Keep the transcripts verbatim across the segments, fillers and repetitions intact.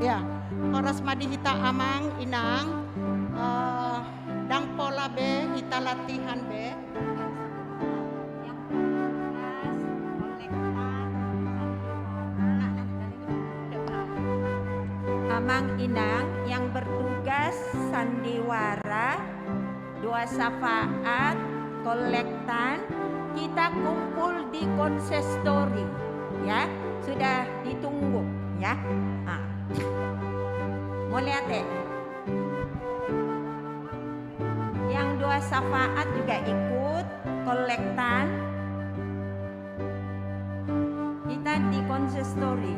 Ya, horas ma di hita amang, inang, eh, ndang pola be hita latihan be. Amang inang yang bertugas sandiwara, doa syafaat, kolektan, kita kumpul di konsistori, ya. Sudah ditunggu, ya. Ah. Mauliate. Yang doa syafaat juga ikut, kolektan. Kita di konsistori.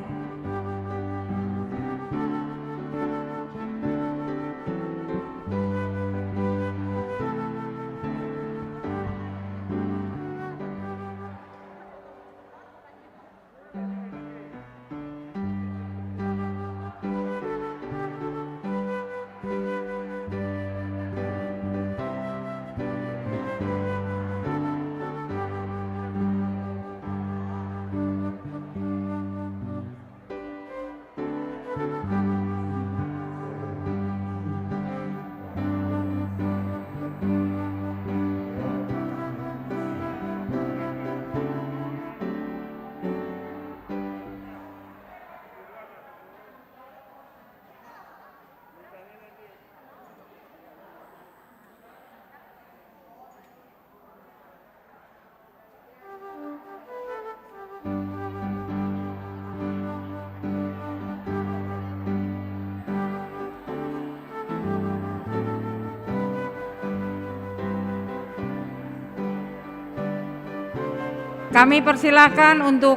Kami persilakan untuk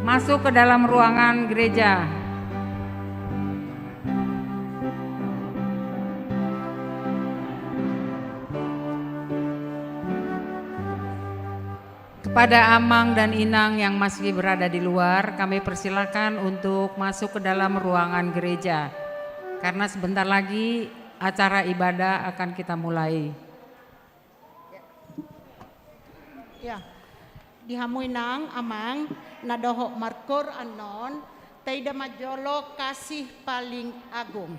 masuk ke dalam ruangan gereja. Kepada amang dan inang yang masih berada di luar, kami persilakan untuk masuk ke dalam ruangan gereja, karena sebentar lagi acara ibadah akan kita mulai. Ya. Di hamu inang, amang, na dohot markoor annon, taida ma jolo kasih paling agung.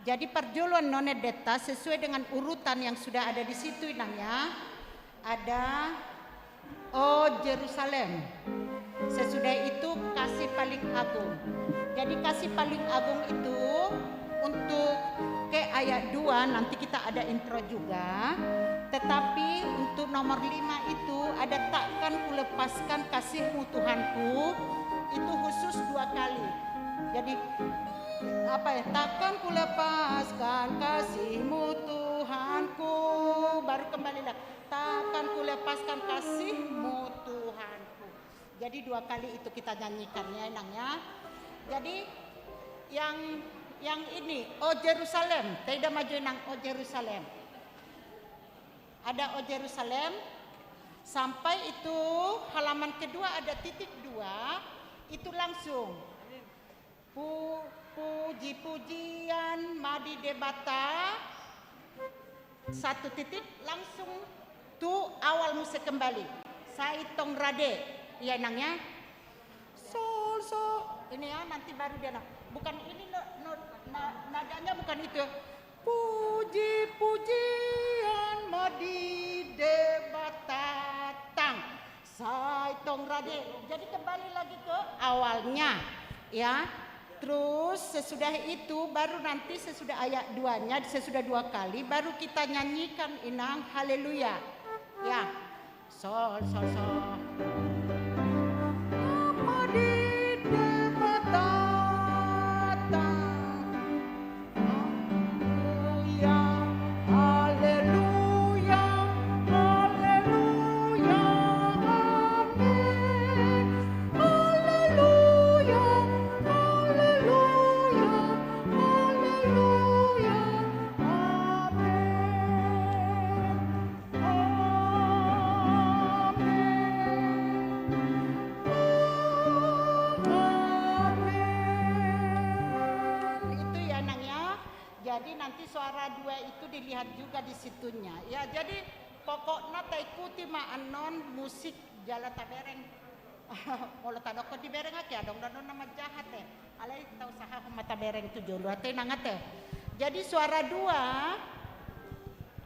Jadi parjolo annon endenta sesuai dengan urutan yang sudah ada di situ, inang, ya. Ada, oh, Jerusalem. Sesudah itu kasih paling agung. Jadi kasih paling agung itu untuk ke ayat dua, nanti kita ada intro juga. Tetapi untuk nomor lima itu ada takkan kulepaskan kasihmu Tuhanku, itu khusus dua kali. Jadi apa ya? Takkan kulepaskan kasihmu Tuhanku. Baru kembali lagi. Takkan kulepaskan kasihmu Tuhanku. Jadi dua kali itu kita nyanyikan ya, inang ya. Jadi yang yang ini, O Jerusalem. Taida ma jo, Inang, O Jerusalem. Ada O Jerusalem. Sampai itu halaman kedua ada titik dua, itu langsung. Pu-, puji-pujian ma di Debata. Satu titik, langsung tu awal musik kembali. Sai tong rade. Iya, Inang, ya. Sol, sol. Ini ya, nanti baru dia, nah. Bukan ini, no, no, na-, nadanya bukan itu. Puji-pujian ma di Debata, tang. Sai tong rade. Jadi kembali lagi ke awalnya, ya. Terus sesudah itu, baru nanti sesudah ayat duanya, sesudah dua kali, baru kita nyanyikan, Inang, haleluya. Ya. Sol, sol, sol. Apa di Debata, tang. Haleluya, haleluya, haleluya, amin. Haleluya, haleluya, haleluya, amin. Amin. Itu ya, Nang, ya. Jadi nanti suara dua itu dilihat juga di situnya. Ya, jadi pokokna taikuti ma annon musik jala tabereng. Molo tadokkon dibereng, ake adong do annon na manjaha, ate. Alai tausahahon ma tabereng tu jolo, ate, Nang, ate. Jadi suara dua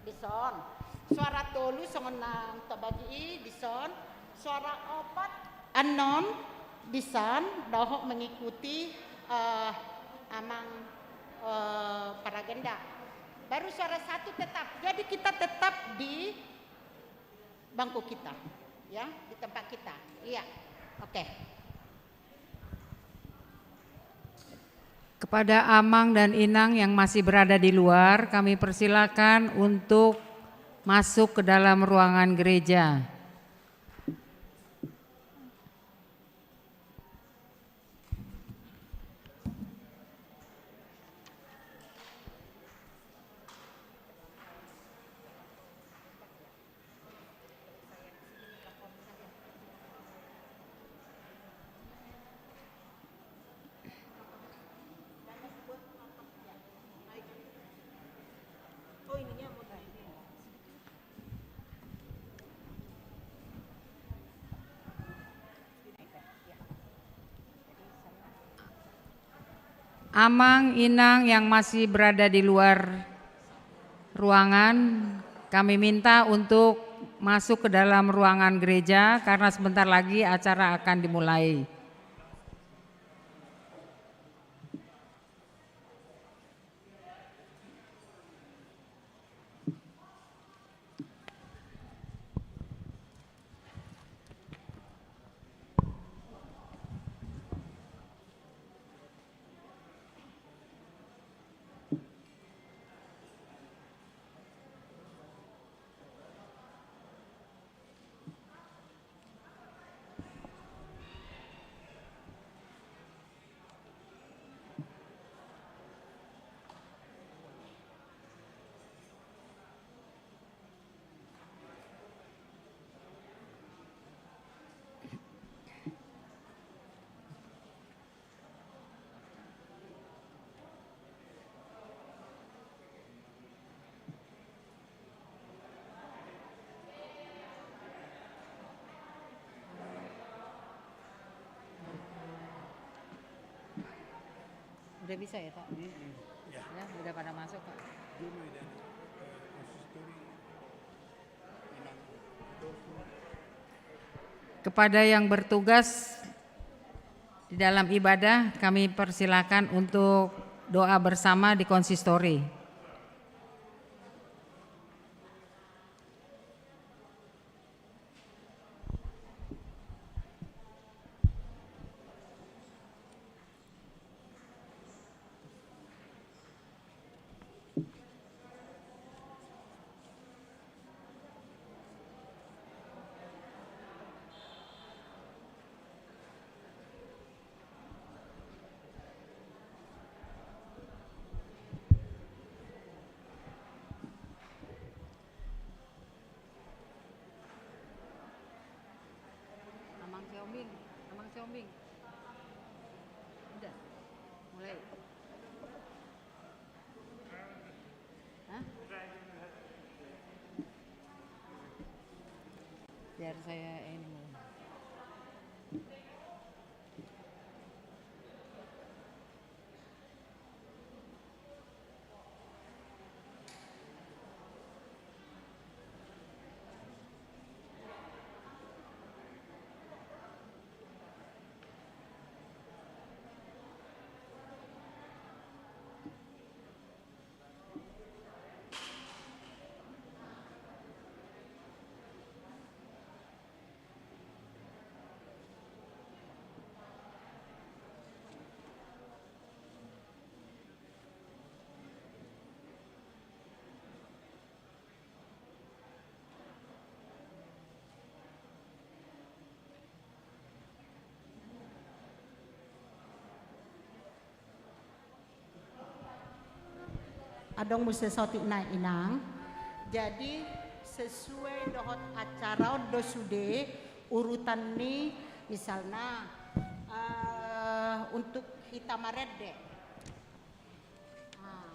dison. Suara tolu songon na tabagi i dison. Suara opat annon dison, dohot mengikuti, eh, amang, eh, paragenda. Baru suara satu tetap. Jadi kita tetap di bangku kita, ya, di tempat kita. Iya. Oke. Kepada amang dan inang yang masih berada di luar, kami persilakan untuk masuk ke dalam ruangan gereja. Amang, inang yang masih berada di luar ruangan, kami minta untuk masuk ke dalam ruangan gereja karena sebentar lagi acara akan dimulai. Udah bisa ya, Pak? Mm-mm. Ya. Ya, udah pada masuk, Pak. Dia mau identik, eh, konsistori. Kepada yang bertugas di dalam ibadah, kami persilakan untuk doa bersama di konsistori. Udah. Mulai. Hah? Biar saya ini mulai. Adong muse saotik nai, Inang. Jadi, sesuai dohot acara on do sude urutan ni, misalna, eh, untuk hita marende. Nah.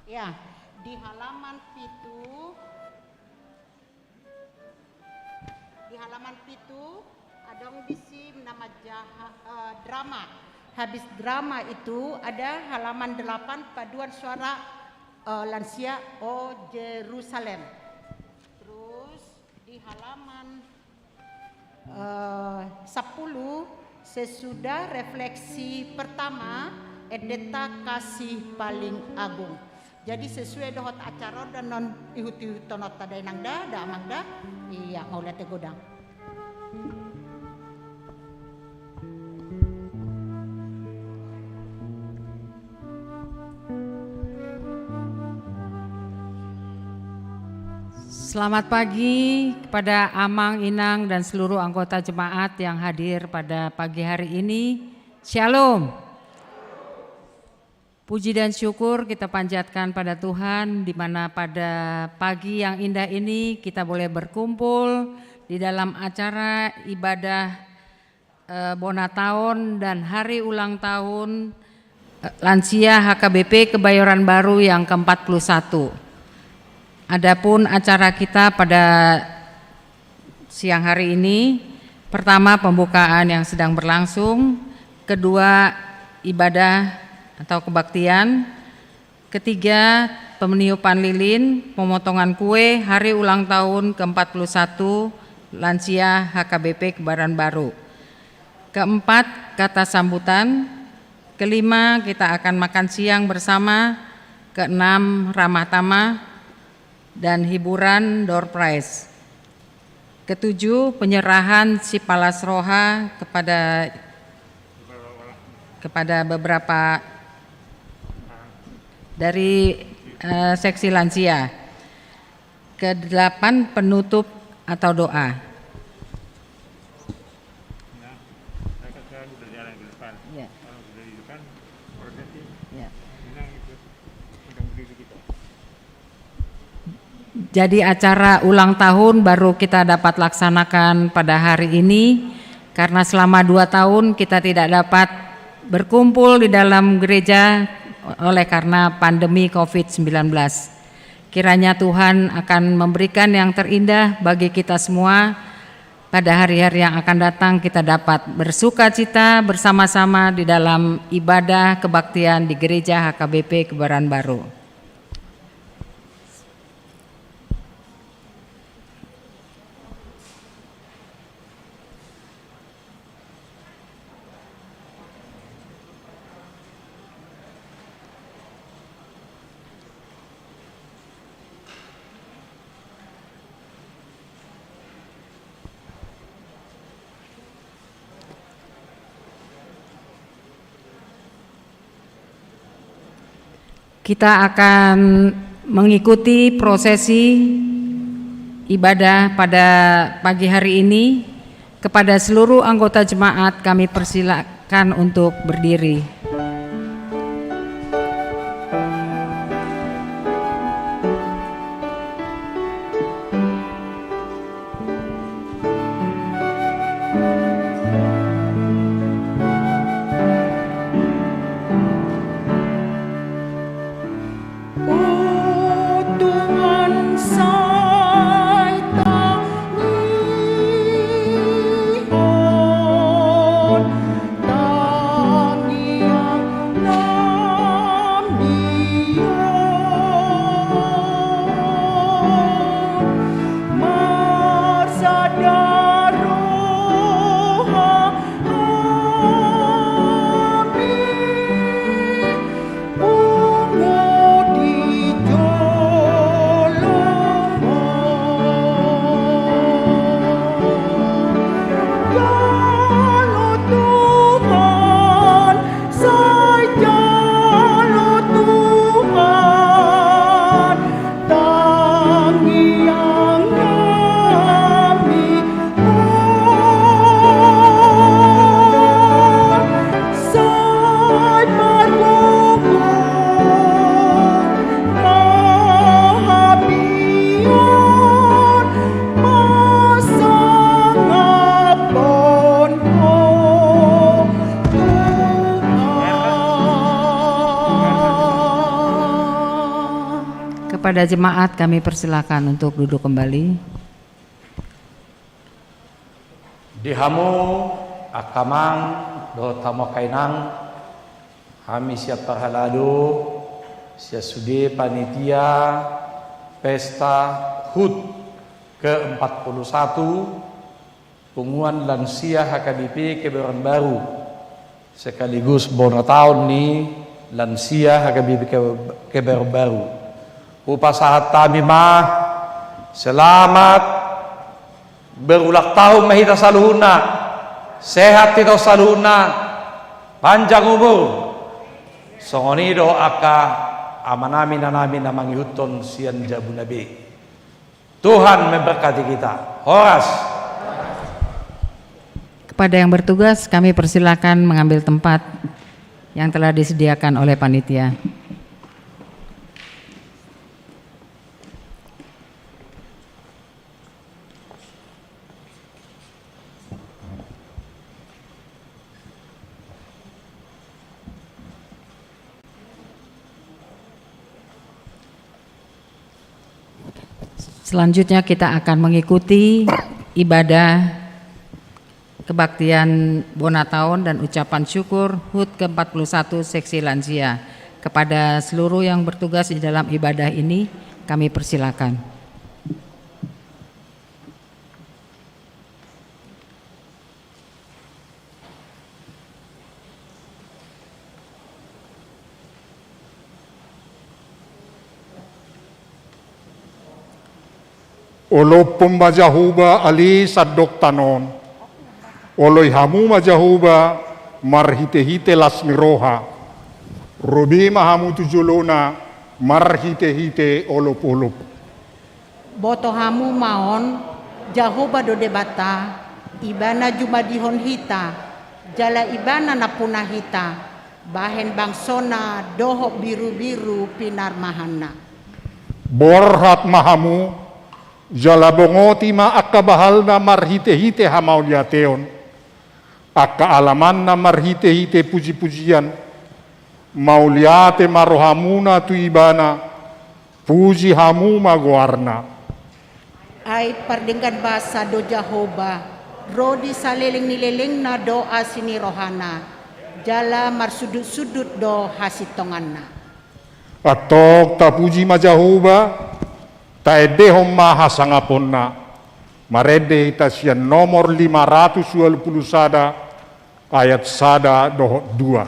Ya, di halaman pitu, di halaman pitu, adong disi nama jaha-, eh, drama. Habis drama itu ada halaman delapan, paduan suara, eh, lansia, O Jerusalem. Terus di halaman, eh, sepuluh, sesudah refleksi pertama, Endenta Kasih Paling Agung. Jadi sesuai dohot acara on da, non ihut-ihuthononta da, Inang da, da Amang da. Iya, mauliate godang. Selamat pagi kepada Amang, Inang, dan seluruh anggota jemaat yang hadir pada pagi hari ini. Shalom. Puji dan syukur kita panjatkan pada Tuhan, di mana pada pagi yang indah ini kita boleh berkumpul di dalam acara ibadah, eh, bona taon dan hari ulang tahun, eh, lansia H K B P Kebayoran Baru yang keempat puluh satu. Adapun acara kita pada siang hari ini, pertama, pembukaan yang sedang berlangsung, kedua, ibadah atau kebaktian, ketiga, pemeniupan lilin, pemotongan kue hari ulang tahun keempat puluh satu lansia H K B P Kebayoran Baru. Keempat, kata sambutan. Kelima, kita akan makan siang bersama. Keenam, ramah tamah dan hiburan, door prize. Ketujuh, penyerahan sipalas roha kepada, kepada beberapa dari, eh, seksi lansia. Kedelapan, penutup atau doa. Iya. Iya. Jadi acara ulang tahun baru kita dapat laksanakan pada hari ini, karena selama dua tahun kita tidak dapat berkumpul di dalam gereja oleh karena pandemi covid sembilan belas. Kiranya Tuhan akan memberikan yang terindah bagi kita semua pada hari-hari yang akan datang, kita dapat bersukacita bersama-sama di dalam ibadah kebaktian di Gereja H K B P Kebayoran Baru. Kita akan mengikuti prosesi ibadah pada pagi hari ini. Kepada seluruh anggota jemaat, kami persilakan untuk berdiri. O Tuhan, sai tangihon tangiang nami on, marsada roha hami pungu di joloM. Jalo Tuhan, sai jalo Tuhan, tangiang nami on, sai margogo ma hami on, pasangaphon Ho Tuhan. Kepada jemaat kami persilakan untuk duduk kembali. Di hamu angka amang dohot hamu angka inang, hami sian parhalado, sian sude panitia pesta HUT ke empat puluh satu, Punguan Lansia H K B P Kebayoran Baru, sekaligus bona taon ni lansia H K B P Ke-, Kebayoran Baru. Hupasahat hami ma selamat berulang tahun ma hita saluhutna, sehat hita saluhutna, panjang umur. Songon i do angka amanami, inanami na mangihuthon sian jabu na be. Tuhan memberkati kita. Horas. Kepada yang bertugas, kami persilakan mengambil tempat yang telah disediakan oleh panitia. Selanjutnya kita akan mengikuti ibadah kebaktian bona taon dan ucapan syukur HUT ke empat puluh satu Seksi Lansia. Kepada seluruh yang bertugas di dalam ibadah ini, kami persilakan. Olophon ma Jahowa ale sandok tano on. Oloi hamu ma Jahowa marhitehite las ni roha. Ro be ma hamu tu jolona marhitehite olopolop. Boto hamu ma on, Jahowa do Debata, Ibana jumadihon hita, jala Ibana nampuna hita, bahen bangsona dohot birubiru pinarmahanna. Borhat ma hamu, jala bongoti ma angka bahalna marhitehite hamauliateon, angka alamanna marhitehite pujipujian. Mauliate ma rohamuna tu Ibana, puji hamu ma goarna. Ai pardenggan basa do Jahowa, ro di saleleng ni lelengna do asi ni rohana, jala marsundutsundut do hasintonganna. Antong tapuji ma Jahowa, taendehon ma hasangaponna. Marende hita sian nomor lima ratus ualu pulu sada, ayat sada dohot dua.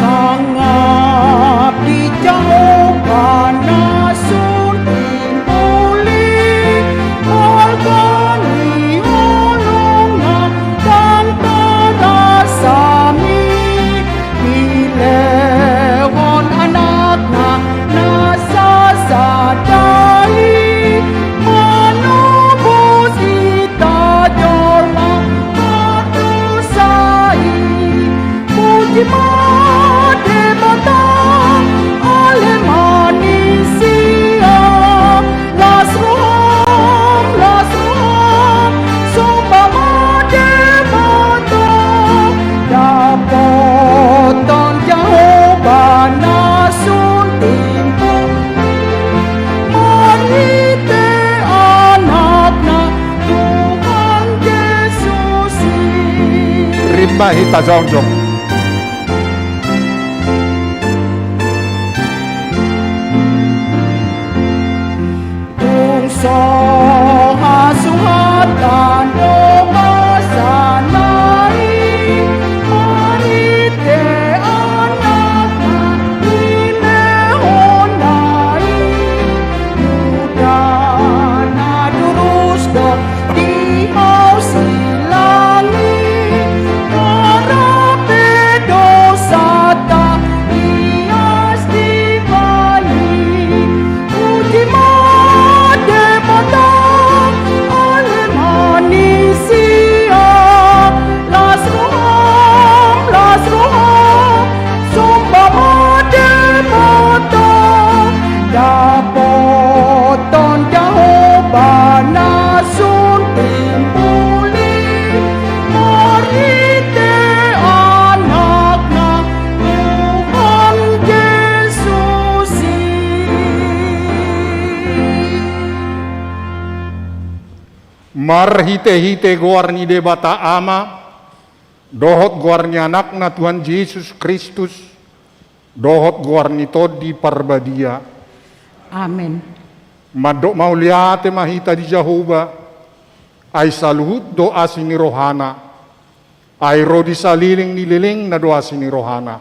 Sangap di Jahowa na sun timbul i, balga ni holongna ndang tarasa mi Hita jongjong. Tung so hasuhatan do basa nai, marhite Anakna dilehon nai, mudana durus do di hau silangi, marape dosanta ias di bani. Puji ma Debata, ale manisia, las roham, las roham, somba ma Debata. Dapothon Jahowa na sun timbul i, marhite Anakna Tuhan Jesus i. Marhitehite goar ni Debata Ama, dohot goar ni Anakna Tuhan Jesus Kristus, dohot goar ni Tondi Parbadia. Amen. Mandok mauliate ma hita di Jahowa, ai saluhut do asi ni rohana, ai ro di saleleng ni lelengna do asi ni rohana.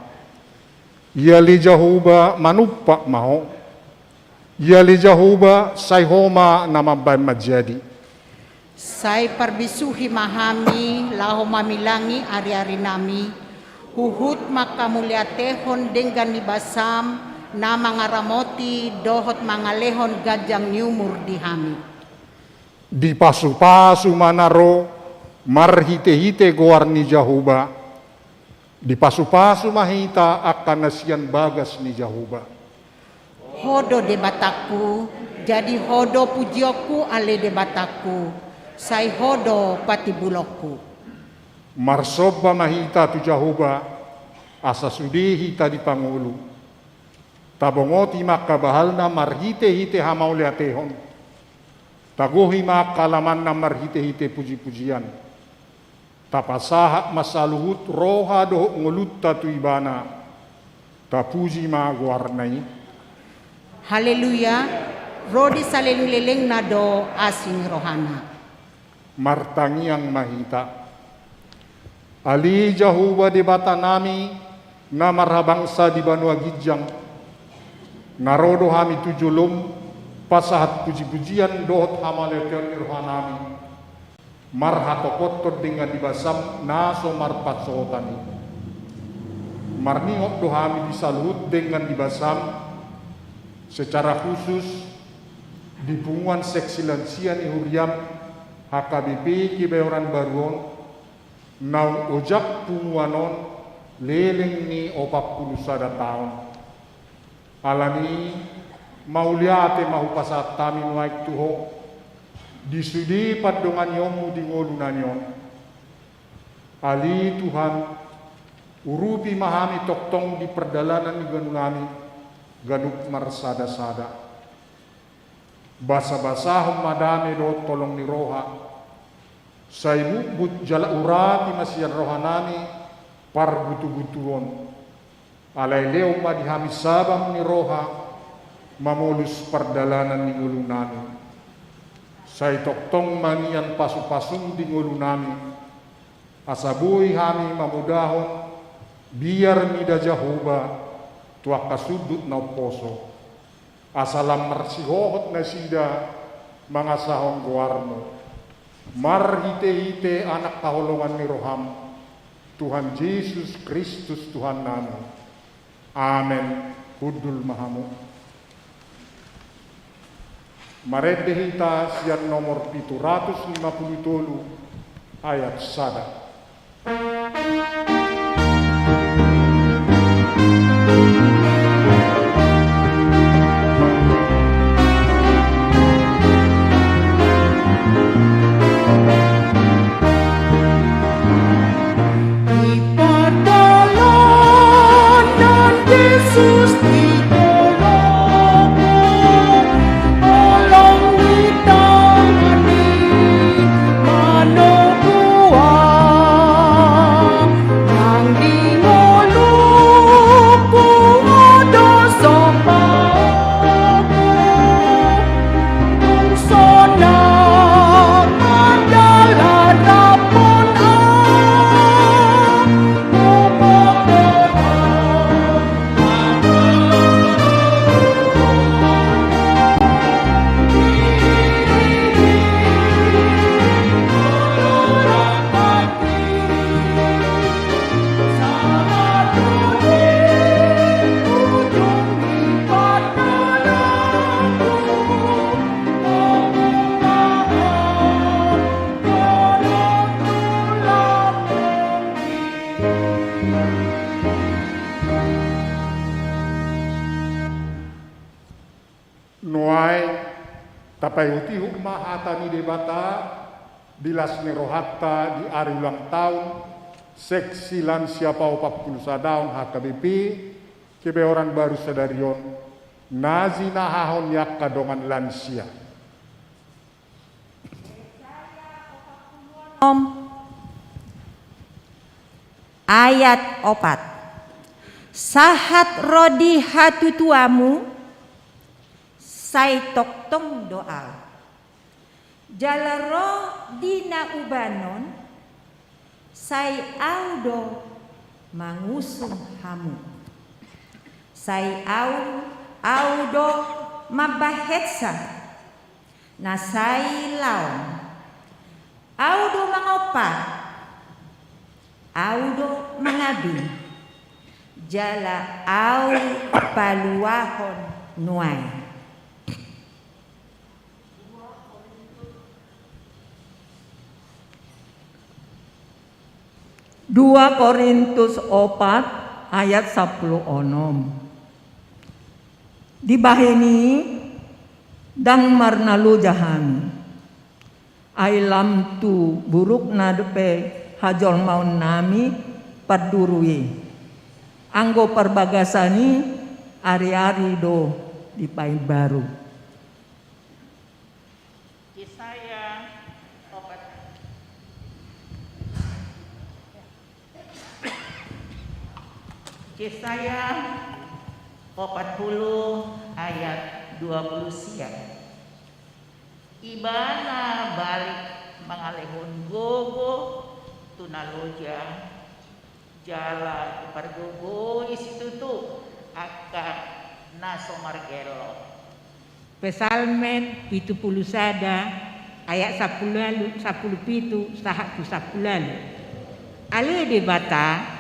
Ia ale Jahowa, manumpak ma Ho. Ia ale Jahowa, sai Ho ma na mambahen manjadi. Sai parbisuhi ma hami laho mamilangi ariarinami, huhut mangkamauliatehon denggan ni basam na mangaramoti dohot mangalehon ganjang ni umur di hami. Dipasupasu ma na ro marhitehite goar ni Jahowa. Dipasupasu ma hita angka na sian bagas ni Jahowa. Ho do Debatangku, jadi Ho do pujionku ale Debatangku, sai Ho do patimbulonku. Marsomba ma hita tu Jahowa, asa sude hita dipangolu. Tabongoti ma angka bahalna marhitehite hamauliatehon. Tagohi ma angka alamanna marhitehite pujipujian. Tapasahat ma saluhut roha dohot ngolunta tu Ibana. Tapuji ma goarna i. Haleluya. Ro di saleleng-lelengna do asi ni rohana. Martangiang ma hita. Ale Jahowa Debatanami, na marhabangsa di banua ginjang, na ro do hami tu jolom pasahat pujipujian dohot hamauliateon ni rohanami, marhatopothon denggan ni basam na so marpansohotan i. Marningot do hami di saluhut denggan ni basam, secara khusus di punguan seksi lansia ni huriam H K B P Kebayoran Baru on, naung ojak punguan on leleng ni opat pulu sada taon. Alani i, mauliate ma hupasahat hami nuaeng tu Ho, di sude pandonganionmu di ngolunami on. Ale Tuhan, urupi ma hami tongtong di pardalanan ni ganunami, ganup marsadasada. Basabasahon ma dame dohot holong ni roha, sai butbut jala urapi ma sian rohanami parbutubutuon. Alai lehon ma di hami sabam ni roha, mamolus pardalanan ni ngolunami. Sai tongtong mangian pasupasum di ngolunami, asa boi hami mamodahon biar mida Jahowa tu angka sundut na umposo. Asa lam marsihohot nasida mangasahon goarmu. Marhitehite Anak haholongan ni roham, Tuhan Jesus Kristus Tuhannami. Amen. Hundul ma hamu. Marende hita sian nomor pitu ratus lima pulu tolu ayat sada. Di pardalanan Jesus di tolongku, holong ni tangan i manoguhon. Paihutihut ma hata ni Debata di las ni rohanta di ari ulang taon Seksi Lansia Paopat Pulu Sadaon H K B P, Kebayoran Baru sadari on, na jinahahon ni angka dongan lansia. Om. Ayat opat. Sahat ro di hatutuamu, sai tongtong do Ahu. Jala ro di na ubanon, sai Ahu do mangusung hamu. Sai Ahu, Ahu do mambahensa na sai laon. Ahu do mangompa, Ahu do mangabing, jala Ahu paluahon nuaeng. Dua Korintus opat ayat sampulu onom. Dibahen i, ndang marnaloja hami. Ai lam tu burukna dope hajolmaonnami panduru i. Anggo parbagasan i ari-ari do dipaimbaru. Jesaya opat. Jesaya opat pulu ayat dua pulu sia. Ibana balik mangalehon gogo tu na loja, jala dipargogoi situtu angka na so margellok. Psalmen pitu pulu sada ayat sampulu ualu, sampulu pitu sahat tu sampulu ualu. Ale Debata,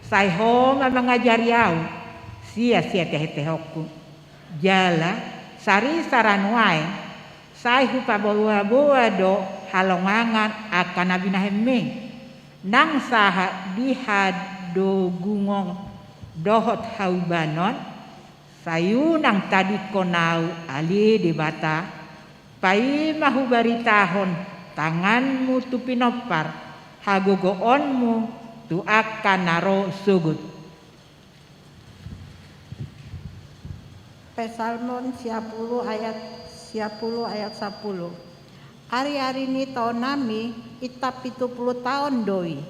sai Ho ma mangajari ahu sian siatehentehonku. Jala sarisara nuaeng sai hupaboaboa do halongangan angka na binahenmi. Nang sahat di hadogungon dohot haubanon, sai unang tadingkon ahu ale Debata, paima hubaritahon tanganmu tu pinompar, hagogoonmu tu angka na ro sogot. Psalmen sia pulu ayat, sia pulu ayat sampulu. Ari-ari ni taonnami inta pitu pulu taon do i.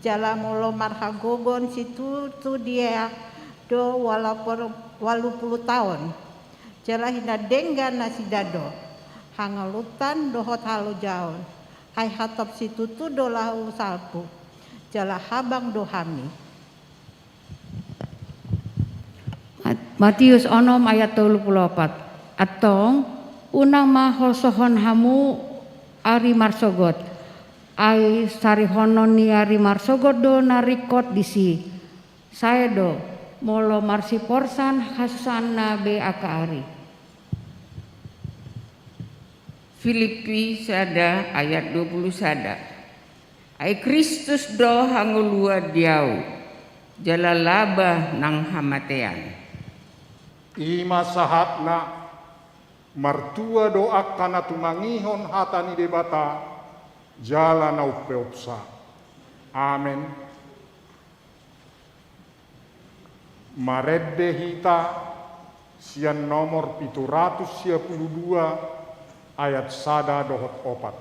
Jala molo marhagogoon situtu dia do walaupun ualu pulu taon. Jala hinadenggan nasida do hangolutan dohot halojaon. Ai hatop situtu do laho salpu. Jala habang do hami. Mat-, Matius onom ayat tolu pulu opat. Antong, unang ma holsohon hamu ari marsogot, ai sarihonon ni ari marsogot do na ringkot disi. Sae do, molo marsiporsan hasusaanna be angka ari. Filipi sada ayat dua pulu sada. Ai Kristus do hangoluan di ahu, jala laba nang hamatean. I ma sahatna, martua do angka na tumangihon hata ni Debata, jala na umpeopsa. Amen. Marende hita sian nomor pitu ratus sia pulu dua ayat sada dohot opat.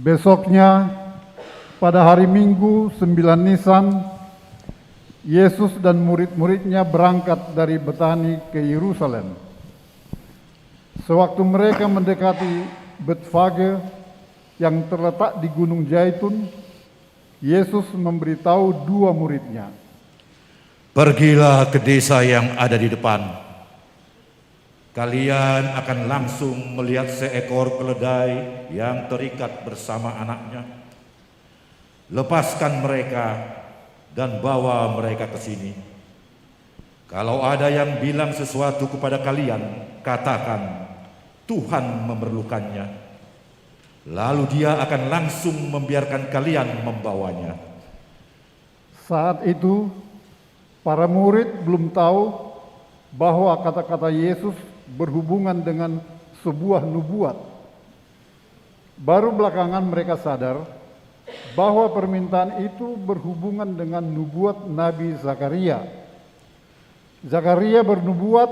Besoknya, pada hari Minggu, sembilan Nisan, Yesus dan murid-muridnya berangkat dari Betani ke Yerusalem. Sewaktu mereka mendekati Betfage yang terletak di Gunung Zaitun, Yesus memberitahu dua muridnya, "Pergilah ke desa yang ada di depan. Kalian akan langsung melihat seekor keledai yang terikat bersama anaknya. Lepaskan mereka dan bawa mereka ke sini. Kalau ada yang bilang sesuatu kepada kalian, katakan, 'Tuhan memerlukannya.' Lalu dia akan langsung membiarkan kalian membawanya." Saat itu, para murid belum tahu bahwa kata-kata Yesus berhubungan dengan sebuah nubuat. Baru belakangan mereka sadar bahwa permintaan itu berhubungan dengan nubuat Nabi Zakaria. Zakaria bernubuat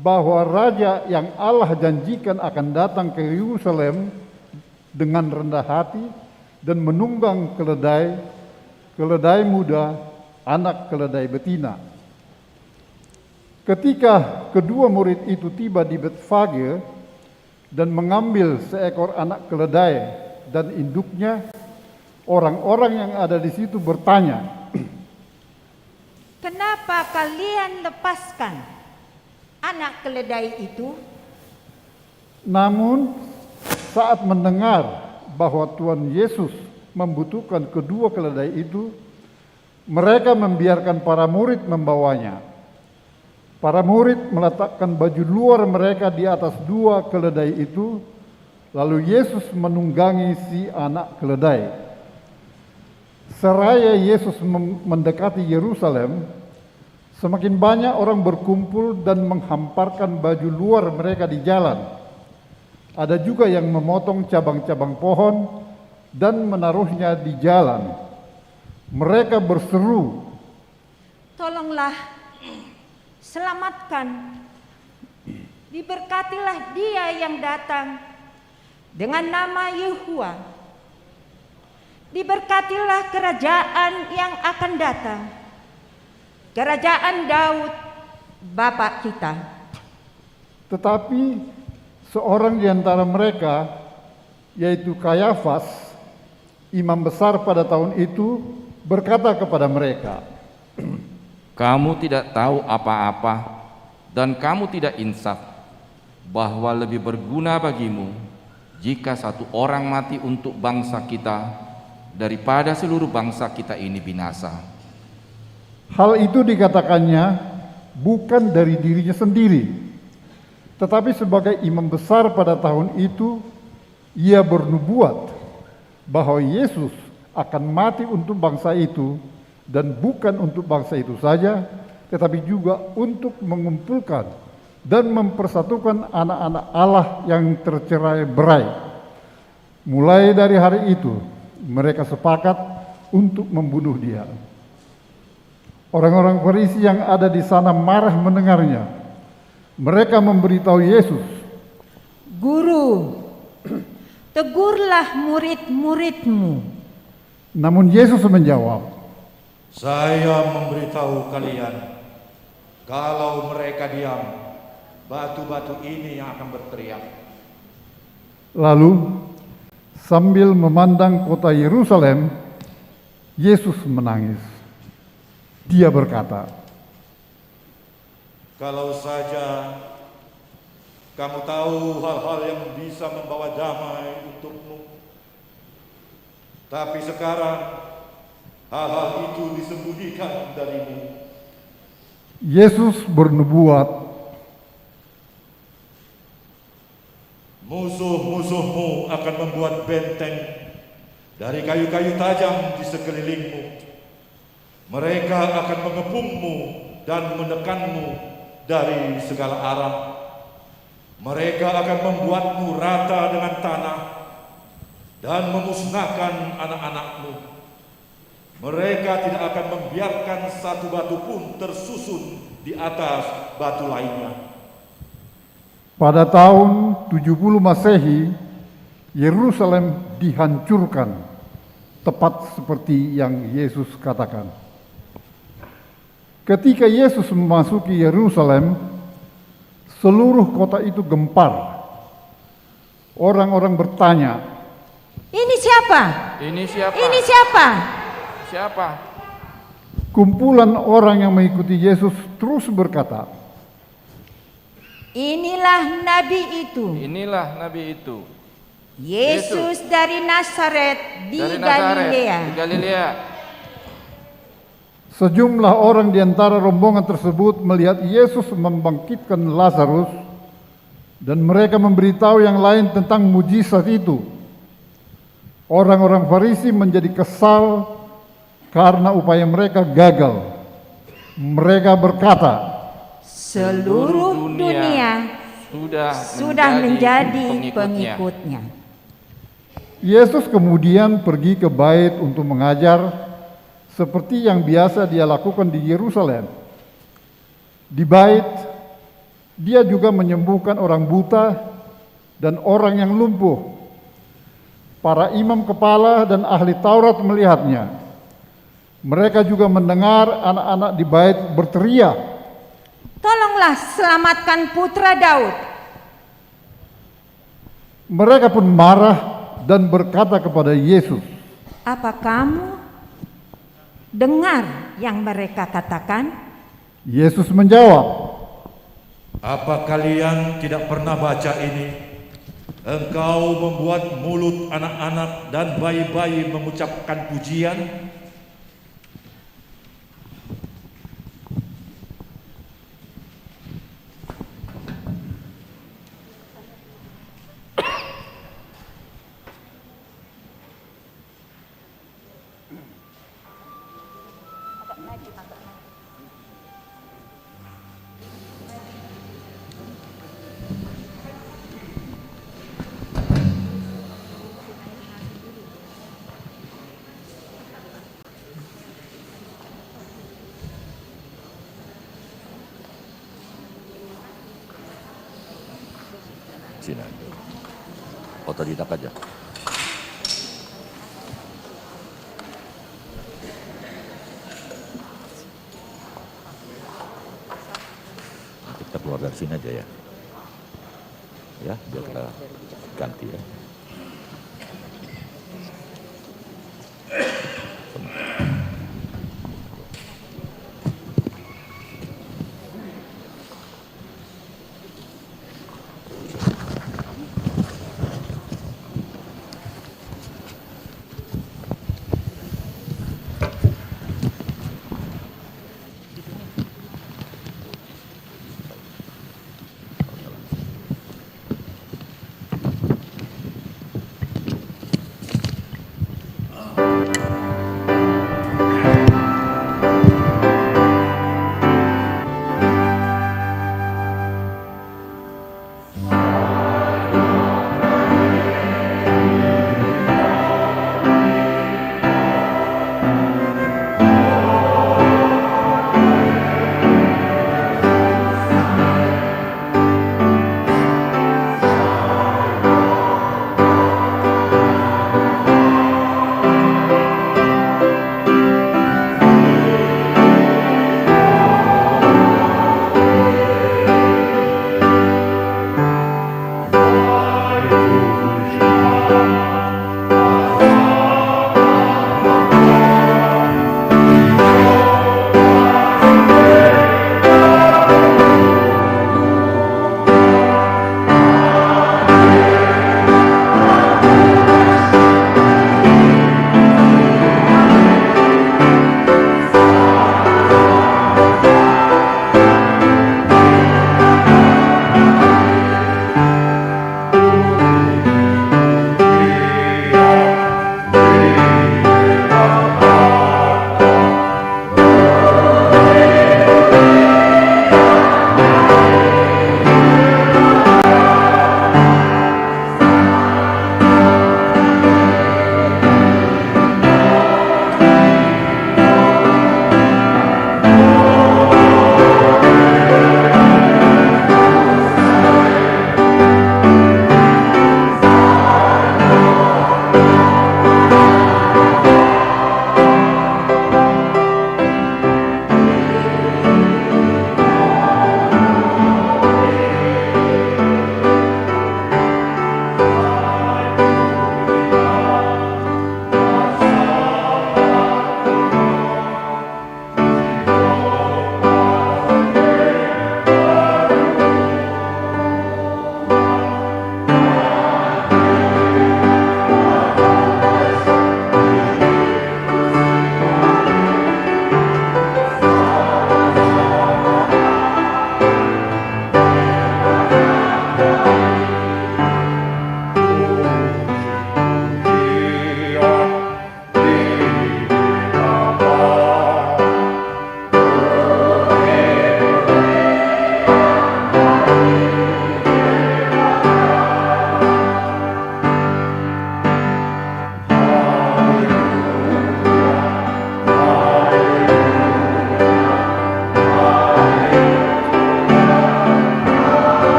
bahwa raja yang Allah janjikan akan datang ke Yerusalem dengan rendah hati dan menunggang keledai, keledai muda, anak keledai betina. Ketika kedua murid itu tiba di Betfage dan mengambil seekor anak keledai dan induknya, orang-orang yang ada di situ bertanya, "Kenapa kalian lepaskan anak keledai itu?" Namun, saat mendengar bahwa Tuhan Yesus membutuhkan kedua keledai itu, mereka membiarkan para murid membawanya. Para murid meletakkan baju luar mereka di atas dua keledai itu, lalu Yesus menunggangi si anak keledai. Seraya Yesus mem-, mendekati Yerusalem, semakin banyak orang berkumpul dan menghamparkan baju luar mereka di jalan. Ada juga yang memotong cabang-cabang pohon dan menaruhnya di jalan. Mereka berseru, "Tolonglah, selamatkan. Diberkatilah Dia yang datang dengan nama Yehua. Diberkatilah kerajaan yang akan datang, kerajaan Daud, bapa kita." Tetapi seorang di antara mereka, yaitu Kayafas, imam besar pada tahun itu, berkata kepada mereka, "Kamu tidak tahu apa-apa, dan kamu tidak insaf bahwa lebih berguna bagimu jika satu orang mati untuk bangsa kita daripada seluruh bangsa kita ini binasa." Hal itu dikatakannya bukan dari dirinya sendiri, tetapi sebagai imam besar pada tahun itu, ia bernubuat bahwa Yesus akan mati untuk bangsa itu, dan bukan untuk bangsa itu saja, tetapi juga untuk mengumpulkan dan mempersatukan anak-anak Allah yang tercerai-berai. Mulai dari hari itu, mereka sepakat untuk membunuh Dia. Orang-orang Farisi yang ada di sana marah mendengarnya. Mereka memberitahu Yesus, "Guru, tegurlah murid-muridmu." Namun Yesus menjawab, "Saya memberitahu kalian, kalau mereka diam, batu-batu ini yang akan berteriak." Lalu, sambil memandang kota Yerusalem, Yesus menangis. Dia berkata, "Kalau saja kamu tahu hal-hal yang bisa membawa damai untukmu, tapi sekarang hal-hal itu disembunyikan darimu." Yesus bernubuat, "Musuh-musuhmu akan membuat benteng dari kayu-kayu tajam di sekelilingmu. Mereka akan mengepungmu dan menekanmu dari segala arah. Mereka akan membuatmu rata dengan tanah dan memusnahkan anak-anakmu. Mereka tidak akan membiarkan satu batu pun tersusun di atas batu lainnya." Pada tahun tujuh puluh Masehi, Yerusalem dihancurkan, tepat seperti yang Yesus katakan. Ketika Yesus memasuki Yerusalem, seluruh kota itu gempar. Orang-orang bertanya, "Ini siapa? Ini siapa? Ini siapa?" Siapa? Kumpulan orang yang mengikuti Yesus terus berkata, "Inilah nabi itu. Inilah nabi itu. Yesus dari Nazaret di Galilea." Dari Nazaret di Galilea. Sejumlah orang di antara rombongan tersebut melihat Yesus membangkitkan Lazarus, dan mereka memberitahu yang lain tentang mujizat itu. Orang-orang Farisi menjadi kesal karena upaya mereka gagal. Mereka berkata, "Seluruh dunia sudah menjadi pengikutnya." Yesus kemudian pergi ke Bait untuk mengajar, seperti yang biasa Dia lakukan di Yerusalem. Di Bait, Dia juga menyembuhkan orang buta dan orang yang lumpuh. Para imam kepala dan ahli Taurat melihatnya. Mereka juga mendengar anak-anak di Bait berteriak, "Tolonglah selamatkan putra Daud." Mereka pun marah dan berkata kepada Yesus, "Apa kamu dengar yang mereka katakan?" Yesus menjawab, "Apa kalian tidak pernah baca ini? Engkau membuat mulut anak-anak dan bayi-bayi mengucapkan pujian." Sini aja. Kota di aja. Nanti kita keluar dari sini aja ya. Ya, biar kita ganti ya.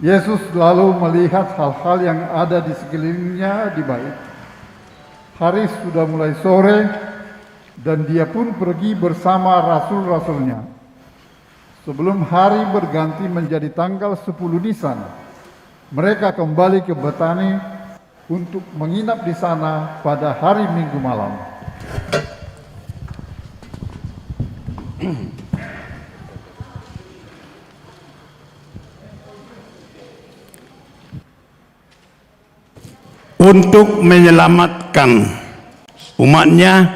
Yesus lalu melihat hal-hal yang ada di sekelilingnya di bait. Hari sudah mulai sore, dan Dia pun pergi bersama rasul-rasul-Nya. Sebelum hari berganti menjadi tanggal sepuluh Nisan, mereka kembali ke Betani untuk menginap di sana pada hari Minggu malam. Untuk menyelamatkan umat-Nya,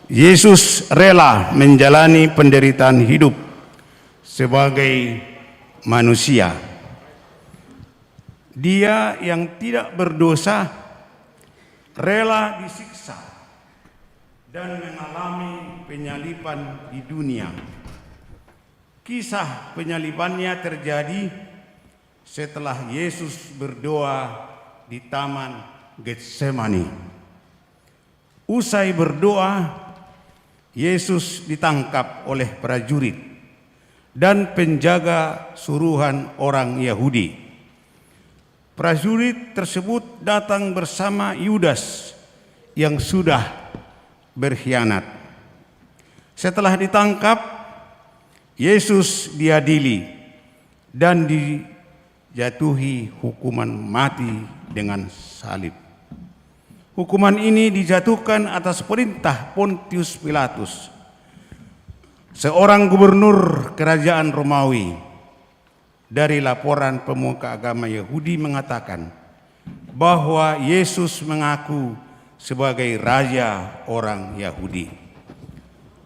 Yesus rela menjalani penderitaan hidup sebagai manusia. Dia yang tidak berdosa rela disiksa dan mengalami penyaliban di dunia. Kisah penyaliban-Nya terjadi setelah Yesus berdoa di Taman Getsemani. Usai berdoa, Yesus ditangkap oleh prajurit dan penjaga suruhan orang Yahudi. Prajurit tersebut datang bersama Yudas yang sudah berkhianat. Setelah ditangkap, Yesus diadili dan dijatuhi hukuman mati dengan salib. Hukuman ini dijatuhkan atas perintah Pontius Pilatus, seorang gubernur kerajaan Romawi. Dari laporan pemuka agama Yahudi mengatakan bahwa Yesus mengaku sebagai raja orang Yahudi.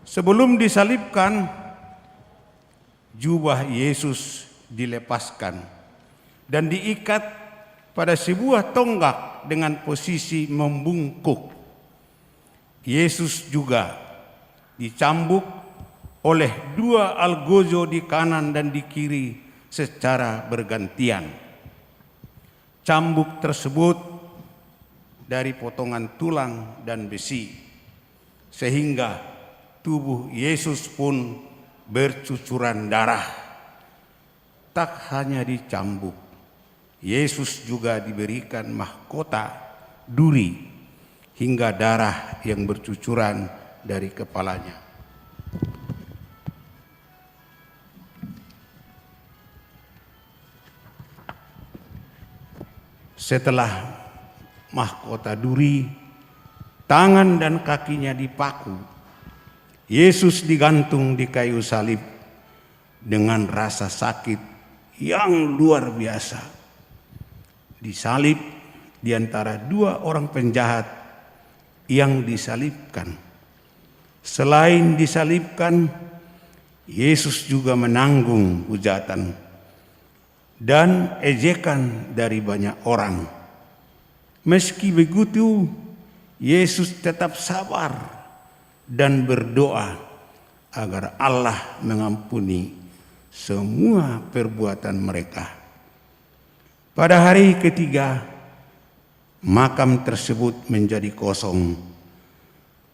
Sebelum disalibkan, jubah Yesus dilepaskan dan diikat pada sebuah tonggak dengan posisi membungkuk. Yesus juga dicambuk oleh dua algojo di kanan dan di kiri secara bergantian. Cambuk tersebut dari potongan tulang dan besi, sehingga tubuh Yesus pun bercucuran darah. Tak hanya dicambuk, Yesus juga diberikan mahkota duri hingga darah yang bercucuran dari kepala-Nya. Setelah mahkota duri, tangan dan kaki-Nya dipaku, Yesus digantung di kayu salib dengan rasa sakit yang luar biasa. Disalib di antara dua orang penjahat yang disalibkan. Selain disalibkan, Yesus juga menanggung hujatan dan ejekan dari banyak orang. Meski begitu, Yesus tetap sabar dan berdoa agar Allah mengampuni semua perbuatan mereka. Pada hari ketiga, makam tersebut menjadi kosong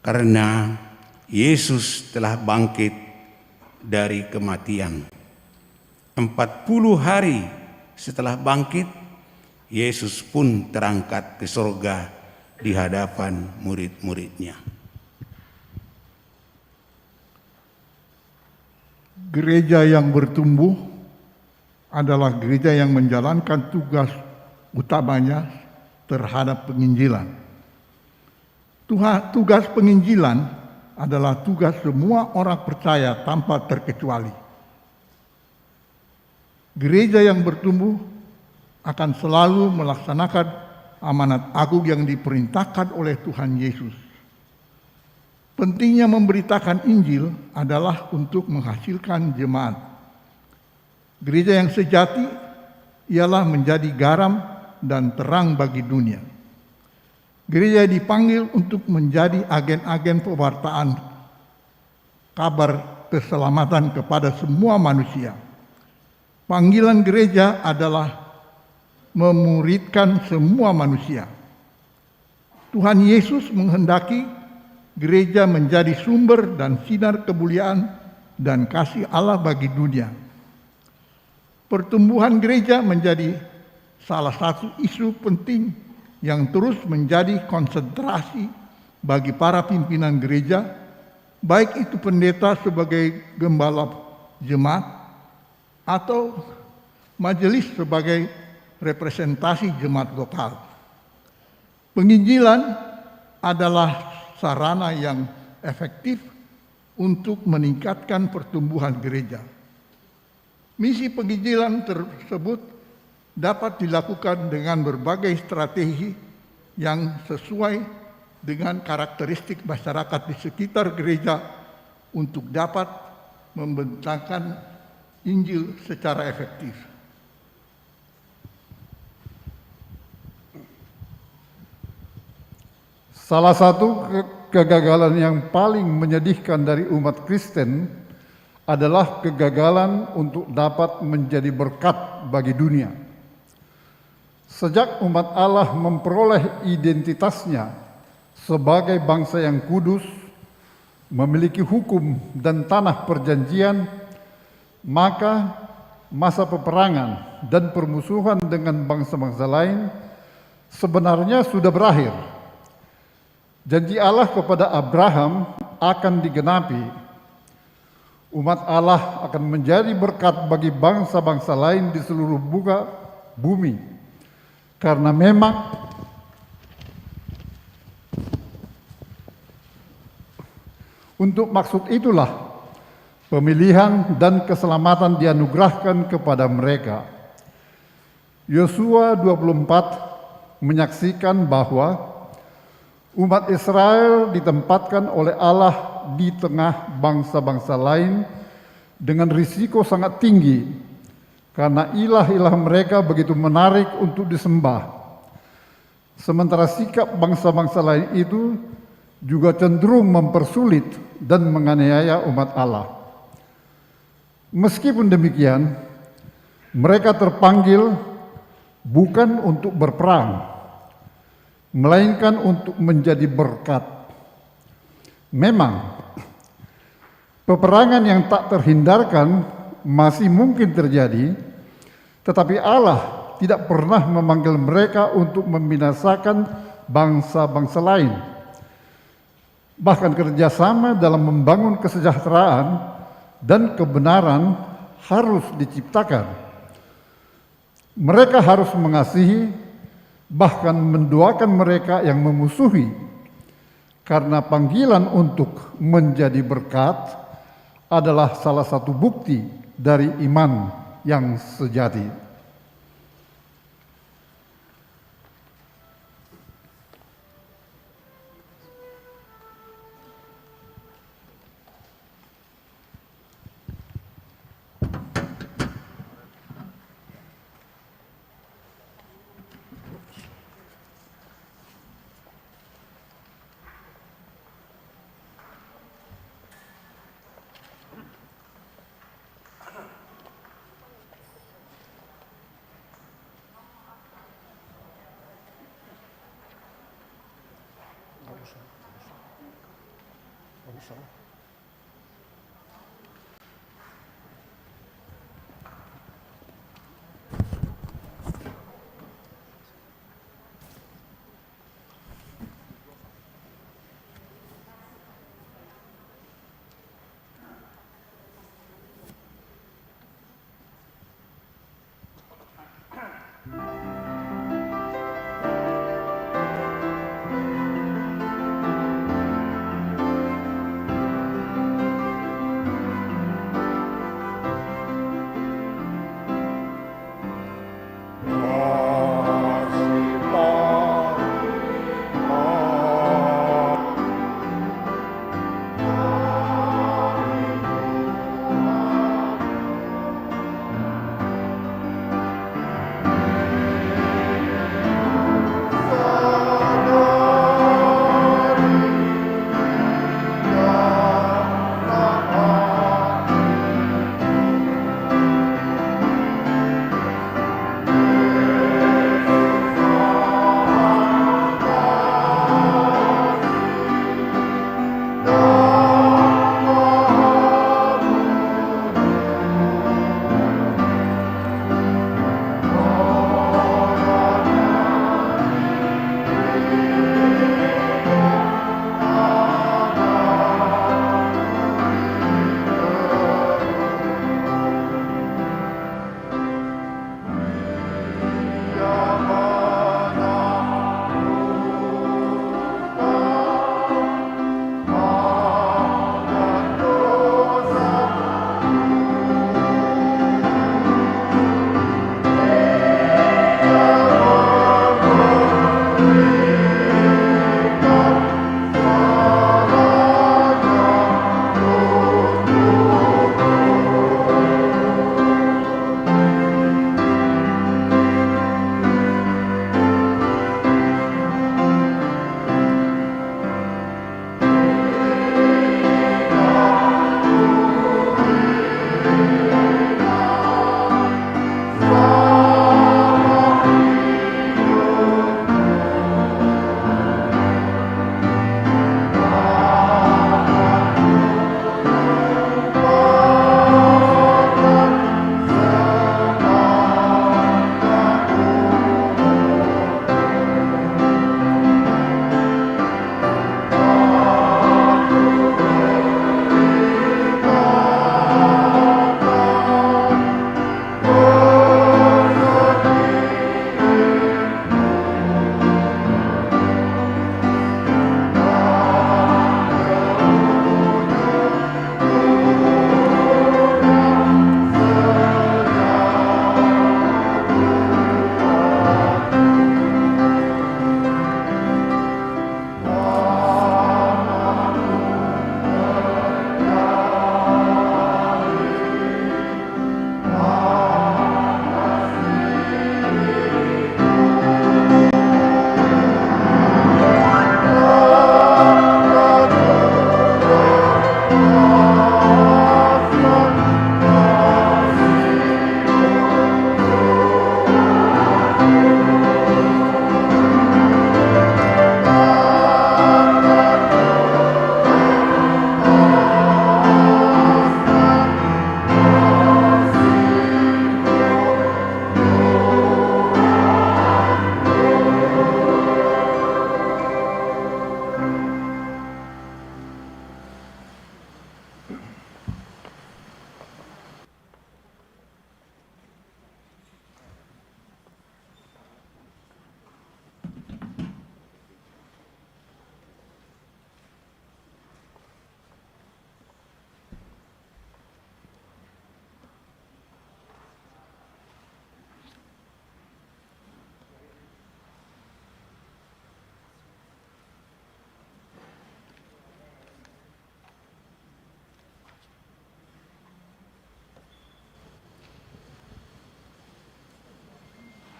karena Yesus telah bangkit dari kematian. Empat puluh hari setelah bangkit, Yesus pun terangkat ke sorga di hadapan murid-murid-Nya. Gereja yang bertumbuh adalah gereja yang menjalankan tugas utamanya terhadap penginjilan. Tuha-, tugas penginjilan adalah tugas semua orang percaya tanpa terkecuali. Gereja yang bertumbuh akan selalu melaksanakan amanat agung yang diperintahkan oleh Tuhan Yesus. Pentingnya memberitakan Injil adalah untuk menghasilkan jemaat. Gereja yang sejati ialah menjadi garam dan terang bagi dunia. Gereja dipanggil untuk menjadi agen-agen pewartaan kabar keselamatan kepada semua manusia. Panggilan gereja adalah memuridkan semua manusia. Tuhan Yesus menghendaki gereja menjadi sumber dan sinar kemuliaan dan kasih Allah bagi dunia. Pertumbuhan gereja menjadi salah satu isu penting yang terus menjadi konsentrasi bagi para pimpinan gereja, baik itu pendeta sebagai gembala jemaat atau majelis sebagai representasi jemaat lokal. Penginjilan adalah sarana yang efektif untuk meningkatkan pertumbuhan gereja. Misi penginjilan tersebut dapat dilakukan dengan berbagai strategi yang sesuai dengan karakteristik masyarakat di sekitar gereja untuk dapat membentangkan Injil secara efektif. Salah satu ke-, kegagalan yang paling menyedihkan dari umat Kristen adalah kegagalan untuk dapat menjadi berkat bagi dunia. Sejak umat Allah memperoleh identitasnya sebagai bangsa yang kudus, memiliki hukum dan tanah perjanjian, maka masa peperangan dan permusuhan dengan bangsa-bangsa lain sebenarnya sudah berakhir. Janji Allah kepada Abraham akan digenapi. Umat Allah akan menjadi berkat bagi bangsa-bangsa lain di seluruh muka bumi. Karena memang untuk maksud itulah pemilihan dan keselamatan dianugerahkan kepada mereka. Yosua dua puluh empat menyaksikan bahwa umat Israel ditempatkan oleh Allah di tengah bangsa-bangsa lain dengan risiko sangat tinggi, karena ilah-ilah mereka begitu menarik untuk disembah. Sementara sikap bangsa-bangsa lain itu juga cenderung mempersulit dan menganiaya umat Allah. Meskipun demikian, mereka terpanggil bukan untuk berperang, melainkan untuk menjadi berkat. Memang, peperangan yang tak terhindarkan masih mungkin terjadi, tetapi Allah tidak pernah memanggil mereka untuk membinasakan bangsa-bangsa lain. Bahkan kerjasama dalam membangun kesejahteraan dan kebenaran harus diciptakan. Mereka harus mengasihi, bahkan mendoakan mereka yang memusuhi, karena panggilan untuk menjadi berkat adalah salah satu bukti dari iman yang sejati.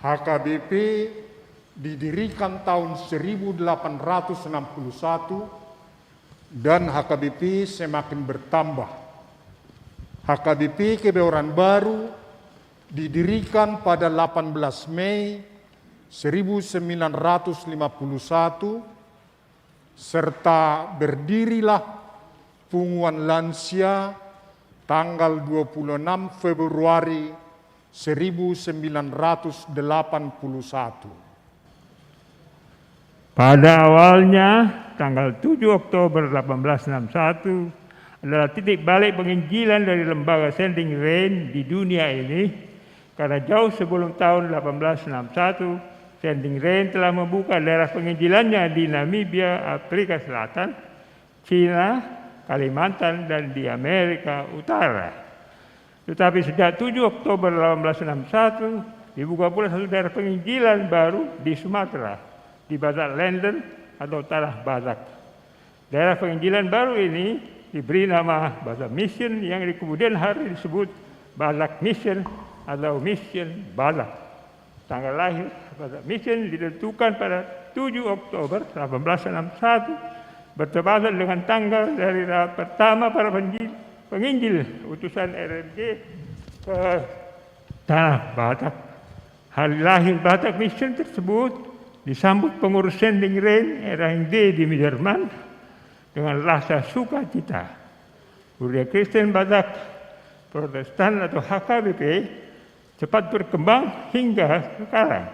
H K B P didirikan tahun seribu delapan ratus enam puluh satu dan H K B P semakin bertambah. H K B P Kebayoran Baru didirikan pada delapan belas Mei seribu sembilan ratus lima puluh satu, serta berdirilah Punguan Lansia tanggal dua puluh enam Februari seribu sembilan ratus delapan puluh satu. Pada awalnya, tanggal tujuh Oktober delapan belas enam satu adalah titik balik penginjilan dari lembaga Sending Rein di dunia ini, karena jauh sebelum tahun delapan belas enam satu, Sending Rein telah membuka daerah penginjilannya di Namibia, Afrika Selatan, Cina, Kalimantan, dan di Amerika Utara. Tetapi sejak tujuh Oktober delapan belas enam satu, dibuka pula satu daerah penginjilan baru di Sumatera, di Batak Landen atau Tanah Batak. Daerah penginjilan baru ini diberi nama Batak Mission, yang di kemudian hari disebut Batak Mission atau Mission Batak. Tanggal lahir Batak Mission ditentukan pada tujuh Oktober delapan belas enam satu, bertepatan dengan tanggal dari rapat pertama para penji-, penginjil utusan R M G ke Tanah Batak. Hari lahir Batak Mission tersebut disambut pengurus Sending Rein R H M D di Jerman dengan rasa sukacita. Huria Kristen Batak Protestan atau H K B P cepat berkembang hingga sekarang.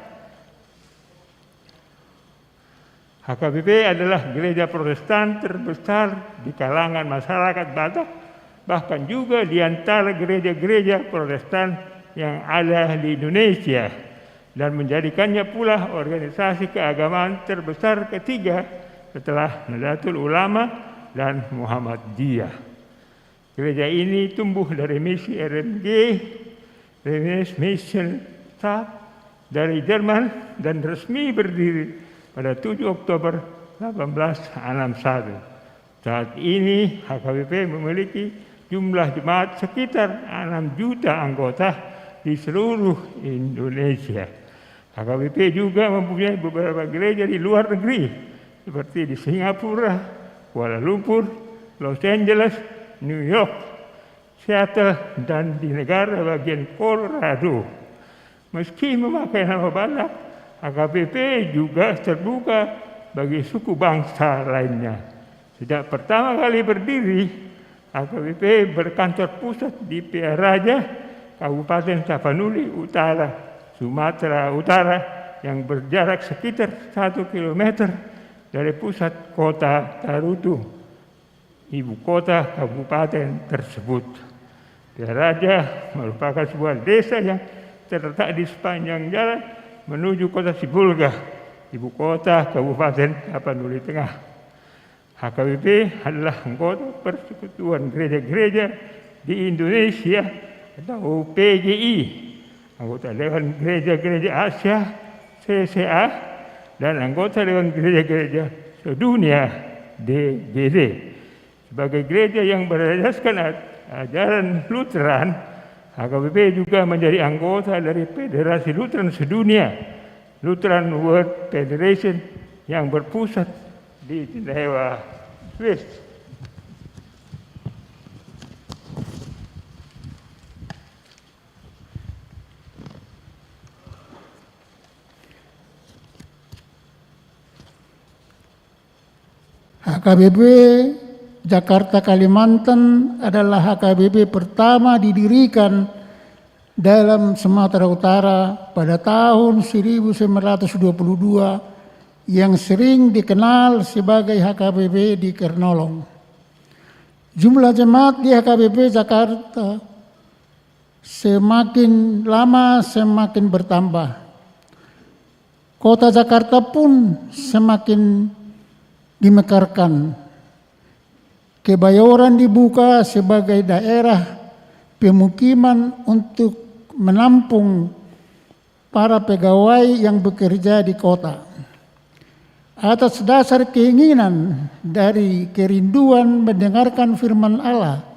H K B P adalah gereja Protestan terbesar di kalangan masyarakat Batak, bahkan juga di antara gereja-gereja Protestan yang ada di Indonesia, dan menjadikannya pula organisasi keagamaan terbesar ketiga setelah Nahdlatul Ulama dan Muhammadiyah. Gereja ini tumbuh dari misi R M G, Rheinische Missionsstadt, dari Jerman, dan resmi berdiri pada tujuh Oktober delapan belas enam satu. Saat ini H K B P memiliki jumlah jemaat sekitar enam juta anggota di seluruh Indonesia. H K B P juga mempunyai beberapa gereja di luar negeri, seperti di Singapura, Kuala Lumpur, Los Angeles, New York, Seattle, dan di negara bagian Colorado. Meski memakai nama Batak, H K B P juga terbuka bagi suku bangsa lainnya. Sejak pertama kali berdiri, H K B P berkantor pusat di Pearaja, Kabupaten Tapanuli Utara, Sumatera Utara, yang berjarak sekitar satu kilometer dari pusat kota Tarutung, ibu kota kabupaten tersebut. Pearaja merupakan sebuah desa yang terletak di sepanjang jalan menuju kota Sibolga, ibu kota Kabupaten Tapanuli Tengah. H K B P adalah anggota Persekutuan Gereja-Gereja di Indonesia atau P G I, anggota Dewan Gereja-Gereja Asia, C C A, dan anggota Dewan Gereja-Gereja Sedunia, D G D. Sebagai gereja yang berlandaskan aj-, ajaran Lutheran, H K B P juga menjadi anggota dari Federasi Lutheran Sedunia, Lutheran World Federation, yang berpusat di Jenewa, Swiss. H K B P Jakarta Kalimantan adalah H K B P pertama didirikan dalam Sumatera Utara pada tahun seribu sembilan ratus dua puluh dua, yang sering dikenal sebagai H K B P di Kernolong. Jumlah jemaat di H K B P Jakarta semakin lama semakin bertambah. Kota Jakarta pun semakin dimekarkan. Kebayoran dibuka sebagai daerah pemukiman untuk menampung para pegawai yang bekerja di kota. Atas dasar keinginan dari kerinduan mendengarkan firman Allah,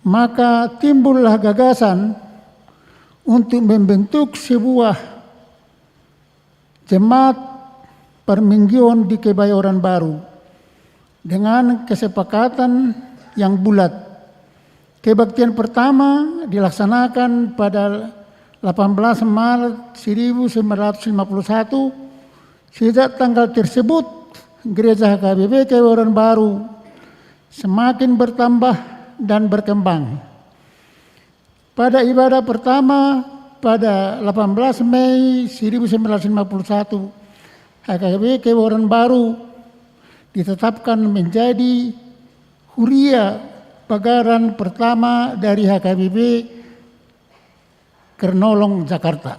maka timbullah gagasan untuk membentuk sebuah Jemaat Permingguan di Kebayoran Baru dengan kesepakatan yang bulat. Kebaktian pertama dilaksanakan pada delapan belas Maret seribu sembilan ratus lima puluh satu. Sejak tanggal tersebut, Gereja H K B P Kebayoran Baru semakin bertambah dan berkembang. Pada ibadah pertama pada delapan belas Mei seribu sembilan ratus lima puluh satu, H K B P Kebayoran Baru ditetapkan menjadi huria pagaran pertama dari H K B P Kernolong, Jakarta.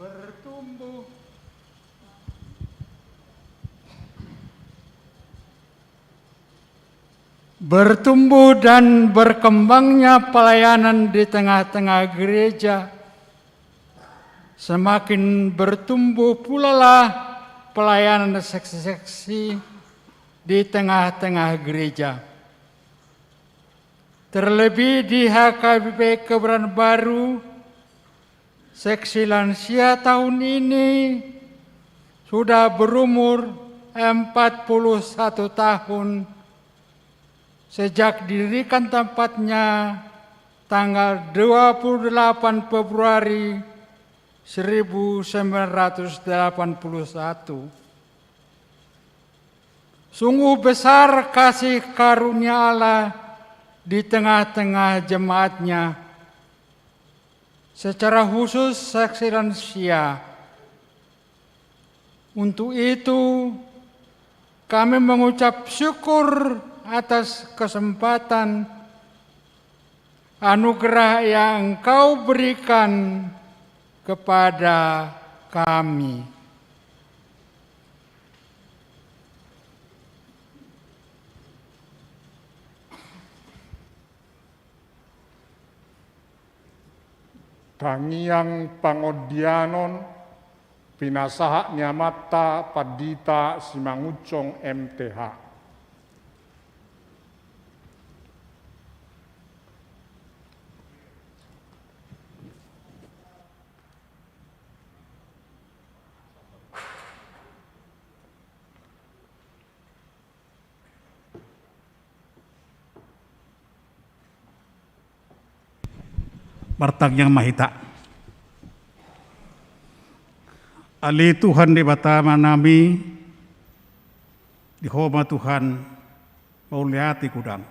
Bertumbuh Bertumbuh dan berkembangnya pelayanan di tengah-tengah gereja, semakin bertumbuh pulalah pelayanan seksi-seksi di tengah-tengah gereja. Terlebih di H K B P Kebayoran Baru, seksi lansia tahun ini sudah berumur empat puluh satu tahun sejak didirikan tempatnya tanggal dua puluh delapan Februari seribu sembilan ratus delapan puluh satu. Sungguh besar kasih karunia Allah di tengah-tengah jemaat-Nya, secara khusus seksi lansia. Untuk itu, kami mengucap syukur atas kesempatan anugerah yang Engkau berikan kepada kami. Tangiang pangondianon pinasahat ni amanta Pandita Simangunsong M T H. Martangiang ma hita. Ale Tuhan Debata Amanami, di Ho ma Tuhan mauliate godang,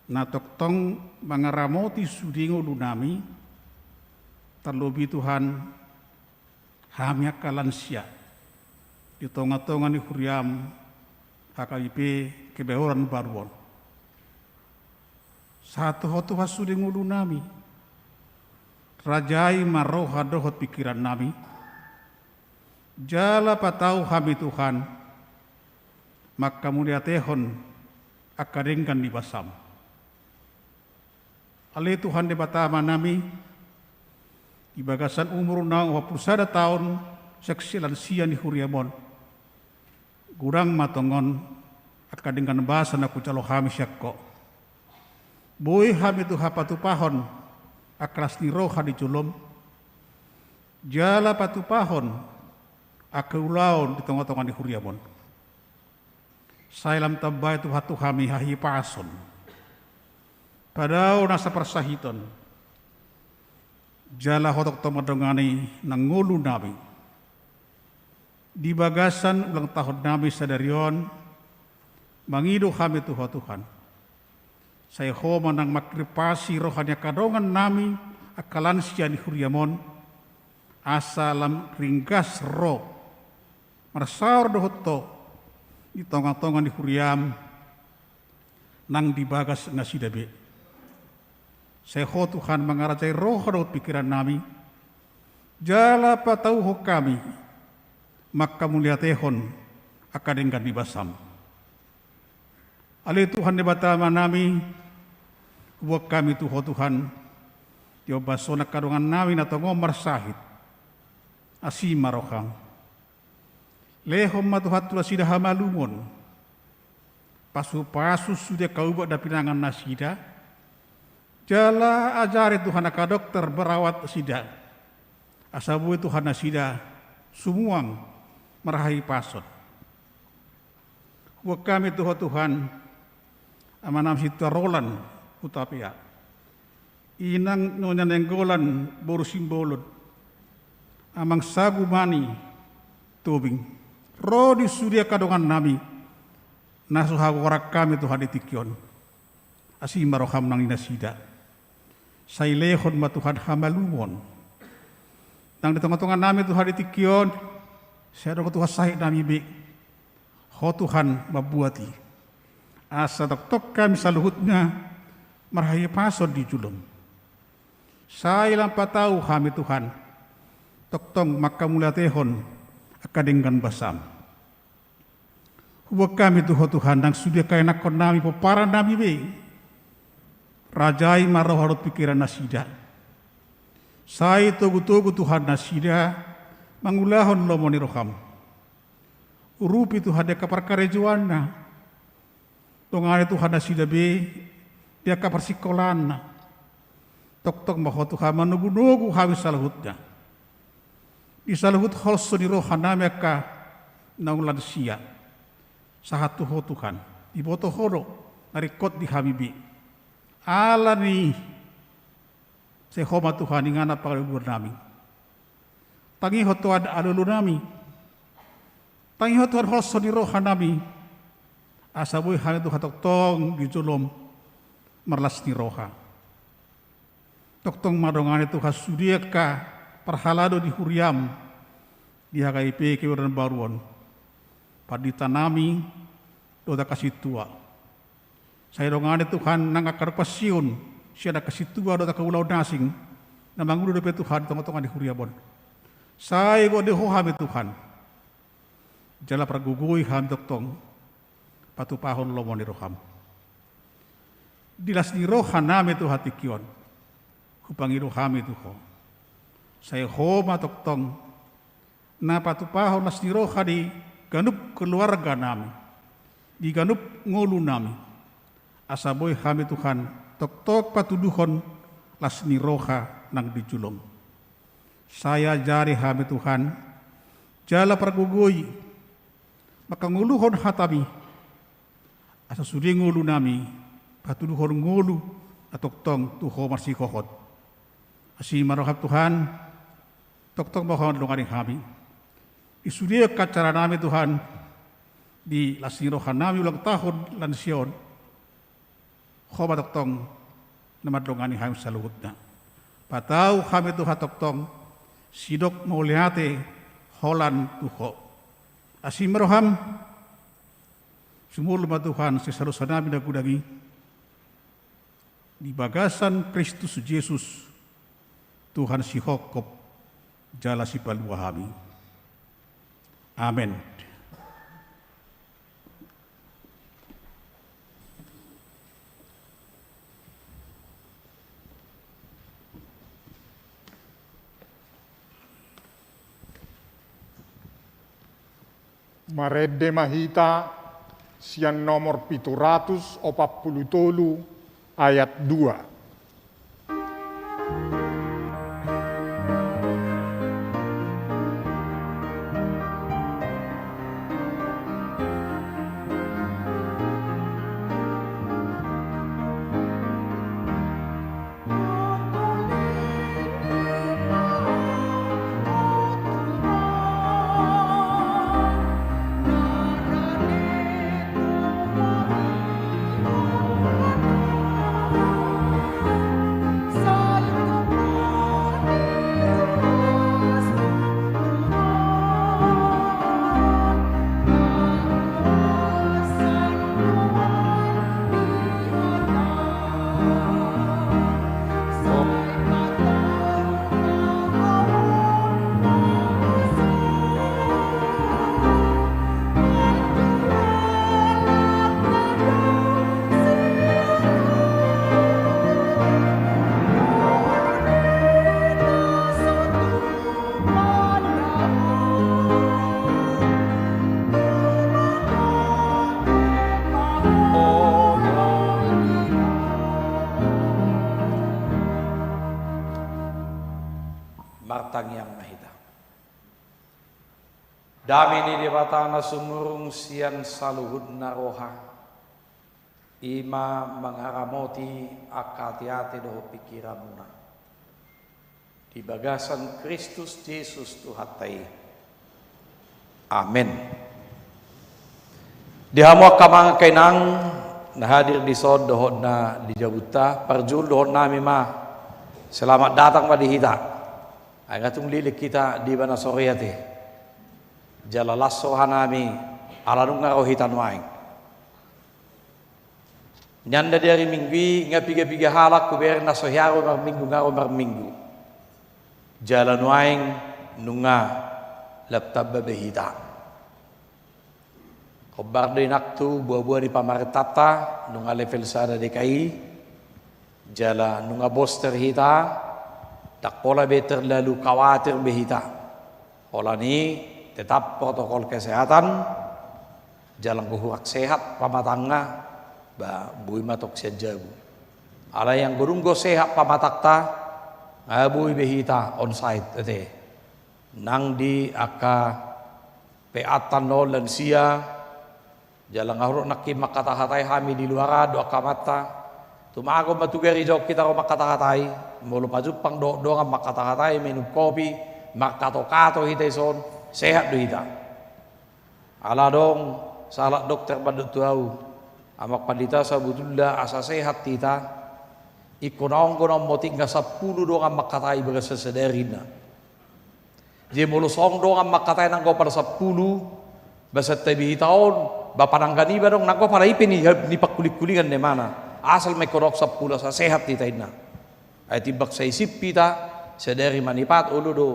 na tongtong mangaramoti sude ngolunami, tarlobi Tuhan, hami angka lansia di tongatonga ni huriaM H K B P Kebayoran Baru on. Sahat tu Ho Tuhan sude ngolunami, rajai ma roha dohot pingkirannami, jala patau hami Tuhan mangkamauliatehon angka denggan ni basaM. Ale Tuhan Debata Amanami, di bagasan umur naung opat pulu sada taon seksi lansia ni huriaM on, godang ma tongon angka denggan basa na hujalo hami sian Ho. Boi hami Tuhan patupahon angka las ni roha di joloM, jala patupahon angka ulaon di tongatonga ni huriaM on. Sai lam tambai Tuhan tu hami hahipason, padao nasa parsahiton, jala Ho tongtong mandongani nang ngolunami. Di bagasan ulang tahun nami sadari on, mangido hami tu Ho Tuhan. Sai Ho ma nang mangkirpasi roha ni angka dongan nami, angka lansia ni huriaM on, asa lam ringgas ro marsaor dohot Ho di tongatonga ni huriaM nang di bagas nasida be. Sai Ho Tuhan mangarajai roha dohot pingkiran nami, jala patauhon hami mangkamauliatehon angka denggan ni basaM. Ale Tuhan Debata Amanami, huboan hami tu Ho Tuhan, di ombas on angka dongan nami na tongon marsahit. Asi ma rohaM. Lehon ma Tuhan tu nasida hamalumon. Pasupasu sude angka ubat na pinangan nasida. Jala ajari Tuhan angka dokter marawat nasida, asa boi Tuhan nasida sumuang marhahipason. Huboan hami tu Ho Tuhan, amanami Sintua Roland Hutapea, inang Nyonya Nainggolan boru Simbolon, amang Sagu Mani Tobing, ro di sude angka dongannami na so hagogoran hami Tuhan di tingki on. Asi ma roham nang di nasida. Sai lehon ma Tuhan hamalumon nang di tonga-tonganami Tuhan di tingki on. Sai adong Tuhan sahit nami be, Ho Tuhan mambuat i, asa tongtong hami saluhutna marhahipason di jolom. Sai lam patau hami Tuhan tongtong manghamauliatehon angka denggan basam. Huboan hami tu Ho Tuhan nang sude angka ianakkonnami, pomparan nami be. Rajai ma roha dohot pingkiran nasida. Sai togu-togu Tuhan nasida mangulahon lomo ni roham. Urupi Tuhan di angka parkarejoanna. Dongani Tuhan nasida be di angka parsingkolaanna. Tongtong ma Ho Tuhan manogu-nogu hami saluhutna. Di saluhut holso ni rohanami angka naung lansia, sahat tu Ho Tuhan, diboto Ho do na ringkot di hami be. Alani i sai Ho ma Tuhan inganan pangalualuannami. Tangihon Tuhan alualunami. Tangihon Tuhan holso ni rohanami, asa boi hami Tuhan tongtong di jolom marlas ni roha. Tongtong ma dongani Tuhan sude angka parhalado di huriam di H K I P Kebayoran Baru on, panditanami dohot angka sintua. Sai dongani Tuhan nang angka na pasion sian angka sintua dohot angka ulaon na asing na mangolu dope Tuhan di tonga-tonga ni huriam on. Sai gonde Ho hami Tuhan, jala pargogoi hami tongtong patupahon lomo ni roham. Di las ni rohanami Tuhan tingki on, hupangido hami tu Ho. Sai Ho ma tongtong na patupahon las ni roha di ganup keluarganami, di ganup ngolunami, asa boi hami Tuhan tongtong patuduhon las ni roha nang di jolom. Sai ajari hami Tuhan, jala pargogoi mangkangoluhon hatami, asa sude ngolunami patuduhon ngolu na tongtong tu Ho marsihohot. Asi ma roham Tuhan, tongtong ma Ho mandongani hami di sude angka acaranami Tuhan, di las ni rohanami ulang tahun lansia on. Ho ma tongtong na mandongani hami saluhutna. Patau hami Tuhan tongtong sidok mauliate holan tu Ho. Asi ma roham. Sumurung ma Tuhan sian dosanami na godang i di bagasan Kristus Jesus, Tuhan sihongkop jala sipalua hami. Amen. Marende ma hita sian nomor pitu ratus opat pulu tolu ayat dua. Martangiang ma hita. Dame ni Debata na sumurung sian saluhutna roha, i ma mangaramoti angka ateate dohot pingkiranmuna, di bagasan Kristus Jesus Tuhanta i. Amen. Di hamu angka amang, angka inang na hadir dison dohot na di jabunta, parjolo dohononnami ma selamat datang ma di hita. Ai nga tung leleng hita dibahen na so ro i ate. Jala las rohanami ala nunga ro hita nuaeng. Nyanda di ari Minggu i nga piga-piga halak hubereng na so hea ro marminggu, nga ro marminggu. Jala nuaeng nunga lam tamba be hita. Hombar do inang tu boa-boa ni pamarentanta, nunga level sada D K I, jala nunga booster hita, ndang pola be terlalu khawatir be hita. Holan i tetap protokol kesehatan, jala anggo hurang sehat pamatangna, ba boi ma tong sian jabu. Alai anggo dung do sehat pamatangta, nga boi be hita onsite ate. Nang di angka P A-ta on lansia, jala nga hurang nangkin mangkatahatai hami di luar an dohot angka amanta. Tumagon ma tu gareja on hita ro mangkatahatai, molo pajumpang dohot dongan mangkatahatai, minum kopi, mangkatokato hita dison, sehat do hita. Ala adong sahalak dokter mandok tu ahu, Amang Pandita, sabotulna asa sehat hita, ingkon adong do na ummotik nga sampulu dongan mangkatai bagasan sadari ninna. Jadi molo songon dongan mangkatai nanggo pala sampulu, ba santabi hita on, ba pananggan iba adong nanggo pala i pe ni, ni pangkuling-kulingan na imana. Asal ma ingkon adong sampulu asa sehat hita ninna. Ai timbang sai sip hita, sadari manipat olo do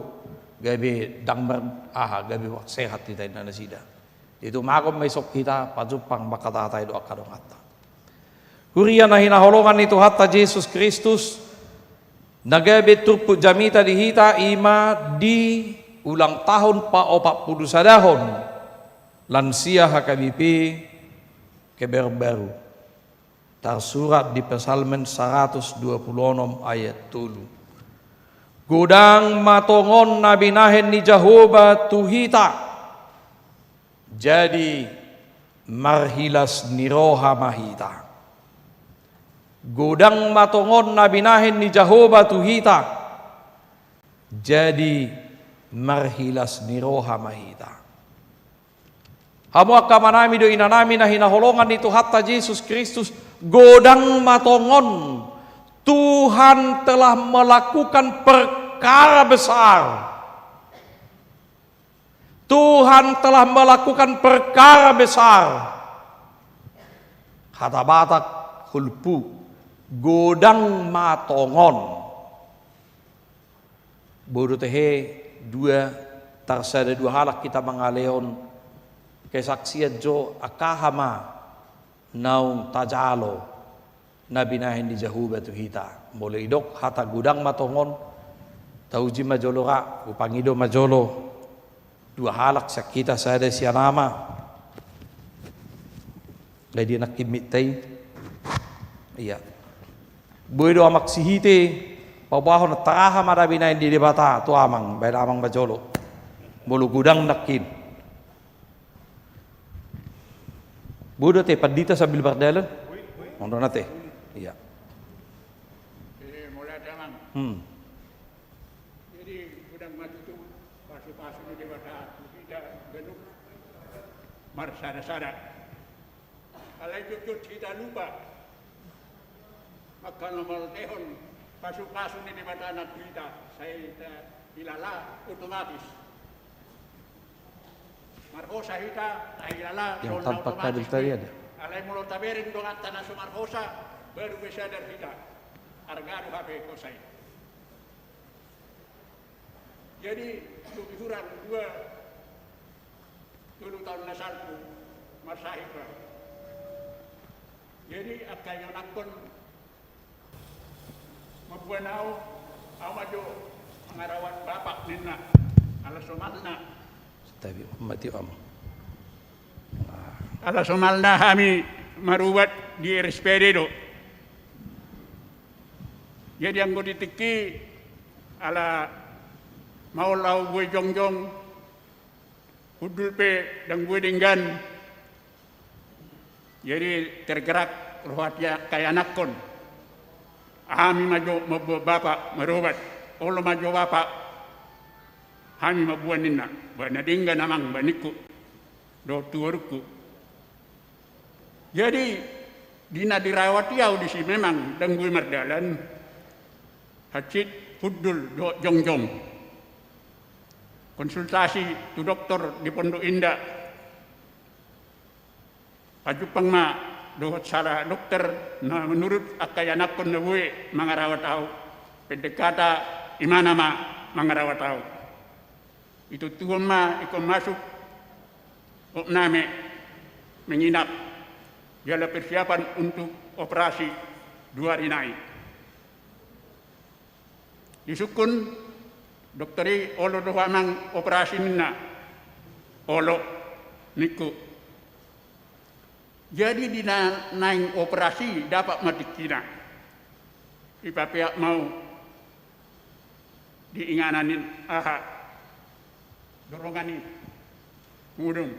gabe ndang mar-, aha, gabe hurang sehat hita ninna nasida. Jadi tumagon ma dison hita pajumpang mangkatahatai dohot angka donganta. Huria na hinaholongan ni Tuhanta Jesus Kristus, na gabe turpuk jamita di hita i ma di ulang tahun paopat pulu sadahon lansia H K B P Kebayoran Baru. Tarsurat di Psalmen saratus dua pulu onom ayat tolu. Godang ma tongon na binahen ni Jahowa tu hita, jadi marhilas ni roha ma hita. Godang ma tongon na binahen ni Jahowa tu hita, jadi marhilas ni roha ma hita. Hamu angka amanami dohot inanami na hinaholongan ni Tuhanta Jesus Kristus, godang ma tongon Tuhan telah melakukan perkara besar. Tuhan telah melakukan perkara besar. Hata Batak, hulpu, godang ma tongon. Boi do tehe dua, tarsada dua halak hita mangalehon kesaksian jo angka aha ma naung tajalo na binahen ni Jahowa tu hita. Molo didok hata godang ma tongon, tauji ma jolo ra, hupangido ma jolo. Dua halak sian hita, sada sian ama. Jadi nangkin mitta i. Iya. Boi do amang sihite paboahon antara aha ma na binahen ni Debata tu amang, bahen amang ma jolo. Molo godang nangkin. Boi do ate pandita sambil mardalan. Molo na ate. Iya. Jadi mulai ate amang. Hmm. Jadi godang ma tutu pasupasu ni Debata tu hita ganup marsada-sada. Alai jotjot hita lupa angka na manghalehon pasupasu ni Debata nang tu hita, sai tahilala otomatis. Marhosa hita, tahilala. Yang tanpa kabel tadi ada. Alai molo tabereng donganta na so marhosa, baru be sadar hita. Arga do hape hosa i. Jadi, lebih kurang dua, tolu taon na salpu, marsahit ma. Jadi, angka ingananhon mamboan ahu, ahu ma jo mangarawat bapak ninna, ala somalna. Tapi mati am. Ala somalna hami marubat di R S P D do. Jadi anggo di tingki ala Maol au boi jongjong, hundul pe ndang boi denggan. Jadi tergerak roha ni angka ianakkon. Hami ma jo mamboan bapa marobat, olo ma jo bapa hami mamboan ninna. Ba na denggan amang ba ningku dohot tu borungku. Jadi di na dirawati au disi memang ndang boi mardalan, hansit, hundul dohot jongjong. Konsultasi tu dokter di Pondok Indah. Pajumpang ma dohot sada dokter na menurut angka ianakkon na boi mangarawat au. Pendek kata, imana ma mangarawat au. Ituntuhon ma ingkon masuk opname menginap jala persiapan untuk operasi dua ari nai. Disungkun dokter i, olo do amang operasi ninna. Olo ningku. Jadi di na naeng operasi dapot ma tingkina. Ipapeak ma au di inganan ni aha, dorongan i. Mudung.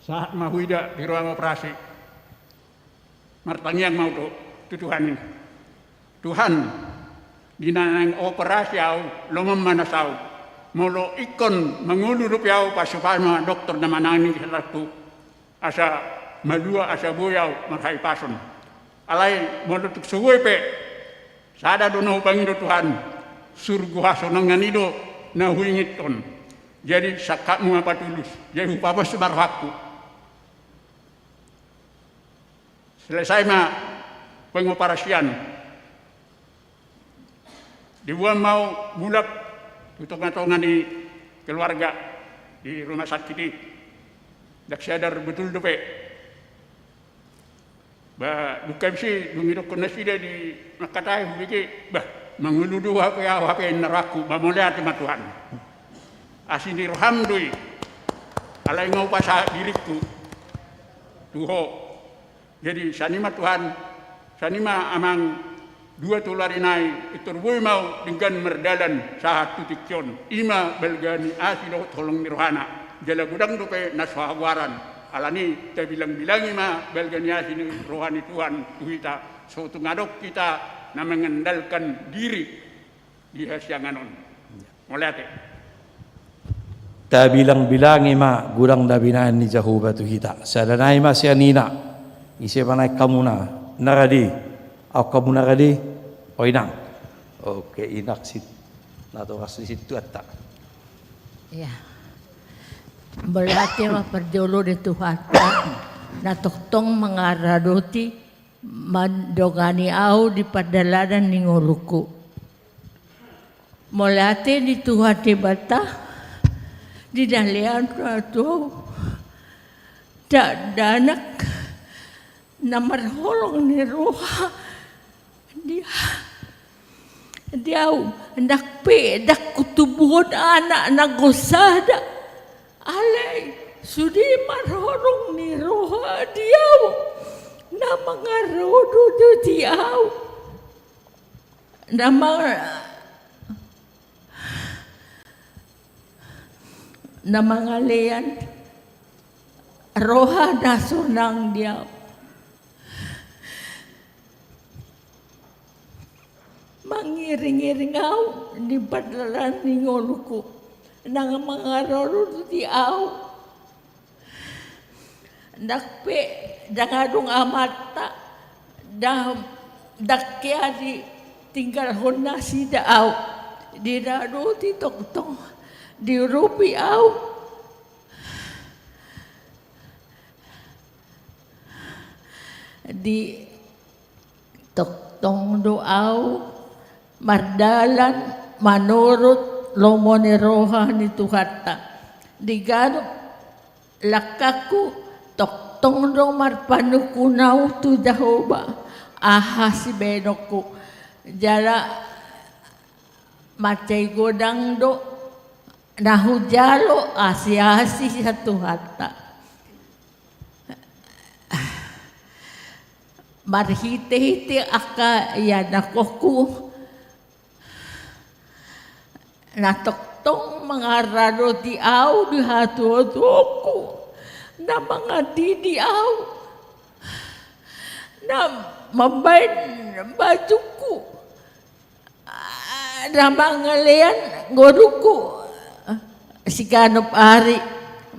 Sahat ma huida di ruang operasi. Martangiang ma au tu Tuhan i. Tuhan, di na naeng operasi au, lomo ma nasa au. Molo ingkon mangolu dope au, pasupasuna dokter na manangani salangku. Asa malua, asa boi au marhahipason. Alai molo tung so boi pe, sada do na hupangido Tuhan, surgo hasonangan i do na huingothon. Jadi sangkapmu ma patulus, jadi hupapos ma rohangku. Selesai ma pengoperasian. Diboan ma au mulak tu tongatonga ni keluarga di rumah sakit i. Ndang sadar betul dope. Ba dung habis i, dung idokkon nasida di mangkatai, hubege, bah, mangolu do hape au hape, ninna rohangku, ba mauliate ma Tuhan. Asi ni roham do i. Alai nga hupasahat diringku tu ho. Jadi sian i ma Tuhan, sian i ma amang, dua tolu ari nai pintor boi ma au denggan mardalan sahat tu tingki on. I ma balga ni asi dohot holong ni rohana. Jala godang dope na so hagoaran. Alani i tabilangbilangi ma balga ni asi ni roha ni Tuhan tu hita. So tung adong hita na mengandalkan diri di hasiangan on. Mauliate. Tabilangbilangi ma godang na binahen ni Jahowa tu hita. Sada nai ma sian ina. Ise ma naeng hamuna na rade? Aut hamuna rade? O inang. Oke, inang sit. Natoras ni sintuanta. Ia. Mauliate ma parjolo di Tuhanta na tongtong mangaradoti mandongani au di pardalanan ni ngolungku. Mauliate di Tuhan Debata di na lean tu au dakdanak na marholong ni roha di, di au. Ndang pe ndang hutubuhon anak nanggo sada. Alai sude marholong ni roha di au na mangaradoti au, na ma-, na mangalean roha na sonang di au. Mangiringiring au di pardalanan ni ngolungku, na mangaradoti au. Ndang pe, ndang adong amanta, ndang, ndang hea ditinggalhon nasida au. Diradoti tongtong, diurupi au. Di tongtong do au mardalan manurut lomo ni roha ni Tuhanta. Di ganup langkangku tongtong do marpanungkun au tu Jahowa, aha sibaenonku. Jala mansai godang do na hujalo asiasi sian Tuhanta. Marhitehite angka ianakhonku, Na tongtong mangaradoti au di hatuatuonku, na mangandidi au, na mambaen bajungku, na mangalean ngolungku, siganup ari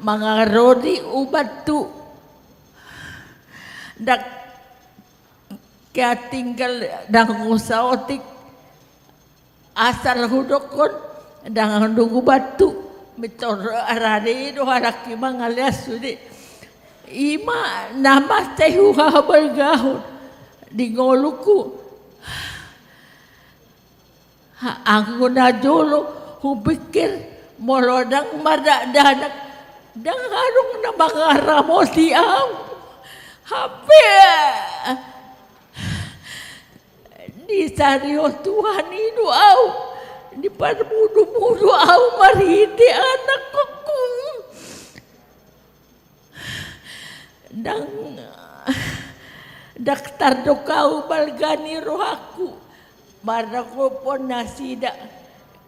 mangarodi ubattu. Ndang hea tinggal, ndang husaotik, asal hudokkon ndang dung ubattu, mintor rade do halak i mangalea sude. Ima na mansai huhabalgahon di ngolungku. Anggo na jolo hupikir, molo ndang mardakdanak, ndang adong na mangaramoti au. Hape disarihon Tuhan i do au, diparmudumudu au marhite anakkonku. Ndang, ndang tardok au balga ni rohangku mardokhon nasida.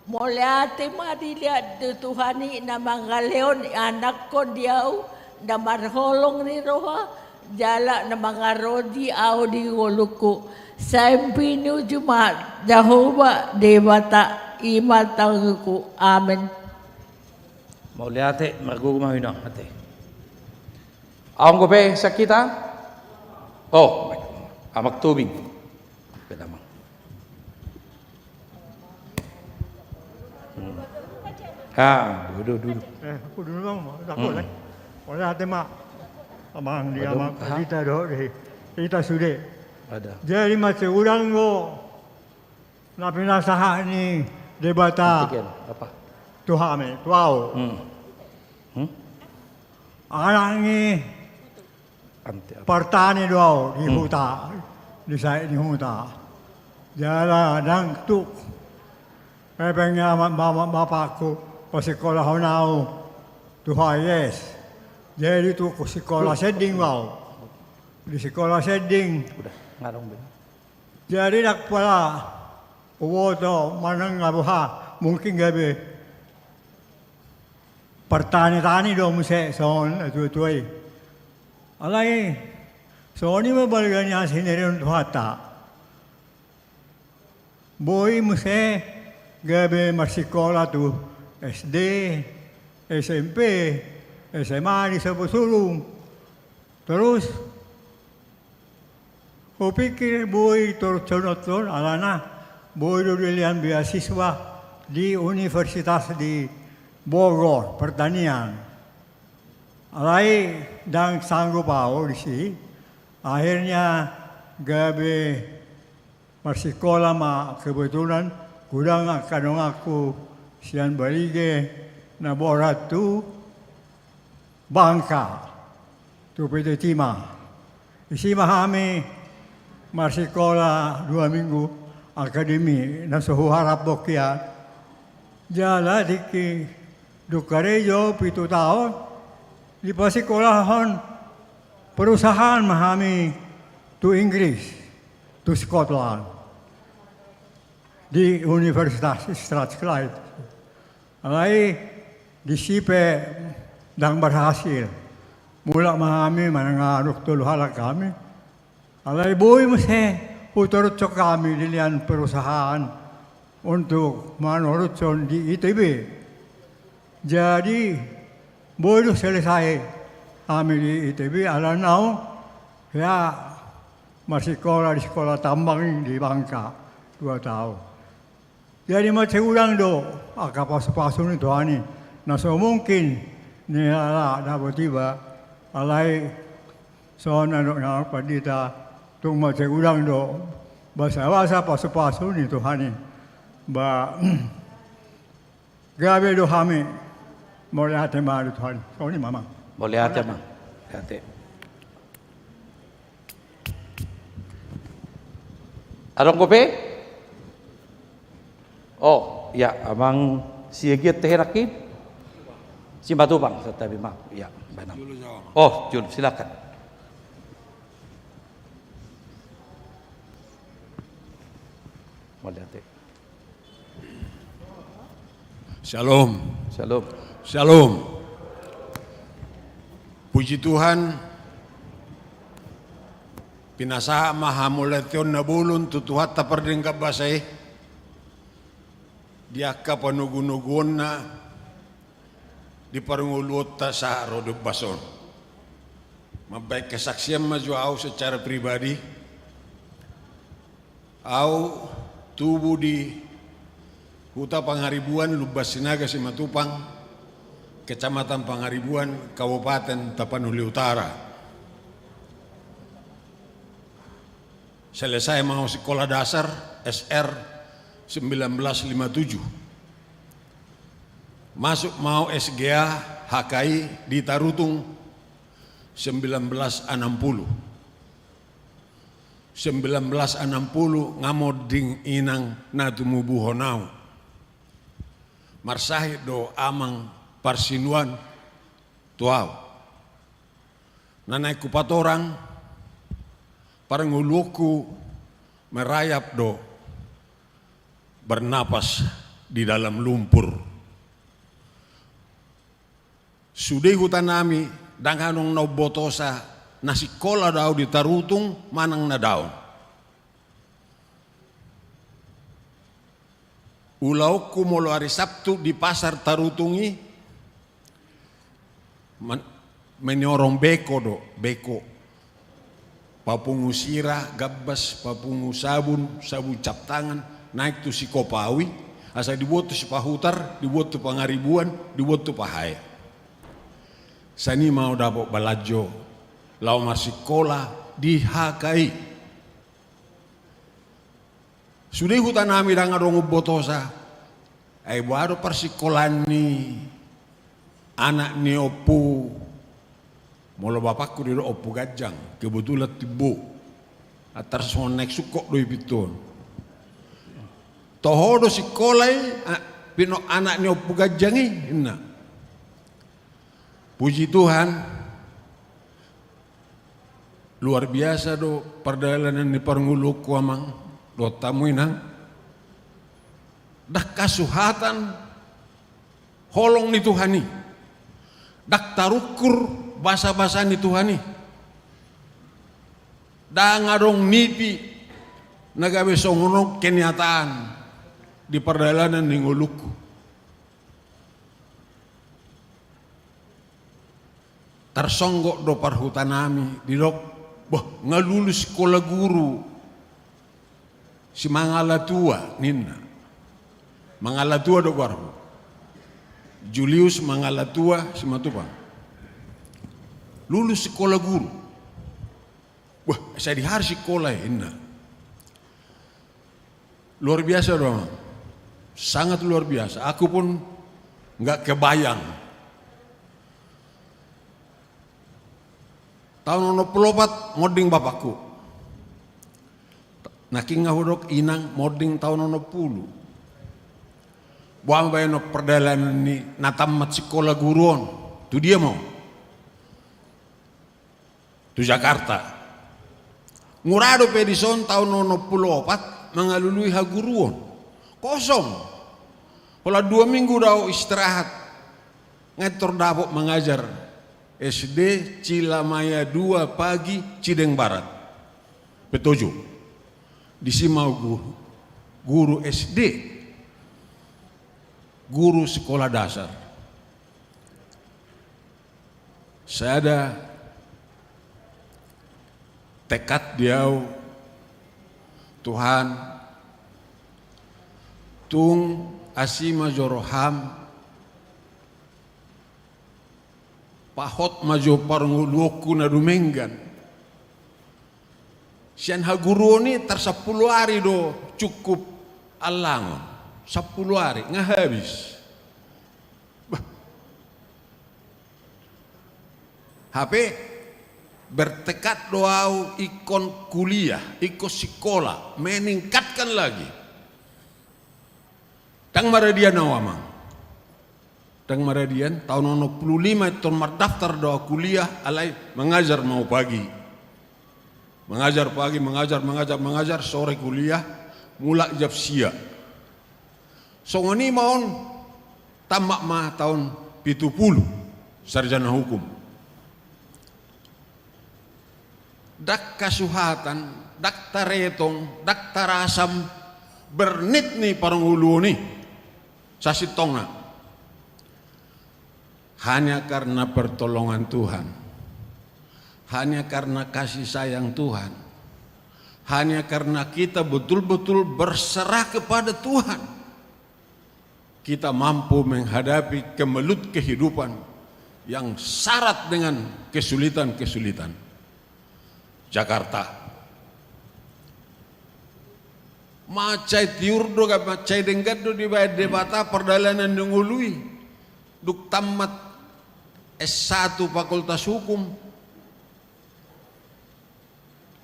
Mauliate ma dilehon Tuhan i na mangalehon anakkon di au, na marholong ni roha, jala na mangarodi au di ngolungku. Sai pinuji ma Jahowa Debata, i ma tangihonku. Amen. Mauliate, margogo ma ho inang, ate. Adong dope sian hita? O, Amang Tobing. Baen, Amang. Hmm. Ha, duduk, duduk. Eh, aku dulu, Bang. Udah, hmm, boleh. Mauliate ma. Amang, di Amang Dita do, di Dita sude. Ada. Jadi, mansai godang do na pinasahat ni Debata tu hami, tu au. Hmm. Hmm? Anak ni, ante, apa? Partani do au di, hmm, huta, di saet ni huta. Jala ndang tuk hepeng ni amak, amak bapakku pasikkolahon au tu H I S. Jadi tuk sikola sending au. Di sikola sending. Udah, ngalong be. Jadi ndang pola huboto manang boha, mungkin gabe partanitani do muse songon natuatua i. Alai songon i ma balga ni asi ni ari on tu hata. Boi muse gabe marsikola tu S D, S M P, S M A di Sabusulung. Torus hupikir boi torus songon on, alana boi do dilean beasiswa di Universitas di Bogor, Pertanian. Alai ndang sanggup au disi. Akhirnya gabe marsikola ma, kebetulan godang angka donganku sian Balige na borat tu Bangka, tu P T Timah. Disi ma hami marsikola dua minggu, akademi na so huharap bongkian. Jala tingki dung karejo pitu taon, dipasikolahon perusahaan ma hami tu Inggris, tu Scotland, di Universitas Strathclyde. Alai disi pe ndang berhasil. Mulak ma hami manang adong tolu halak hami. Alai boi muse hutorushon hami dilean perusahaan untuk manorushon di I T B. Jadi boi do selesai hami di I T B, alana naung hea marsikola di sikola tambang di Bangka dua taon. Jadi mansai godang do angka pasupasu ni Tuhan i, na so mungkin nilala dapot iba, alai songon na nidok ni amang pandita, tung mansai godang do basabasa pasupasu ni Tuhan i. Ba gabe do hami. Mauliate ma di Tuhan. Songon i ma, Amang. Mauliate, Amang. Mauliate. Adong dope? O, ia, Amang Siagian Tehe nangkin? Simatupang, santabi ma. Ia, baen, Amang. O, jolo, silakan. Mauliate. Shalom. Shalom. Shalom. Puji Tuhan, pinasahat ma hamuliateon na bolon tu Tuhanta pardenggan basa i, di angka panogunoguonna di parngoluonta sahat ro di ombas on. Mambahen kesaksian ma jo au secara pribadi. Au tubu di Huta Pangaribuan, Lumban Sinaga, Simatupang, Kecamatan Pangaribuan, Kabupaten Tapanuli Utara. Selesai ma au sikola dasar, S R, sembilan belas lima tujuh. Masuk ma au S G A, H K I, di Tarutung, sembilan belas enam puluh. Sembilan belas enam puluh, nga monding inang na tumubuhon au. Marsahit do amang parsinuan tu au. Na naeng hupatorang, parngoluonku merayap do, bernapas di dalam lumpur. Sude hutanami, ndang adong na umbotosa, na sikola do au di Tarutung manang na daon. Ulaonku molo ari Sabtu di pasar Tarutung i, man-, menyorong beko do, beko. Papungu sira, gambas, papungu sabun, sabun cap tangan, naeng tu sikopawi, asa dibuat tu Sipahutar, dibuat tu Pangaribuan, dibuat tu Pahae. Sian i ma au dapot balanjo, laho marsikola di H K I. Sude hutanami ndang adong umbotosa. Ai boha do parsikolaan ni anak ni ompu. Molo bapakku didok Ompu Ganjang, kebetulan Timbo. Antar songon naeng sungkot do i pintu on. Toho do sikola i, a-, pinok anak ni Ompu Ganjang i, inna. Puji Tuhan, luar biasa do pardalanan ni parngoluonku amang dohot hamu inang. Ndang hasuhatan holong ni Tuhan i. Ndang tarungkul basabasa ni Tuhan i. Ndang adong nipi na gabe songon on kenyataan di pardalanan ni ngolungku. Tarsonggot do parhutanami, didok, "Bah, nga lulus sikola guru si Mangalatua," ninna. Mangalatua do goarhu. Julius Mangalatua Simatupang. Lulus sikola guru. "Wah, sai di aha sikola i?" ninna. Luar biasa do, amang. Sangat luar biasa. Aku pun nggak kebayang. Taon onom pulu opat monding bapakku. Nangkin nga hudok inang monding taon onom pulu. Boha ma bahenon pardalanan ni na tammat sikola guru on? Tu dia ma on? Tu Jakarta. Mura dope dison taon onom pulu opat mangalului haguruon. Kosong. Holan dua minggu do au istirahat. Nga tor dapot mangajar S D Cilamaya dua Pagi, Cideng Barat. Petojo. Disi ma au gu-, guru S D. Guru sikola dasar. Sada tekad di au, Tuhan, tung asi ma jo roham, pahot ma jo parngoluonku na dumenggan. Sian haguruon i tar sampulu ari do cukup allangon. Sampulu ari, nga habis. Bah. Hape bertekad do au ingkon kuliah, ingkon sikola, meningkatkan lagi. Ndang maradian au, amang. Ndang maradian, taon onom pulu lima ingkon mardaftar do au kuliah, alai mangajar ma au pagi. Mangajar pagi, mangajar, mangajar, mangajar, sore kuliah, mulak jam sia. Songon i ma on, Tamat ma taon pitu pulu sarjana hukum. Ndang hasuhatan, ndang taretong, ndang tarasam bernit ni parngoluon i sasintongna. Hanya karena pertolongan Tuhan, hanya karena kasih sayang Tuhan, hanya karena kita betul-betul berserah kepada Tuhan, kita mampu menghadapi kemelut kehidupan yang syarat dengan kesulitan-kesulitan. Jakarta. Mansai tiur do, mansai denggan do dibaen Debata pardalanan ni ngolu i. Dung tamat S satu Fakultas Hukum.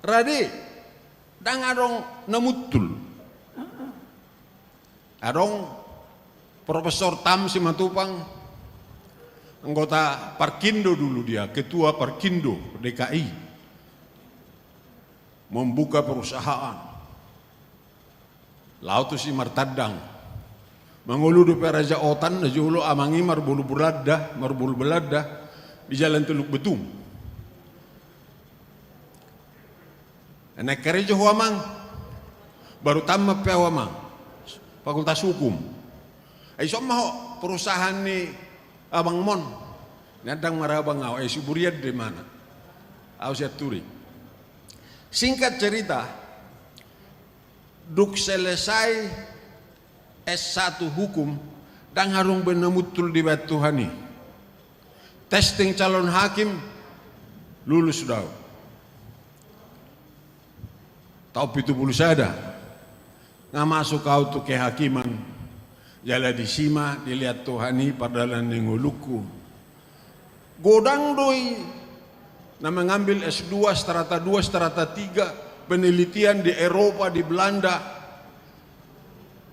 Rade, ndang adong na muntul. Adong Profesor Tam Simatupang, anggota Parkindo dulu dia, ketua Parkindo D K I, membuka perusahaan. Laho tusi martandang. Mangolu dope Raja Otan, na jolo amang i marbolu Belanda, marbolu Belanda di Jalan Teluk Betung. Naeng karejo ho amang, baru tamat pe au amang, Fakultas Hukum. Ai ison ma ho perusahaan ni abangmon. Nian ndang marabang au, ai Siburian do imana. Au Sianturi. Singkat cerita, dung selesai S satu Hukum, ndang adong be na muntul dibaen Tuhan i. Testing calon hakim, lulus do au. Taon pitu pulu sada, nga masuk au tu kehakiman, jala disi ma dilehon Tuhan i pardalanan ni ngolungku. Godang do i na mengambil S dua, strata dua, strata tiga, penelitian di Eropa, di Belanda.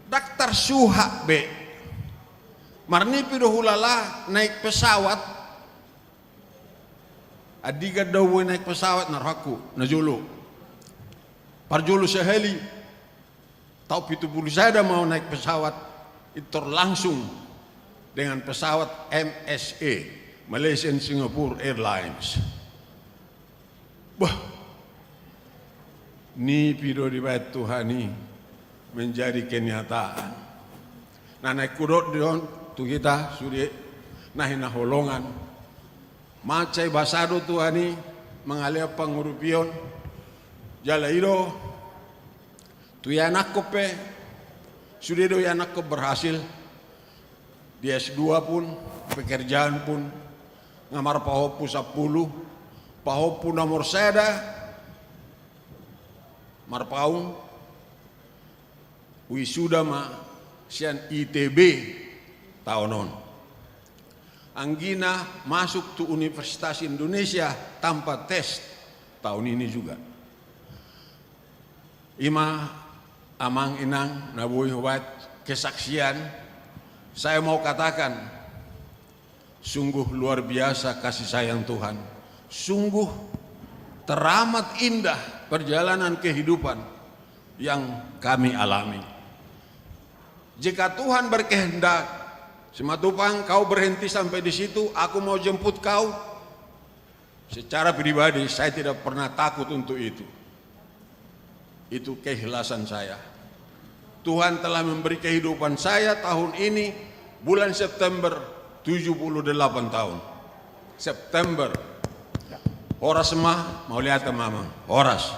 Ndang tarsuhat be. Marnipi do hulala naik pesawat. Andigan do au boi naik pesawat, na rohangku, na jolo. Parjolo sahali, taon pitu pulu sada ma au naik pesawat, pintor langsung dengan pesawat M S A, Malaysian Singapore Airlines. Bah, nipi do dibaen Tuhan i menjadi kenyataan. Na naeng hudok do on tu hita sude na hinaholongan. Mansai basa do Tuhan i mangalehon pangurupion. Jala i do tu ianakhon pe, sude do ianakhon berhasil. Di S dua pun, pekerjaan pun, nga marpahompu sampulu, pahompu nomor sada, marpaung, wisuda ma sian I T B taon on. Anggina masuk tu Universitas Indonesia tanpa tes taon ini juga. I ma amang inang na boi hubaen kesaksian, saya mau katakan, sungguh luar biasa kasih sayang Tuhan. Sungguh teramat indah perjalanan kehidupan yang kami alami. Jika Tuhan berkehendak, Simatupang, kau berhenti sampai di situ, aku mau jemput kau. Secara pribadi, saya tidak pernah takut untuk itu. Itu keikhlasan saya. Tuhan telah memberi kehidupan saya tahun ini, bulan September, tujuh puluh delapan tahun. September. Horas ma, mauliate ma amang. Horas.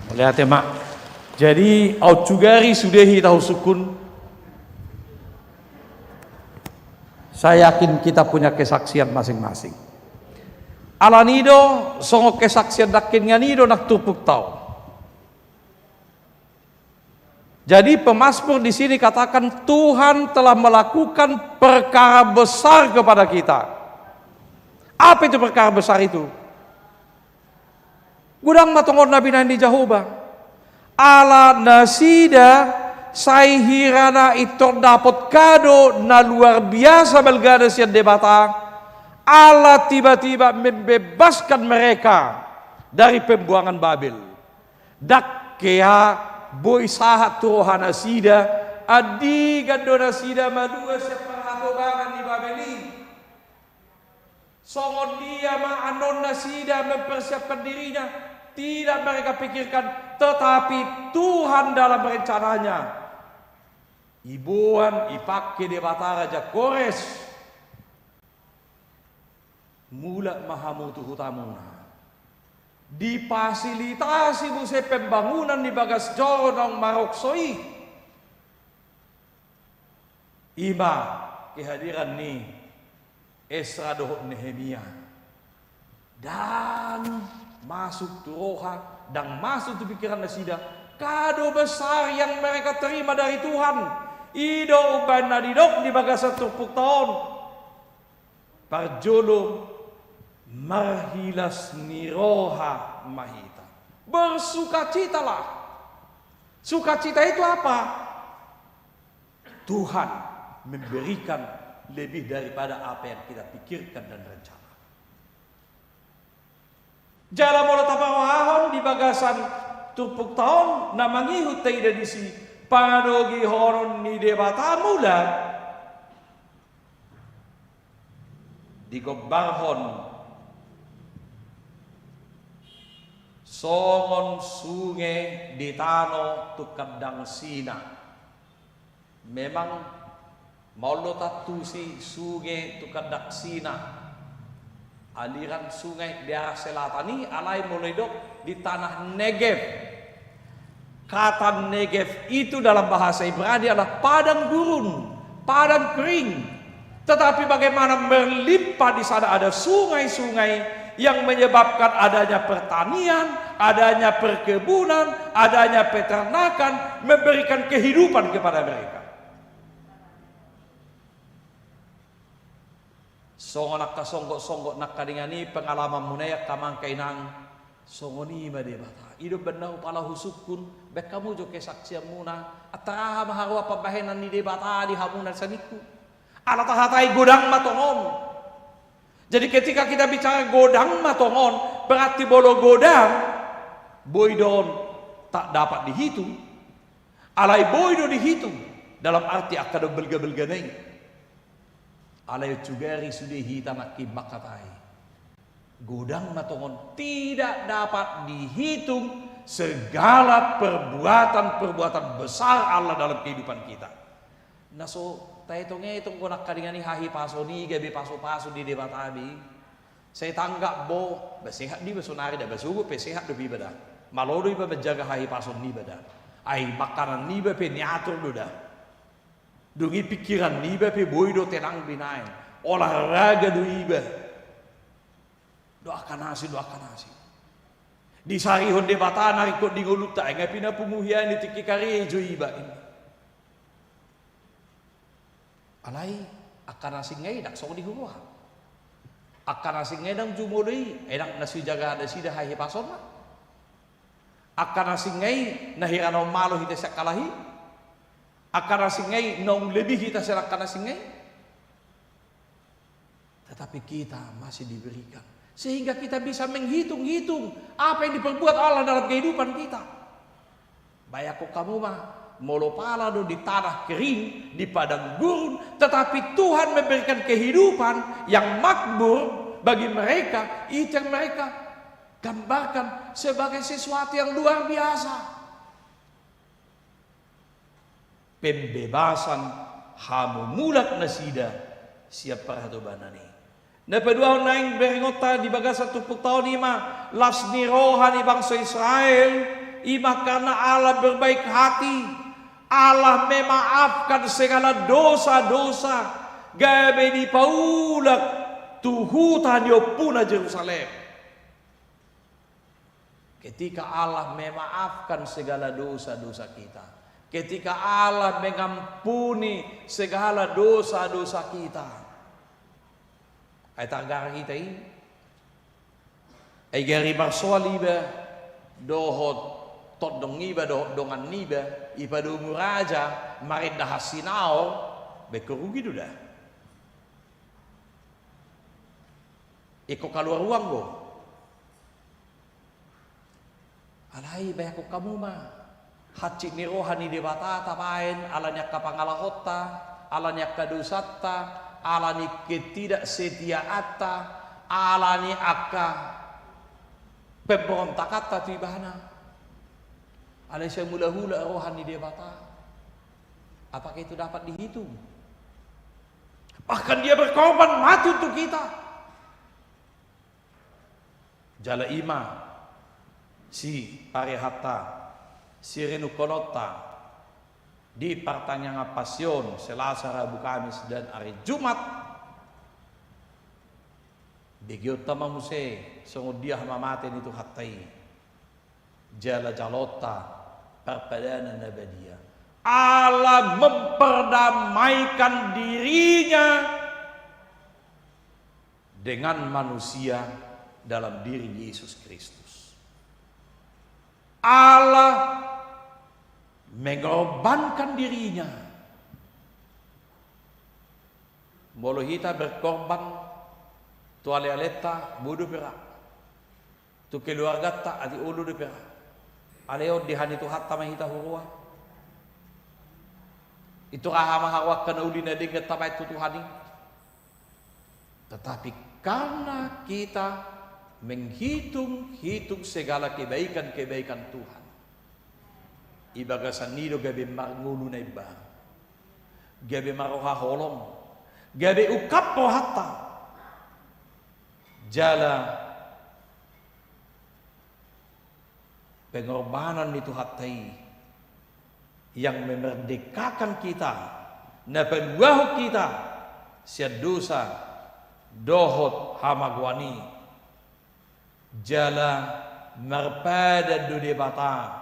Mauliate ma. Jadi, au sugari sude hita husungkun. Saya yakin kita punya kesaksian masing-masing. Alani i do, songon kesaksian nangkin, nga i do nang turpukta on. Jadi pemazmur di sini katakan, Tuhan telah melakukan perkara besar kepada kita. Apa itu perkara besar itu? Godang ma tongon na binahen ni Jahowa. Ala nasida sai hira na pintor dapot kado na luar biasa balgana sian Debata, Allah tiba-tiba membebaskan mereka dari pembuangan Babel. Ndang hea boi sahat tu roha nasida, andigan do nasida malua sian parhata Hadobanan ni Babel i. Songon dia ma annon nasida mempersiapkan dirinya, tidak mereka pikirkan, tetapi Tuhan dalam rencananya. Diboan, dipangke Debata Raja Kores. Mulak ma hamu tu hutamuna. Difasilitasi muse pembangunan di bagas joro naung marokso i. I ma kehadiran ni Esra dohot Nehemia. Ndang masuk tu roha, ndang masuk tu pikiran nasida kado besar yang mereka terima dari Tuhan. I do umbahen na didok di bagasan turpukta on. Parjolo, marhilas ni roha ma hita. Bersukacitalah. Sukacita itu apa? Tuhan memberikan lebih daripada apa yang kita pikirkan dan rencana. Jala molo taparrohahon di bagasan turpukta on na mangihut taida disi, panogihonon ni Debata mulak digombarhon songon sunge di tano tungkandang Sina. Memang maol do tantusi sunge tungkandang Sina. Aliran sungai di arah selatan i, alai molo didok di tanah Negev. Kata Negev itu dalam bahasa Ibrani adalah padang gurun, padang kering. Tetapi bagaimana melimpah di sana ada sungai-sungai yang menyebabkan adanya pertanian, adanya perkebunan, adanya peternakan, memberikan kehidupan kepada mereka. Songon angka songgot-songgot nangkaningan i pengalamanmuna i angka amang inang, songon i ma Debata. I do umbahen na hupala husungkun, baen hamu jo kesaksianmuna, antara aha ma haroa pambahenan ni Debata di hamuna sian ningku. Ala tahatai godang ma tongon. Jadi ketika kita bicara godang ma tongon, berarti molo godang, boi do on tak dapat dihitung, alai boi do dihitung dalam arti angka do belga-belgana i. Alai on sugari sude hita nangkin mangkatai. Godang ma tongon, tidak dapat dihitung segala perbuatan-perbuatan besar Allah dalam kehidupan kita. Na so taetong-etong do nangkaningan i hahipason i gabe pasu-pasu ni Debata be. Sai tanggap bo, ba sehat do iba sonari da, ba sogot pe sehat do iba da. Malo do iba manjaga hahipason niba da. Ai makanan niba pe niatur do da. Dung i pikiran niba pe boi do tenang binaen. Olahraga do iba. Doakan asi, doakan asi. Disarihon Debata na ringkot di ngolunta, ai nga pinapungu hian i tingki karejo iba. Alai angka na asing nga i ndang songon i huroha. Angka na asing nga i ndang jumolo i, ai ndang na so ijaga nasida hahipasonna. Angka na asing nga i na hira naung malo hita sian halak i. Angka na asing nga i naung lebih hita sian angka na asing nga i. Tetapi kita masih diberikan. Sehingga kita bisa menghitung-hitung apa yang diperbuat Allah dalam kehidupan kita. Bayangkon hamu ma, molo pala do di tanah kering, di padang gurun, tetapi Tuhan memberikan kehidupan yang makmur bagi mereka, itu yang mereka gambarkan sebagai sesuatu yang luar biasa. Pembebasan hamu mulak nasida sian parhatobanan i. Na paduahon naeng berengonta di bagasan turpukta on i ma las ni roha ni bangso Israel, i ma karena Allah berbaik hati, Allah memaafkan segala dosa-dosa, gabe dipaulak tu huta ni ompuna Jerusalem. Ketika Allah memaafkan segala dosa-dosa kita, ketika Allah mengampuni segala dosa-dosa kita, ai targara hita i, ai gari marsoal iba dohot tondong niba dohot dongan niba, ipadomu raja marenda hasinaon, baen ho rugi do da. Ingkon kaluar uang do. Alai bayangkon hamu ma, hansit ni roha ni Debata tabaen ala ni angka pangalahonta, Ala ni angka dosanta, ala ni ketidaksetiaanta, ala ni angka pemberontakanta tu ibana. Alai sai mulak-ulak roha ni Debata. Apakah itu dapat dihitung? Bahkan dia berkorban mati untuk kita. Jala i ma siparehanta, sirenungkononta di partangiangan Pasion, Selasa, Rabu, Kamis, dan ari Jumat. Begeonta ma muse songon dia hamamate ni Tuhanta i. Jala jaloonta parpadanan na badia. Allah memperdamaikan dirinya dengan manusia dalam diri Yesus Kristus. Allah mengorbankan dirinya. Molo hita berkorban tu ale-alenta, boi dope ra. Tu keluarganta, atik olo dope ra. Alai on dihaha ni Tuhanta ma hita huroha. Itu ra hama haroan angka na uli na denggan tabaen tu Tuhan i. Tetapi karena kita menghitung-hitung segala kebaikan-kebaikan Tuhan, i bagasan i do gabe marngolu na imbaru, gabe marroha holong, gabe ungkap rohanta. Jala pengorbanan ni Tuhanta i yang memerdekakan kita, na paluahon hita sian dosa dohot hamagoan i. Jala marpadan do Debata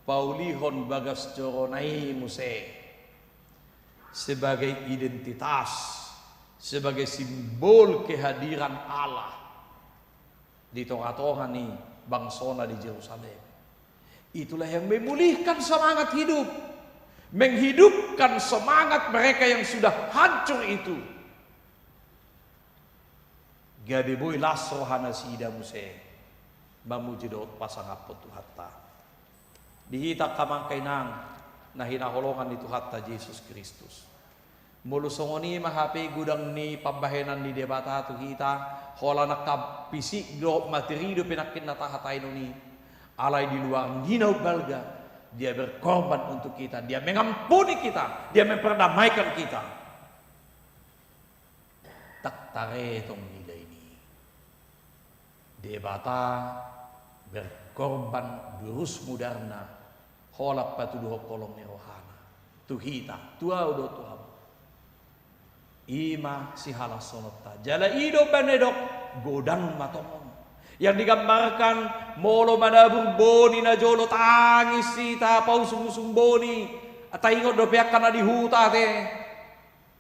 paulihon bagas jorona i muse sebagai identitas, sebagai simbol kehadiran Allah di tonga-tonga ni bangsona di Jerusalem. Itulah yang memulihkan semangat hidup, menghidupkan semangat mereka yang sudah hancur itu. Gabe boi las roha nasida muse mamuji dohot pasangaphon Tuhanta. Di hita angka amang, angka inang na hinaholongan ni Tuhanta Jesus Kristus, molo songon i ma hape godang ni pambahenan ni Debata tu hita, holan angka fisik dohot materi dope nangkin na tahatai on i, alai di luar ni na umbalga, Dia berkorban untuk kita, Dia mengampuni kita, Dia memperdamaikan kita. Ndang tare tong nilai ni Debata berkorban durus mudarna, holan patuduhon holong ni rohana tu hita, tu ahu dohot tu hamu. I ma sihalashononta. Jala i do umbahen na didok, godang ma tongon. Yang digambarkan, molo manabur boni najolo, tangis hita, pausung-usung boni, taingot dope angka na di huta ate.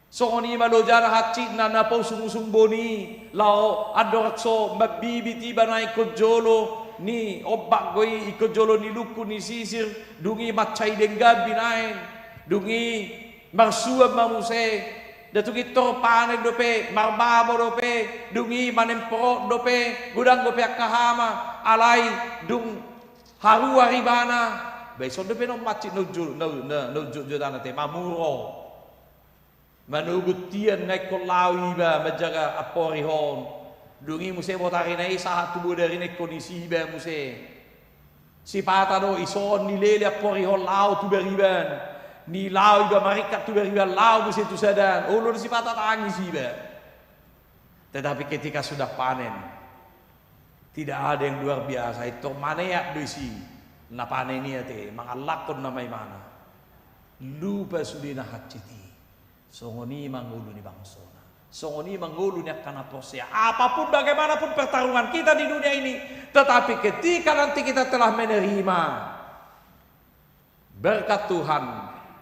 Songon i ma lojana, hansitna, na pausung-usung boni, laho andorang so mambibit iba na ingkon jolo ni ombak do i, ingkon jolo ni lungkun ni sisir, dung i mansai denggan binaen, dung i marsuan ma muse, nda tung pintor panen dope, marmamo dope, dung i manemporot dope, godang dope angka hama, alai dung haruar ibana, ba ison dope na umhansit na unjut, na, na, na unjut jotjotana ate, mamuro. Manogot tian na ingkon laho iba manjaga amporihon. Dung i muse botarina i sahat tu bodari na ingkon isi iba muse. Sipata do ison nilele amporihon laho tu bariban. Ni laho iba maringkat tu bariban laho muse tu sadan. Olo do sipata tangis iba. Tetapi ketika sudah panen, tidak ada yang luar biasa, pintor maneat do isi na panen i ate, mangallakhon nama imana. Lupa sude na hansit i. Songon i ma ngolu ni bangsona. Songon i ma ngolu ni angka na porsea. Apapun, bagaimanapun pertarungan kita di dunia ini, tetapi ketika nanti kita telah menerima berkat Tuhan,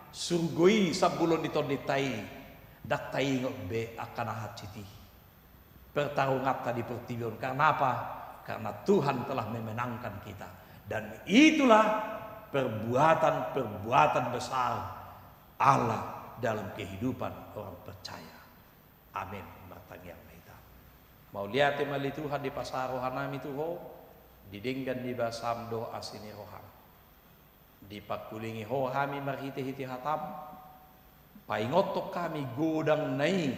surgo i, sambulon ni tondinta i, ndang taingot be angka na hansit i. Pertarunganta di portibi on. Karena apa? Karena Tuhan telah memenangkan kita. Dan itulah perbuatan-perbuatan besar Allah dalam kehidupan orang percaya. Amin. Martangiang ma hita. Mauliate ma ale Tuhan, dipasahat rohanami tu Ho, didenggan ni basam dohot asi ni roham. Dipangkulingi Ho hami marhitehite hatam, Paingothon hami godangna i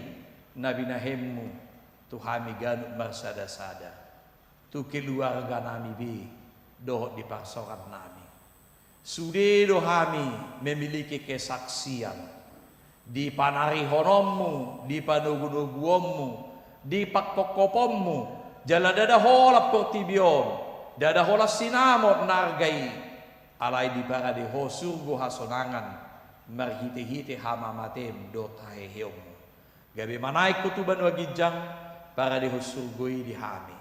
na binahenmu tu hami ganup marsadasada, tu keluarganami be dohot di parsorannami. Sude do hami memiliki kesaksian di panarihononmu, di panogunoguonmu, di pangkopkoponmu, jala ndada holan portibi on, ndada holan sinamot na arga i, alai diparade ho surgo hasonangan marhitehite hamamatem dohot haheheonmu. Gabe manaek ho tu banua ginjang, paradehon surgo i di hami.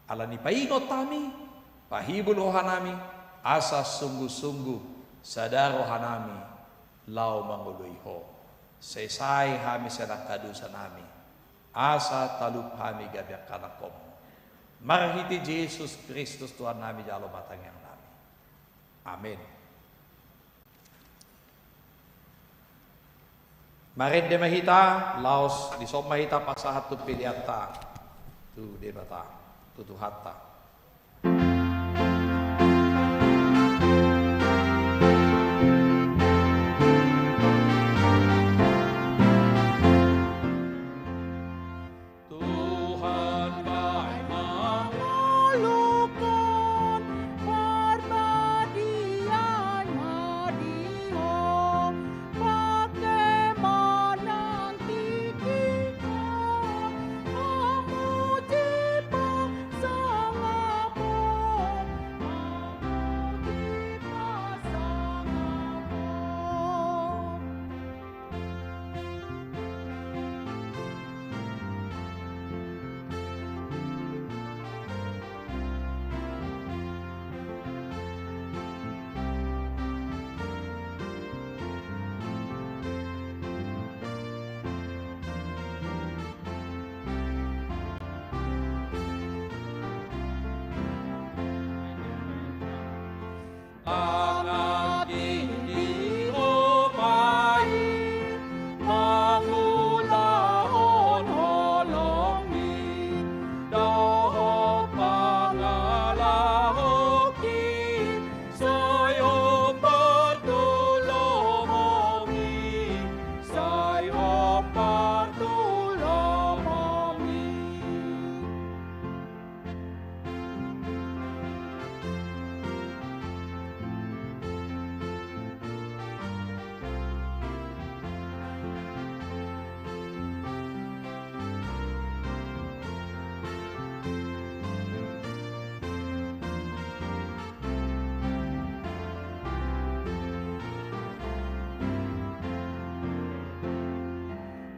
Alani i paingot hami, pahibul rohanami, asa sungguh-sungguh sada rohanami laho mangoloi ho. Sesai hami sian angka dosanami, asa talup hami gabe angka anakkonmu. Marhite Jesus Kristus Tuhannami jalo ma tangiangnami. Amen. Marende ma hita, laos dison ma hita pasahat tu peleanta tu Debata, tu Tuhanta. Tuhan ma mangoluhon, parbadiai ma di Ho, pake ma nang tingkihon, mamuji pasangapon, mamuji pasangapon. Tangan tingki Ho ma i, mangulahon holong i, dohot pangalaho i, sai hombar tu lomo i, sai hombar tu lomo i.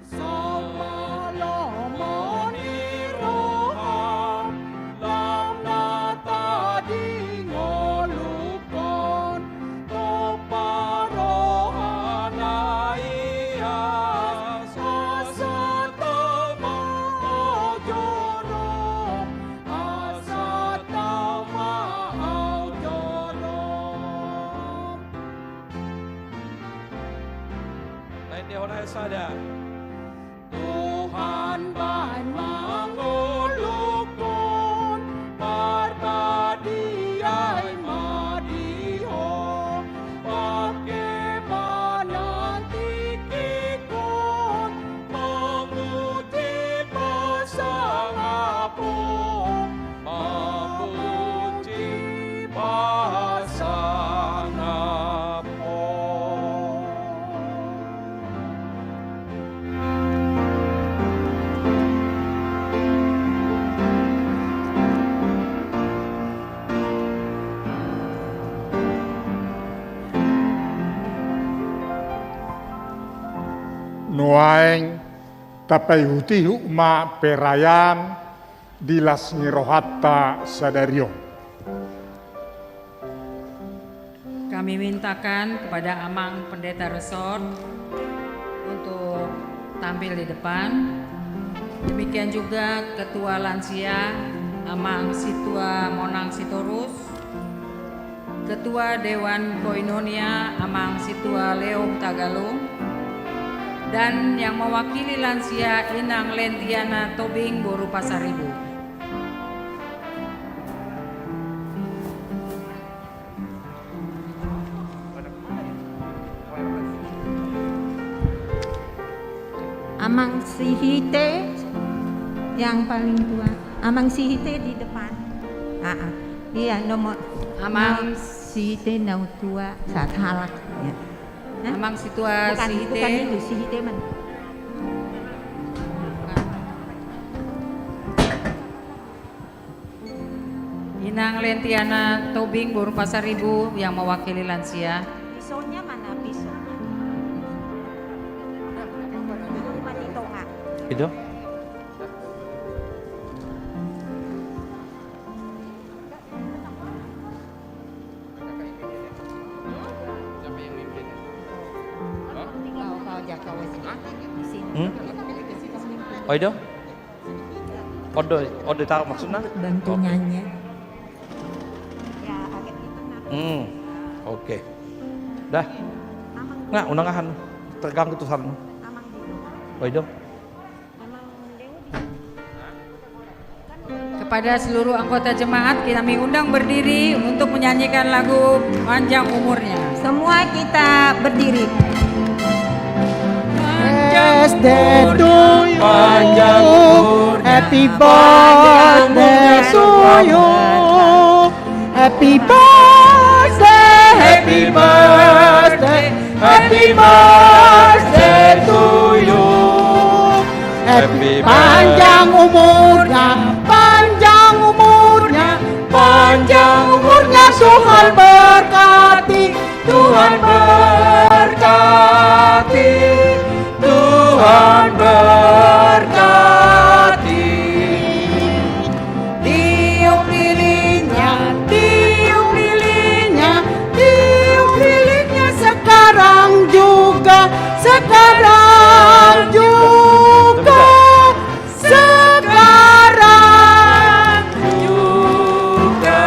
Sahat ma lomo ni roha, lam na tading ngoluhon, tompa rohana i, asa tama au joro, asa tama au joro. Lain dia hona sada. Tuhan baen mangoluhon, parbadiai ma di Ho, pake ma nang tingkihon, mamuji pasangapon, mamuji pasangapon. Nuaeng tapaihutihut ma perayaan di las ni rohanta sadari on. Kami mintakan kepada Amang Pendeta Resort untuk tampil di depan. Demikian juga Ketua Lansia, Amang Situa Monang Sitorus. Ketua Dewan Koinonia, Amang Situa Leo Hutagalung, dan yang mewakili lansia, Inang Lentiana Tobing, boru Pasaribu. Amang Sihite yang paling tua. Amang Sihite di depan. Ah, ah. Iya, nomor Amang Sihite na tua sahalak. Ya. Hah? Amang Situa Sihite. Bukan, bukan itu, Sihite mana? Inang Lentiana Tobing, boru Pasaribu, yang mewakili lansia. Pisaunya mana pisaunya? Itu. Hmm? Oi do. Ondo, ondo tahu maksudnya? Bantu nyanyi. Hmm, oke. Dah. Nggak, unang ahan. Terganggu tuh sana. Oi do. Kepada seluruh anggota jemaat, kami undang berdiri untuk menyanyikan lagu Panjang Umurnya. Semua kita berdiri. Happy birthday to you. Panjang umurnya. Happy birthday to you. Happy birthday, happy birthday, happy birthday to you. Happy birthday. Panjang umurnya, panjang umurnya, panjang umurnya, Tuhan berkati, Tuhan berkati, Tuhan berkati. Tiup lilinnya, tiup lilinnya, tiup lilinnya sekarang juga, sekarang juga, sekarang juga.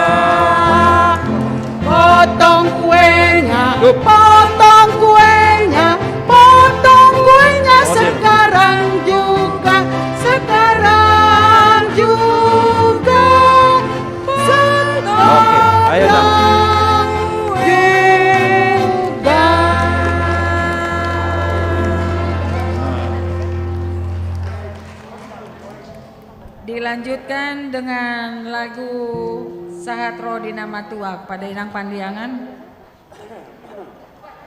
Potong kuenya, potong kuenya, potong kuenya sekarang juga, sekarang juga, sekarang juga. Dilanjutkan dengan lagu Sahat Ro di Na Matua kepada Inang Pandiangan.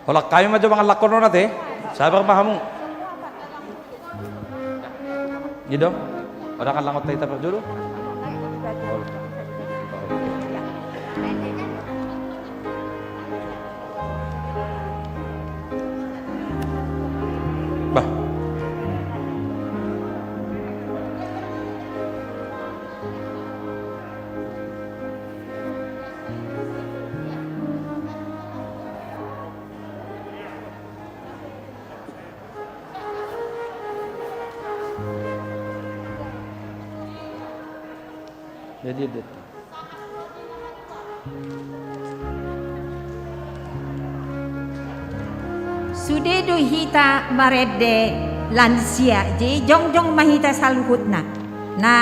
Holan hami ma jo mangalangkon on ate. Sabar ma hamu. Gitu. Holan alangkon hita parjolo. Bah. Jadi, dia. Sude do hita marende lansia, jadi jongjong ma hita saluhutna. Na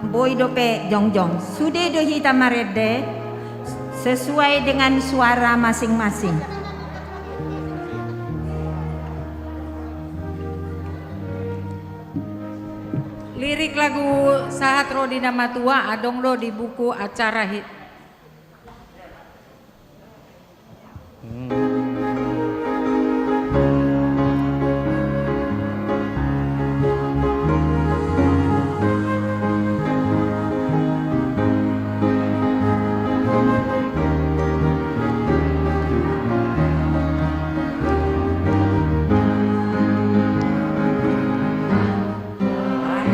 boi dope jongjong. Sude do hita marende sesuai dengan suara masing-masing. Lirik lagu Sahat Ro di Na Matua adong do di buku acara hi-,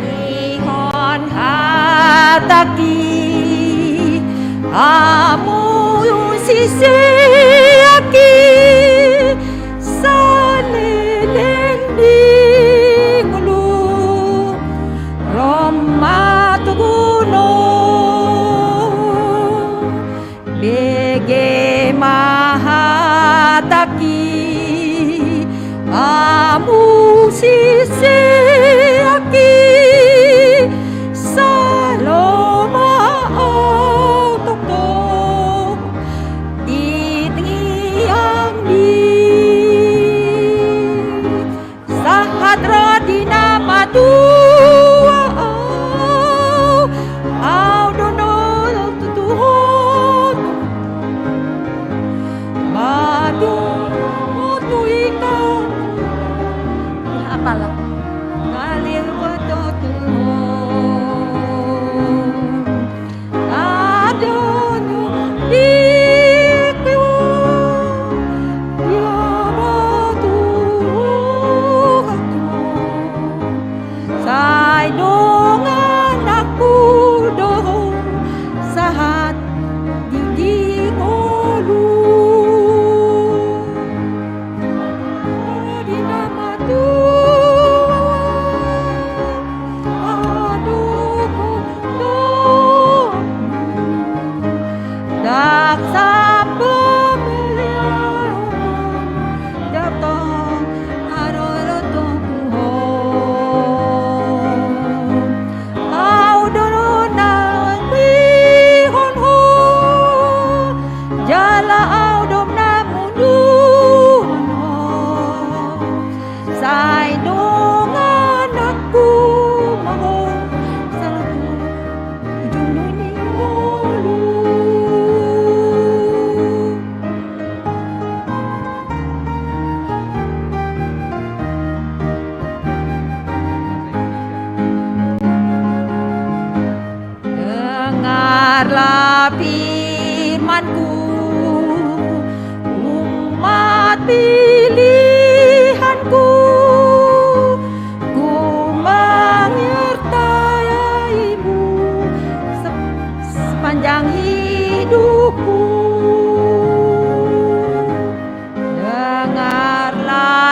Paingothon hatangki, hamu sise angki, saleleng ni ngolu ro ma tu ngolu. Bege ma hatangki, hamu sise angki, saleleng ma au tongtong di tangiangmi. Sahat ro di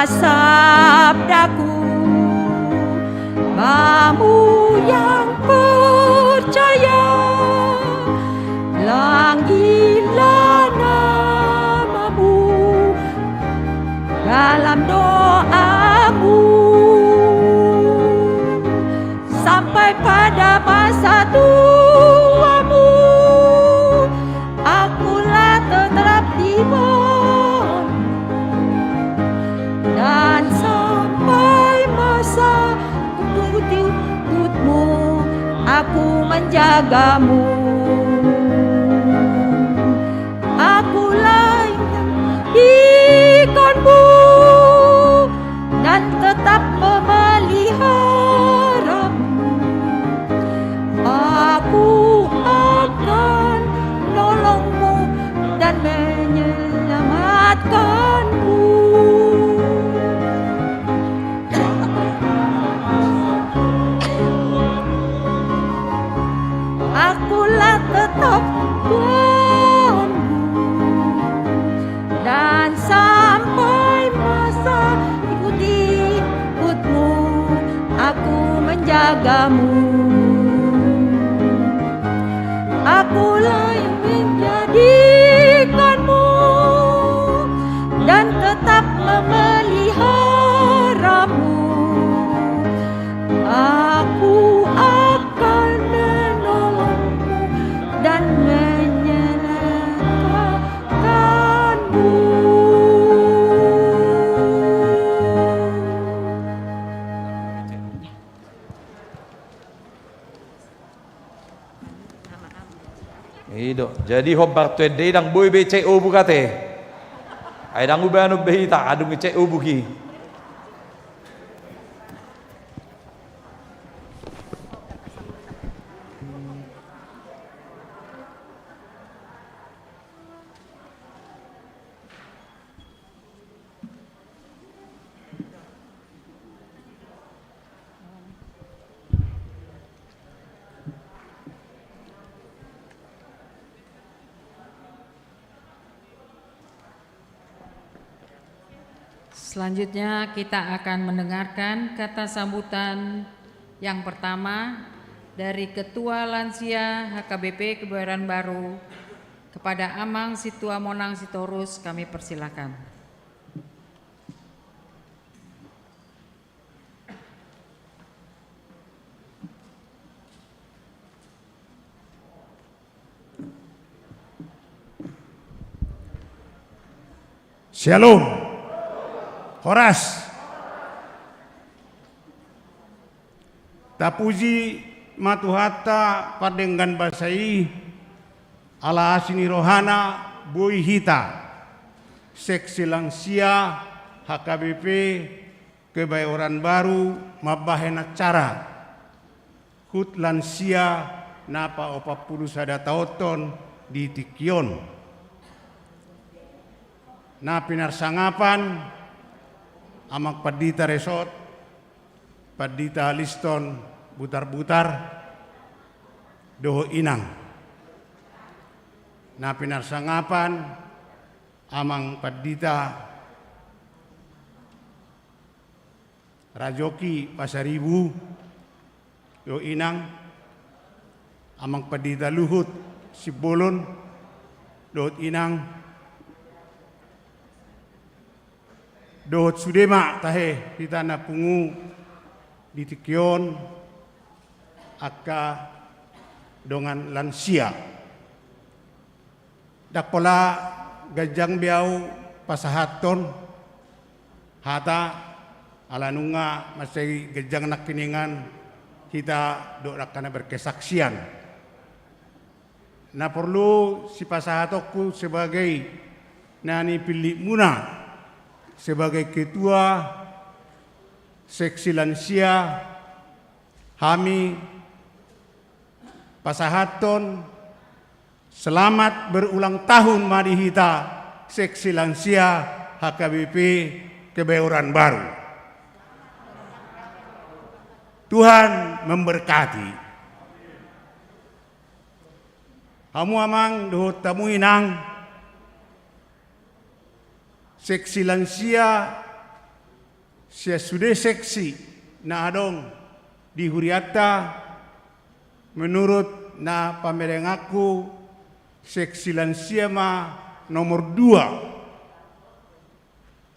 Sabdaku, bamu yang percaya, lang gila namamu dalam doamu. Sampai pada masa tuamu, akulah tetap di bawahmu. Dan sampai masa ikut-ikutmu, aku menjagamu. Akulah yang mendidikanmu dan tetap memeliharamu. Aku akan menolongmu dan menyelamatkanmu. Akulah tetap Tuhanmu, dan sampai masa ikut-ikutmu, aku menjagamu. Akulah yang menjadikanmu dan tetap memeliharamu. Aku akan menolongmu dan menyelamatkanmu. I do. Jadi hombar tu ende i ndang boi be cek obuk ate. Ai ndang hubahen be hita adong i cek obuk i. Selanjutnya kita akan mendengarkan kata sambutan yang pertama dari Ketua Lansia H K B P Kebayoran Baru. Kepada Amang Situa Monang Sitorus kami persilakan. Syalom. Horas. Tapuji ma Tuhanta pardenggan basa i, ala asi ni rohana boi hita, seksi lansia H K B P Kebayoran Baru, mambahen acara hut lansia na paopat pulu sada taonhon di tingki on. Na pinarsangapan Amang Pandita Resort, Pandita Liston Butarbutar, dohot inang. Na pinarsangapan Amang Pandita Rajoki Pasaribu, dohot inang. Amang Pandita Luhut Simbolon, dohot inang. Dohot sude ma tahe hita na pungu di tingki on, angka dongan lansia. Ndang pola ganjang be ahu pasahathon hata, ala nunga mansai ganjang nangkiningan hita dohot angka na berkesaksian. Na porlu sipasahatonku sebagai na nipillitmuna sebagai ketua seksi lansia, hami pasahathon selamat berulang tahun ma di hita seksi lansia H K B P Kebayoran Baru. Tuhan memberkati. Hamu amang dohot hamu inang, seksi lansia Sian sude seksi na adong di hurianta, menurut na pamerenganku, seksi lansia ma nomor dua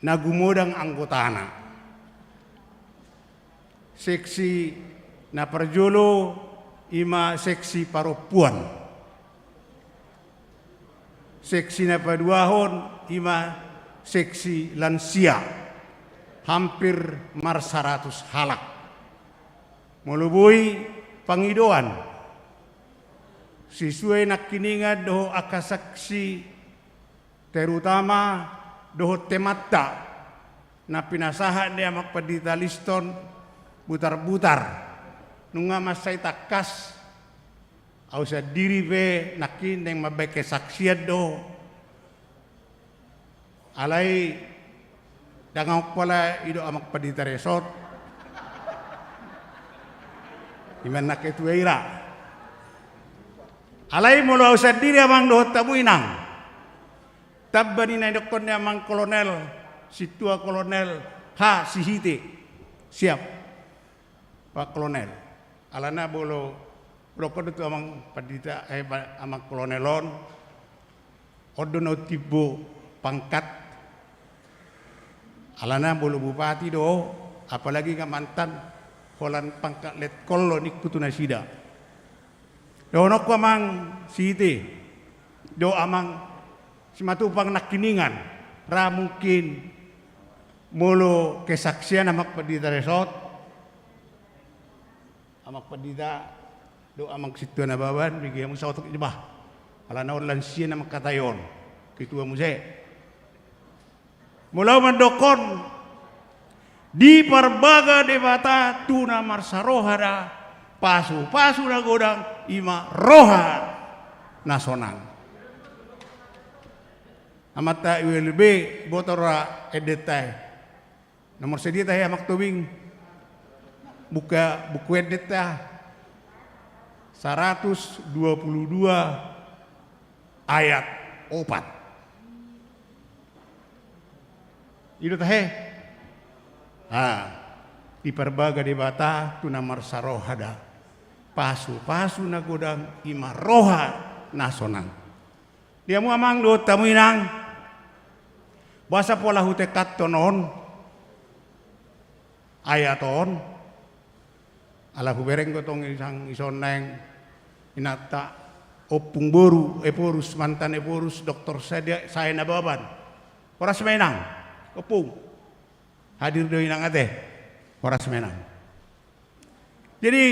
na gumodang anggotana. Seksi na parjolo i ma seksi parompuan. Seksi na paduahon i ma seksi lansia, hampir marsaratus halak. Molo boi pangidoan, sesuai nangkiningan dohot angka saksi, terutama dohot temanta na pinasahat ni Amang Pandita Liston Butarbutar, nunga mansai tangkas. Au sandiri pe nangkin naeng mambaen kesaksian do. Alai ndang adong pola i do Amang Pandita Resort, i ma na ketua ira. Alai molo au sandiri, Amang dohot hamu Inang, tamba ni na nidokkon ni Amang Kolonel, Sintua Kolonel H Sihite. Siap, Pak Kolonel. Alana molo hudokkon do tu Amang Pandita, eh, pa-, Amang Kolonel on, on do na umtimbo pangkat. Alana molo bupati do, apalagi nga mantan, holan pangkat letkol do ningku tu nasida. Dohononku Amang Sihite, do Amang Simatupang nangkiningan, ra mungkin molo kesaksian Amang Pandita Resort, Amang Pandita, do Amang Sintua Nababan, bege hamu saotik jaba. Alana on lansia na mangkatai on, ketua muse. Molo au mandokkon, diparbaga Debata tu na marsaroha da, pasupasu na godang i ma roha na sonang. Amanta I W L B, boto ra endenta i. Nomor sadia tahe Amang Tobing? Buka buku endenta, saratus dua pulu dua ayat opat. I do tahe? Ah, diparbaga Debata tu na marsaroha da, pasupasu na godang i ma roha na sonang. Di hamu Amang dohot hamu Inang, boasa pola hutangkathon on ayat on? Ala hubereng do tong i sang ison naeng inanta, Ompung boru Ephorus, mantan Ephorus, Doktor Sadia, Sae Nababan. Horas ma Inang, Ompung. Hadir do Inang ate. Horas ma Inang. Jadi,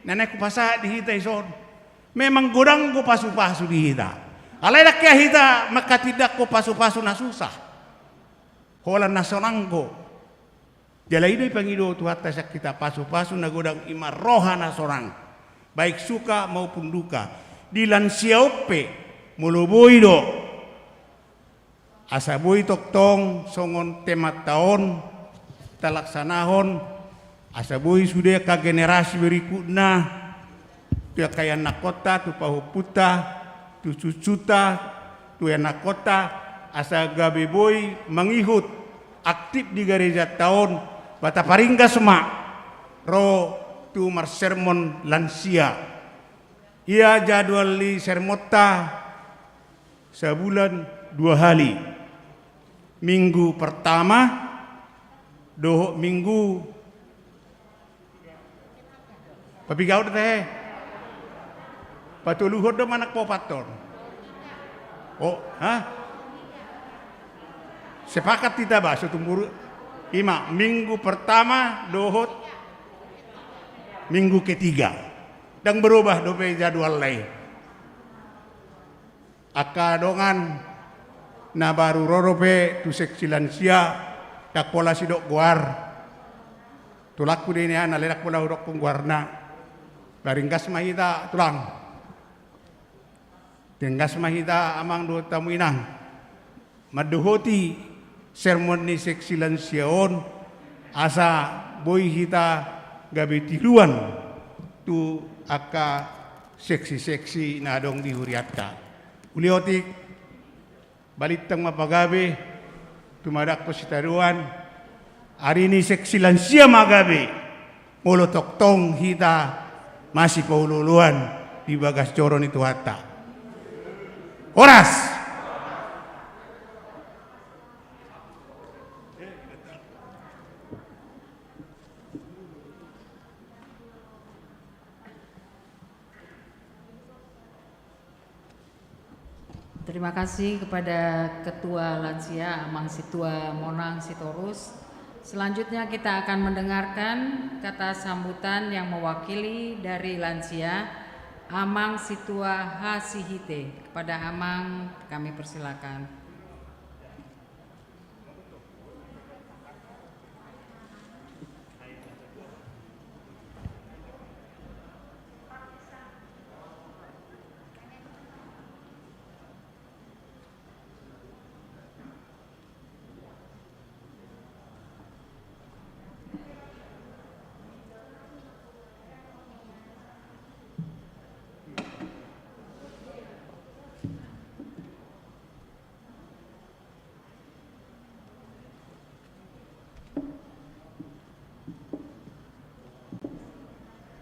na naeng hupasahat di hita ison, memang godang do pasupasu di hita. Alai ndang hea hita manghatindanghon pasupasu na susah, holan na sonang do. Jala i do dipangido Tuhanta sian hita, pasupasu na godang i ma roha na sonang, baik suka maupun duka. Di lansia on pe, molo boi do, asa boi tongtong songon temanta on talaksanahon, asa boi sude angka generasi berikutna, tu angka ianakhonta, tu pahompunta, tu cucuta, tu ianakhonta, asa gabe boi mangihut, aktif di garejanta on. Ba taparinggas ma ro tu marsermon lansia. Ia jadwal ni sermonta, sabulan dua hali. Minggu pertama dohot minggu, papigaon do tahe? Patoluhon do manang paopathon? Oh, ha? Sepakat hita ba, so tumbur, i ma minggu pertama dohot minggu ketiga. Ndang berubah dope jadwalna i. Angka dongan na baru ro dope tu seksi lansia, ndang pola sidok goar. Tulangku do i nian, alai ndang pola hudokkon goarna. Ba ringgas ma hita, Tulang. Ringgas ma hita, Amang dohot hamu Inang, mandohoti sermon ni seksi lansia on, asa boi hita gabe tiruan tu angka seksi-seksi na adong di hurianta. Uli otik, balintang ma pagabe, tumadangkon sitadoan, Ari ni seksi lansia ma gabe, molo tongtong hita masipaolooloan di bagas joro ni Tuhanta. Horas! Terima kasih kepada Ketua Lansia, Amang Situa Monang Sitorus. Selanjutnya kita akan mendengarkan kata sambutan yang mewakili dari lansia, Amang Situa Hasihite. Kepada Amang kami persilakan.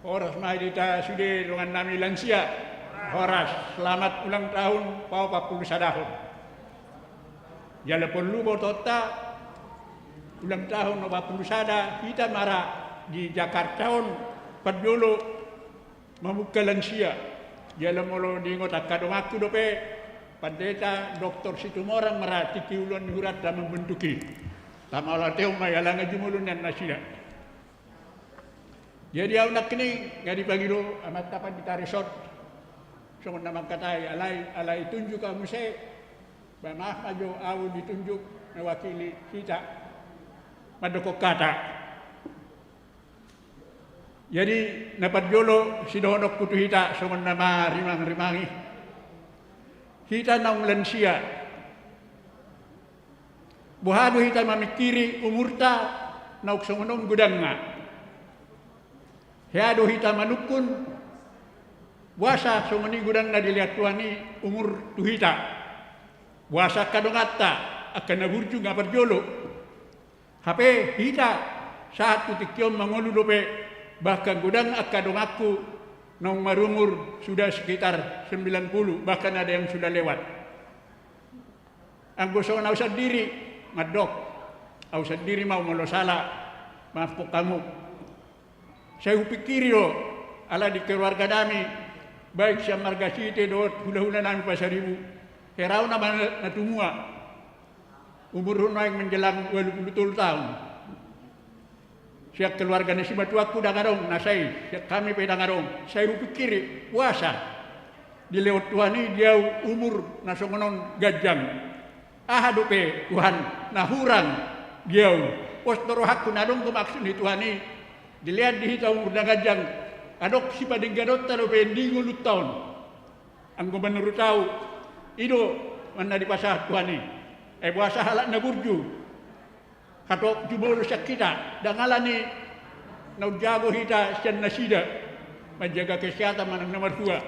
Horas ma di hita sude dongan nami lansia. Horas, selamat ulang tahun paopat pulu sadahon. Jala porlu botoonta ulang tahun opat pulu sada hita ma ra di Jakarta on parjolo mamungka lansia. Jala molo diingot angka donganku dope, Pandita Doktor Situmorang ma ra tingki ulaon ni huranta mambentuk i. Tama ulaon teon ma i alana jumolo nian nasida. Jadi ahu nangkining nga dipangido amanta Pandita Resort songon na mangkatai, alai, alai tunjuk ahu muse, ba maaf ma jo ahu ditunjuk mewakili hita mandokkon kata. Jadi na parjolo sidohononku tu hita songon na marimangrimangi, hita naung lansia, boha do hita mamingkiri umurta naung songon on godangna? Hea do hita manungkun boasa songon i godangna dilehon Tuhan i umur tu hita? Boasa angka donganta, angka na burju nga parjolo? Hape hita sahat tu tingki on mangolu dope, bahkan godang angka donganku naung marumur sudah sekitar sembilan puluh, bahkan ada yang sudah lewat. Anggo songon ahu sandiri, mandok, ahu sandiri ma molo sala, maafkon hamu. Sai hupingkiri do, ala di keluarga nami, baik sian marga Sihite dohot hulahula nami Pasaribu, hera ahu nama na tumua. Umurhu nuaeng menjelang ualu pulu tolu taon. Sian keluarga ni simatuangku ndang adong na sai, sian hami pe ndang adong. Sai hupingkiri, boasa dilehon Tuhan i di ahu umur na songon on ganjang? Aha dope Tuhan na hurang di ahu? Pos do rohangku na adong do maksud ni Tuhan i, dilehon di hita umur na ganjang, adong sipadengganonta dope di ngolunta on. Anggo manurut ahu, i do manna dipasahat Tuhan i. Ai boasa halak na burju, hatop jumolo sian hita, ndang ala ni naung jago hita sian nasida manjaga kesehatan manang na marhua.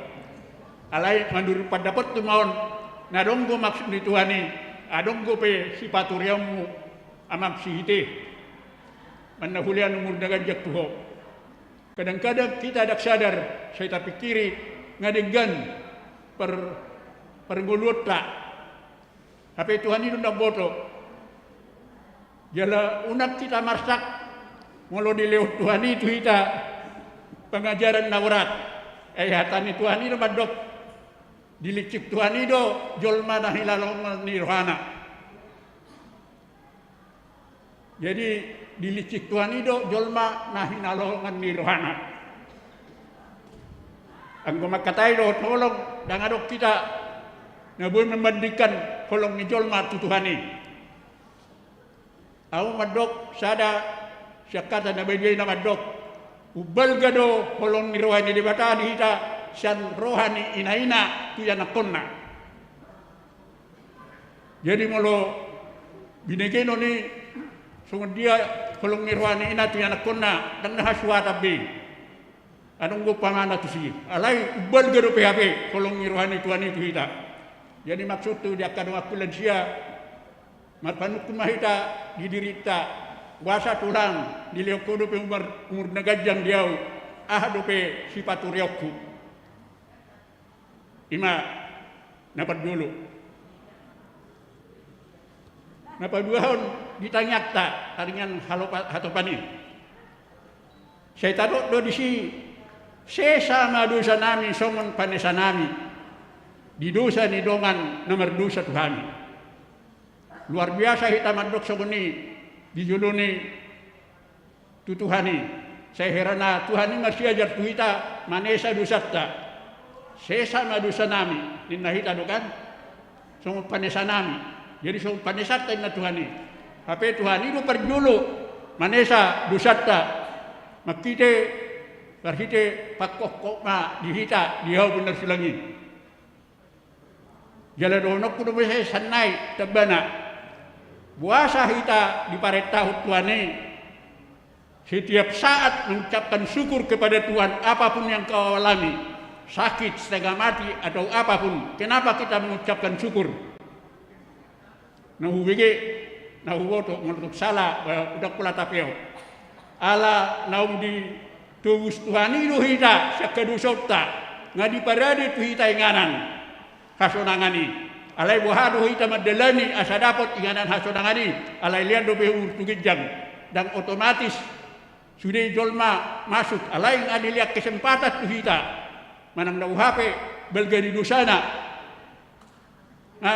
Alai manurut pandapothu ma on, na adong do maksud ni Tuhan i, adong dope sipatureonmu Amang Sihite, manna hulehon umur na ganjang tu ho. Kadang-kadang hita ndang sadar, sai tapingkiri nga denggan par, parngoluonta. Hape Tuhan i do na mamboto. Jala unang hita marsak molo dilehon Tuhan i tu hita pangajaran na borat. Ai hata ni Tuhan i do mandok, dilinsik Tuhan i do jolma na hinalongan ni rohana. Jadi, dilinsik Tuhan i do jolma na hinalongan ni rohana. Anggo mangkatai dohot holong, ndang adong hita na boi mambandingkan holong ni jolma tu Tuhan i. Ahu mandok sada sian hata na badia i na mandok, umbalga do holong ni roha ni Debata di hita sian roha ni inaina tu ianakkonna. Jadi molo binegenon i songon dia holong ni roha ni ina tu ianakkonna, ndang na hasuhatan be. Adong do umpamana tusi. Alai umbalga dope hape holong ni roha ni Tuhan i tu hita. Jadi maksudhu di angka donganku lansia, marpanungkun ma hita di dirinta, Boasa Tuhan dilehon Ho dope umur, umur na ganjang di ahu, aha dope sipatureonku? Ima na parjolo. Na paduahon, di tangiangta, taringan halopa-, hatopan i. Sai tadok do disi, sesa ma dosanami songon panesanami di dosa ni dongan na mardosa tu hami. Luar biasa hita mandok songon i di jolo ni tu Tuhan i. Sai hera na Tuhan i marsiajar tu hita manesa dosanta. Sesa ma dosanami, ninna hita do kan? Songon panesanami. Jadi songon panesanta ninna Tuhan i. Hape Tuhan i do parjolo manesa dosanta. Marhite, marhite pangkophop ma di hita, di hau pinarsilang i. Jala dohononku do muse sian nai tambana. Boasa hita diparentahon Tuhan i setiap saat mengucapkan syukur kepada Tuhan, apapun yang kau alami, sakit, setengah mati, atau apapun, kenapa kita mengucapkan syukur? Na hubege, na huboto, molo tung sala, eh, ndang pola tapeop. Ala naung ditobus Tuhan i do hita sian hadosaonta, nga diparade tu hita inganan hasonangan i. Alai boha do hita mandalani asa dapot inganan hasonangan i? Alai lean dope umur tu ginjang, ndang otomatis sude jolma masuk, alai nga dilean kesempatan tu hita manang na boha pe balga ni dosana. Nga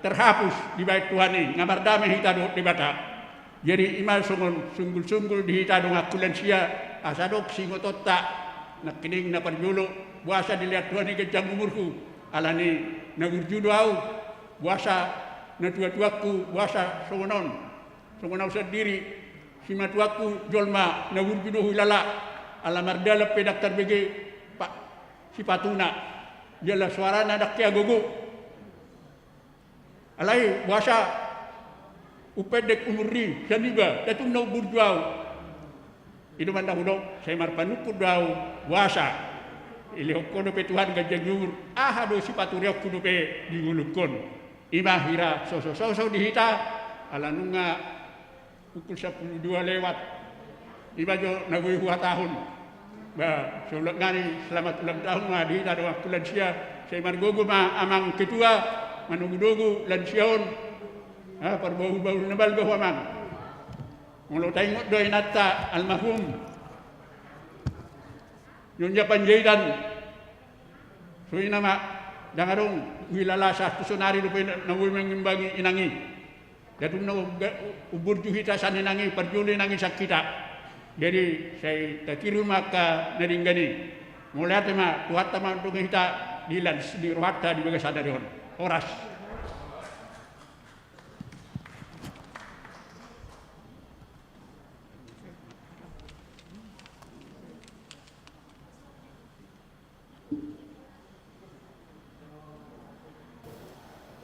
terhapus dibaen Tuhan i, nga mardame hita dohot Debata. Jadi ima songon sunggul-sunggul di hita donganku lansia, asa adong siingotonta nangkining na parjolo, boasa dilean Tuhan i ganjang umurhu, ala ni na burju do ahu, boasa natua-tuangku, boasa songon on, songon ahu sandiri, simatuangku jolma na burju do huhilala, ala mardalan pe ndang tarbege pa-, sipatuna, jala soarana ndang hea gogo. Alai boasa umpendek umur ni sian iba, ndang tung na umburju ahu. I do ma na hudok, sai marpanungkun do ahu, boasa dilehon Ho dope Tuhan ganjang ni umur, aha do sipatureonku dope di ngolungkon? Ima hira soso-soso di hita, ala nunga pukul sampulu dua lewat. Ima jo na boi huhatahon. Ba, so ulang nari selamat ulang tahun ma di hita donganku lansia. Sai margogo ma amang ketua, manogu-nogu lansia on. Ah, parbahul-bahul na balga ho amang. Molo taingot do inanta almarhum Nyonya Panjaitan. So i nama, ndang adong huhilala sahat tu sonari dope na boi mangimbangi inang i. Ndang tung na umburju hita sian inang i, parjolo inang i sian hita. Jadi sai tatiru ma angka na denggan i. Mauliate ma, Tuhanta ma mandongani hita di las ni rohanta di bagasan sadari on. Horas.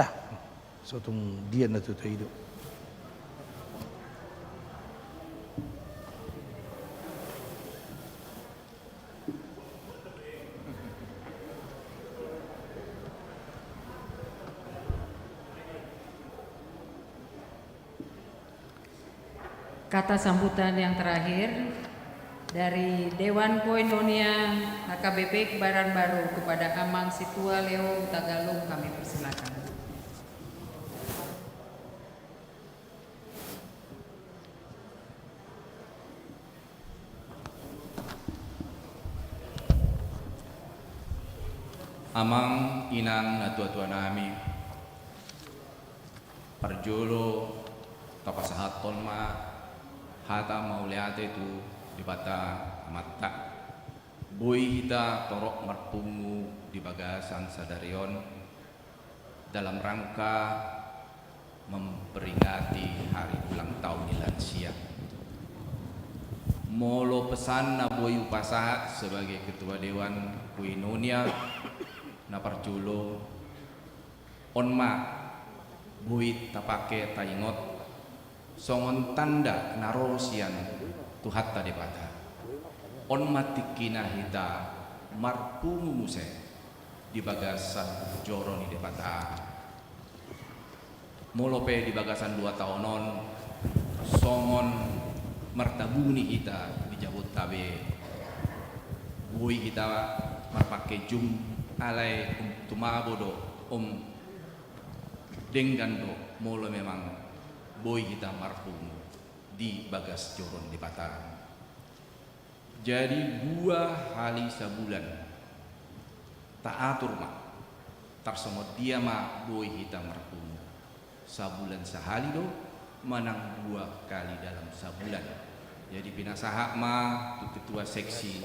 Ah, so tung dia na tutu i do. Kata sambutan yang terakhir dari Dewan Koinonia H K B P Kebayoran Baru kepada Amang Situa Leo Hutagalung kami persilakan. Amang inang natua-tua nami, parjolo tapasahathon ma hata mauliate tu Debata Amanta. Boi hita torop marpungu di bagasan sadari on dalam rangka memperingati hari ulang tahun ni lansia. Molo pesan na boi hupasahat sebagai Ketua Dewan Koinonia, na parjolo, on ma boi tapake taingot songon tanda na ro sian Tuhanta Debata. On ma tingkina hita marpungu muse di bagasan joro ni Debata. Molo pe di bagasan dua taon on, Songon martabuni hita di jabotta be, boi hita marpangke jum, alai um tumabo do, um denggan do molo memang boi hita marpungu di bagas joro ni Debata. Jadi dua hali sabulan taatur ma, tarsongon dia ma boi hita marpungu. Sabulan sahali do, manang dua kali dalam sabulan. Jadi pinasahat ma tu ketua seksi,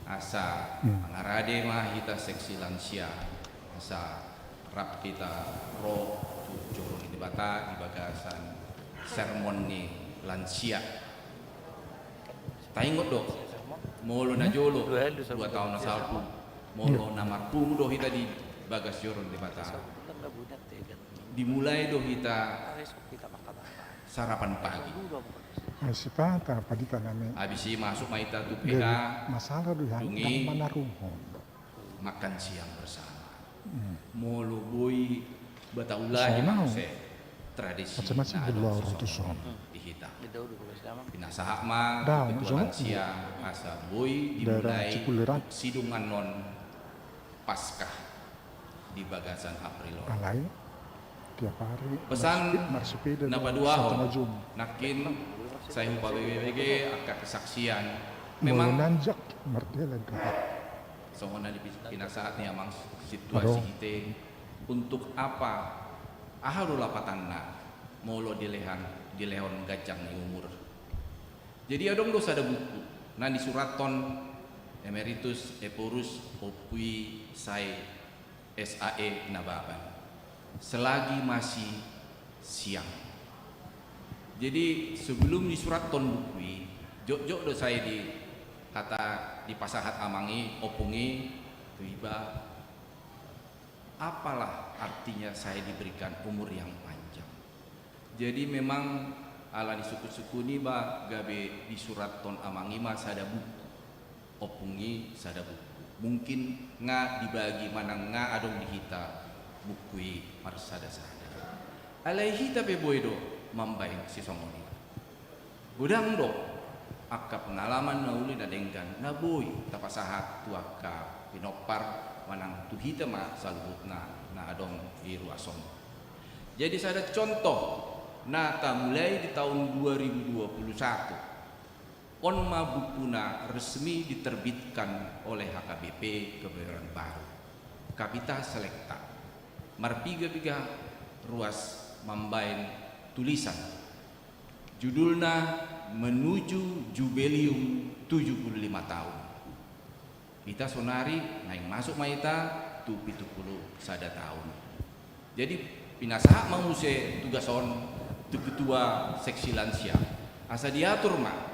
asa mangarade ma hita seksi lansia, asa rap hita ro tu joro ni Debata di bagasan sermon ni lansia. Taingot do, molo na jolo, dua taon na salpu, molo na marpungu do hita di bagas joro ni Debata, dimulai do hita sarapan pagi. Ai sipata padita nami. Habis i masuk ma hita tu P H. Masalah do ya, dung i manarunghon makan siang bersama. Molo boi Betaulahon muse tradisi na adong di hita. Pinasahat ma tu ketua lansia asa boi dimulai sidung annon Paskah di bagasan April on. Pesan na paduahon, nangkin sai hupabege-bege angka kesaksian. Memang songon na pinasahat ni amang sintua Sihite, untuk apa, aha do lapatanna molo dilehon, dilehon ganjang ni umur. Jadi adong do sada buku na disurathon Emeritus Ephorus Ompu i Sae S A E Nababan, Selagi Masih Siang. Jadi sebelum disurathon buku i, jotjot do sae di hata dipasahat amang i, ompung i, tu iba, apalah artinya saya diberikan umur yang panjang. Jadi memang ala ni sungkun-sungkun i ba gabe disurathon amang i ma sada buku. Ompung i sada buku. Mungkin nga dibagi manang nga adong di hita buku i marsada-sada. Alai hita pe boi do mambaen sisongon i. Godang do angka pengalaman na uli na denggan na boi tapasahat tu angka pinompar manang tu hita ma saluhutna na adong di ruas on. Jadi sada contoh na tamulai di tahun dua ribu dua puluh satu. On ma buku na resmi diterbitkan oleh H K B P Kebayoran Baru, Kapita Selekta, marpiga-piga ruas mambaen tulisan. Judulna Menuju Jubileum tujuh puluh lima Tahun. Hita sonari naeng masuk ma hita tu pitu pulu sada taon. Jadi pinasahat ma muse tugas on tu ketua seksi lansia asa diatur ma,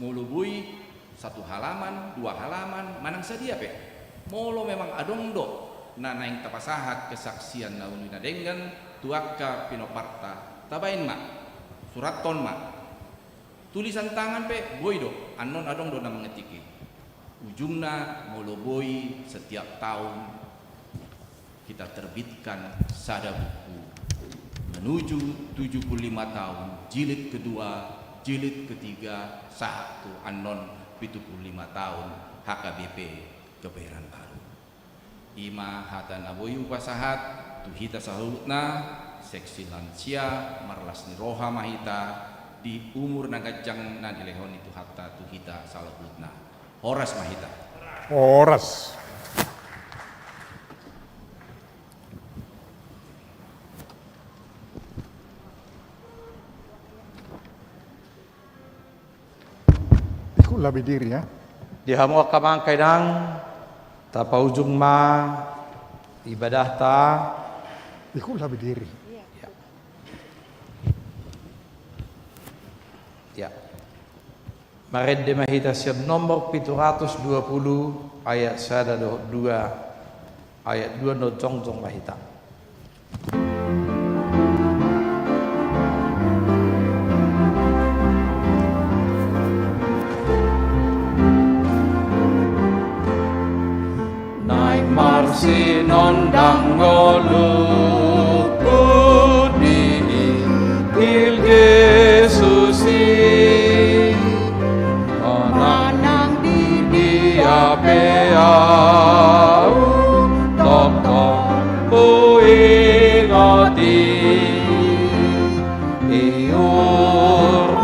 molo boi satu halaman, dua halaman, manang sadia pe. Molo memang adong do na naeng tapasahat kesaksian na uli na denggan tu angka pinomparta, tabaen ma, surathon ma. Tulisan tangan pe boi do, annon adong do na mangetik i. Ujungna molo boi setiap tahun kita terbitkan sada buku, Menuju Tujuh Puluh Lima Tahun, jilid kedua, jilid ketiga, sahat tu annon pitu pulu lima tahun H K B P Kebayoran Baru. I ma hata na boi hupasahat tu hita saluhutna, seksi lansia, marlas ni roha ma hita di umur na ganjang na dilehon ni Tuhanta tu hita saluhutna. Horas ma hita. Horas. Ikutlah berdiri, ya. Di hamu angka amang inang, tapaujung ma ibadahta. Ikutlah berdiri. Ya. Ya. Marende ma hita sian nomor pitu ratus dua pulu ayat sada dohot dua, ayat dua, na jongjong ma hita. Naeng marsinondang ngolungku di intil Jesus.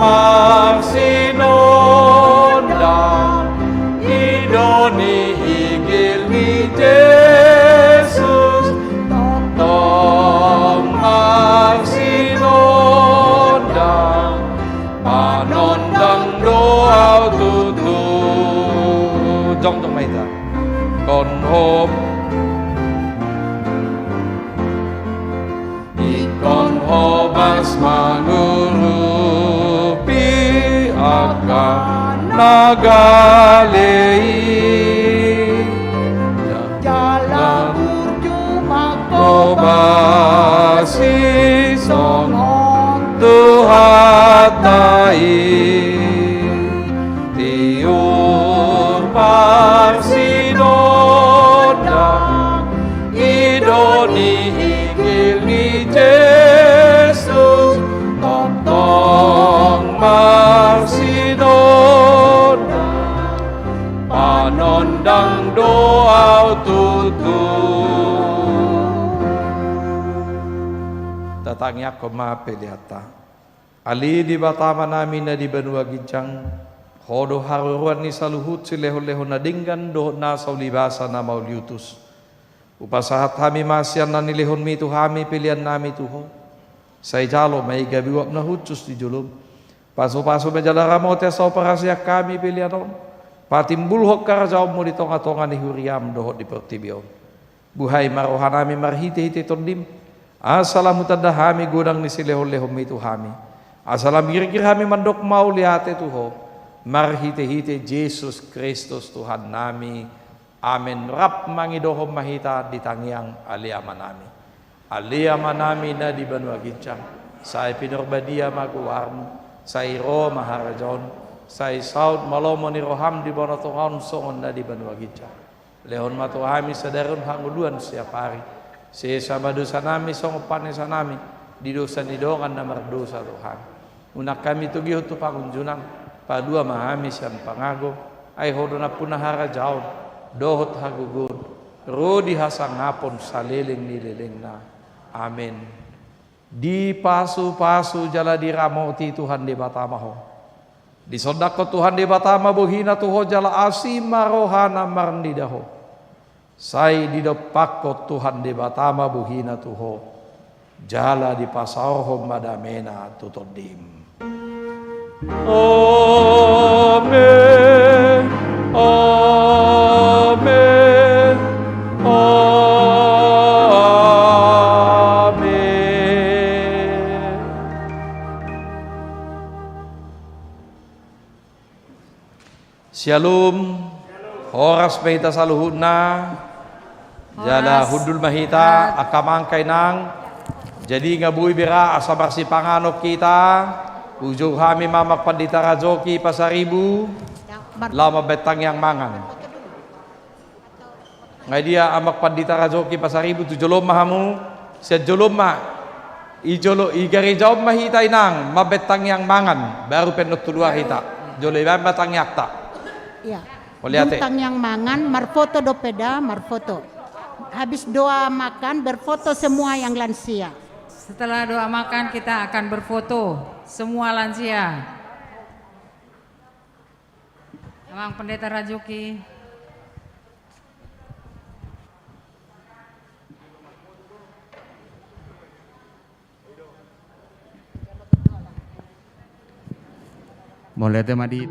Marsinondang, i do ni igil ni Jesus, tongtong marsinondang, panondang do au tutu. Jongjong ma hita. Ingkon ho Ingkon hobas mangurupi angka na gale i. Jala burju mangkobasi songon Tuhanta i. Tiur marsinondang, i do ni igil ni Jesus, tongtong marsinondang, panondang do au tutu. Tatangiangkon ma peleanta. Ale Debata Amanami na di banua ginjang, Ho do haroroan ni saluhut silehonlehon na denggan dohot nasa ulibasa na mauliutus. Hupasahat hami ma sian na nilehonMi tu hami peleannami tu Ho. Sai jalo ma i gabe uap na hushus di joloM. Pasupasu ma jala ramoti asa huparhaseang hami pelean on patimbulhon harajaonMu di tongatonga ni huriaM dohot di portibi on. Buhai ma rohanami marhitehite TondiM, asa lam hutanda hami godang ni silehonlehonMi tu hami, asa lam girgir hami mandok mauliate tu Ho, marhitehite Jesus Kristus Tuhannami. Amen. Rap mangidohon ma hita di tangiang Ale Amanami. Ale Amanami na di banua ginjang, sai pinarbadia ma goarMu, sai ro ma harajaonMu, sai saut ma lomo ni rohaM di banua tonga on songon na di banua ginjang. Lehon ma tu hami sadari on hangoluan siap ari. Sesa ma dosanami songon panesanami di dosa ni dongan na mardosa tu hami. Unang hami togihon tu pangunjunan, palua ma hami sian pangago, ai Ho do nampuna harajaon dohot hagogoon ro di hasangapon saleleng ni lelengna. Amen. Dipasupasu jala diramoti Tuhan Debata ma ho. Disondangkon Tuhan Debata ma bohiNa tu ho jala asi ma rohaNa marnida ho. Sai didompakkon Tuhan Debata ma bohiNa tu ho, jala dipasaorhon ma dameNa tu tondim. Amen. Amen. Amen. Syalom. Horas ma hita saluhutna. Jala hundul ma hita, angka amang, angka inang. Jadi nga boi be ra asa marsipanganon hita. Hujou hami ma amang pandita rajoki Pasaribu. Laho mambaen tangiang mangan. Nga dia amang pandita rajoki Pasaribu, tu jolo on ma hamu, sian jolo on ma. I jolo, i gareja on ma hita inang, mambaen tangiang mangan, baru pe annon tu luar hita. Jolo i baen ma tangiangta. Iya. Mauliate. Dung tangiang mangan, marfoto dope da, marfoto. Habis doa makan, berfoto semua yang lansia. Setelah doa makan, kita akan berfoto, semua lansia. Amang Pendeta Rajoki. Mauliate ma di.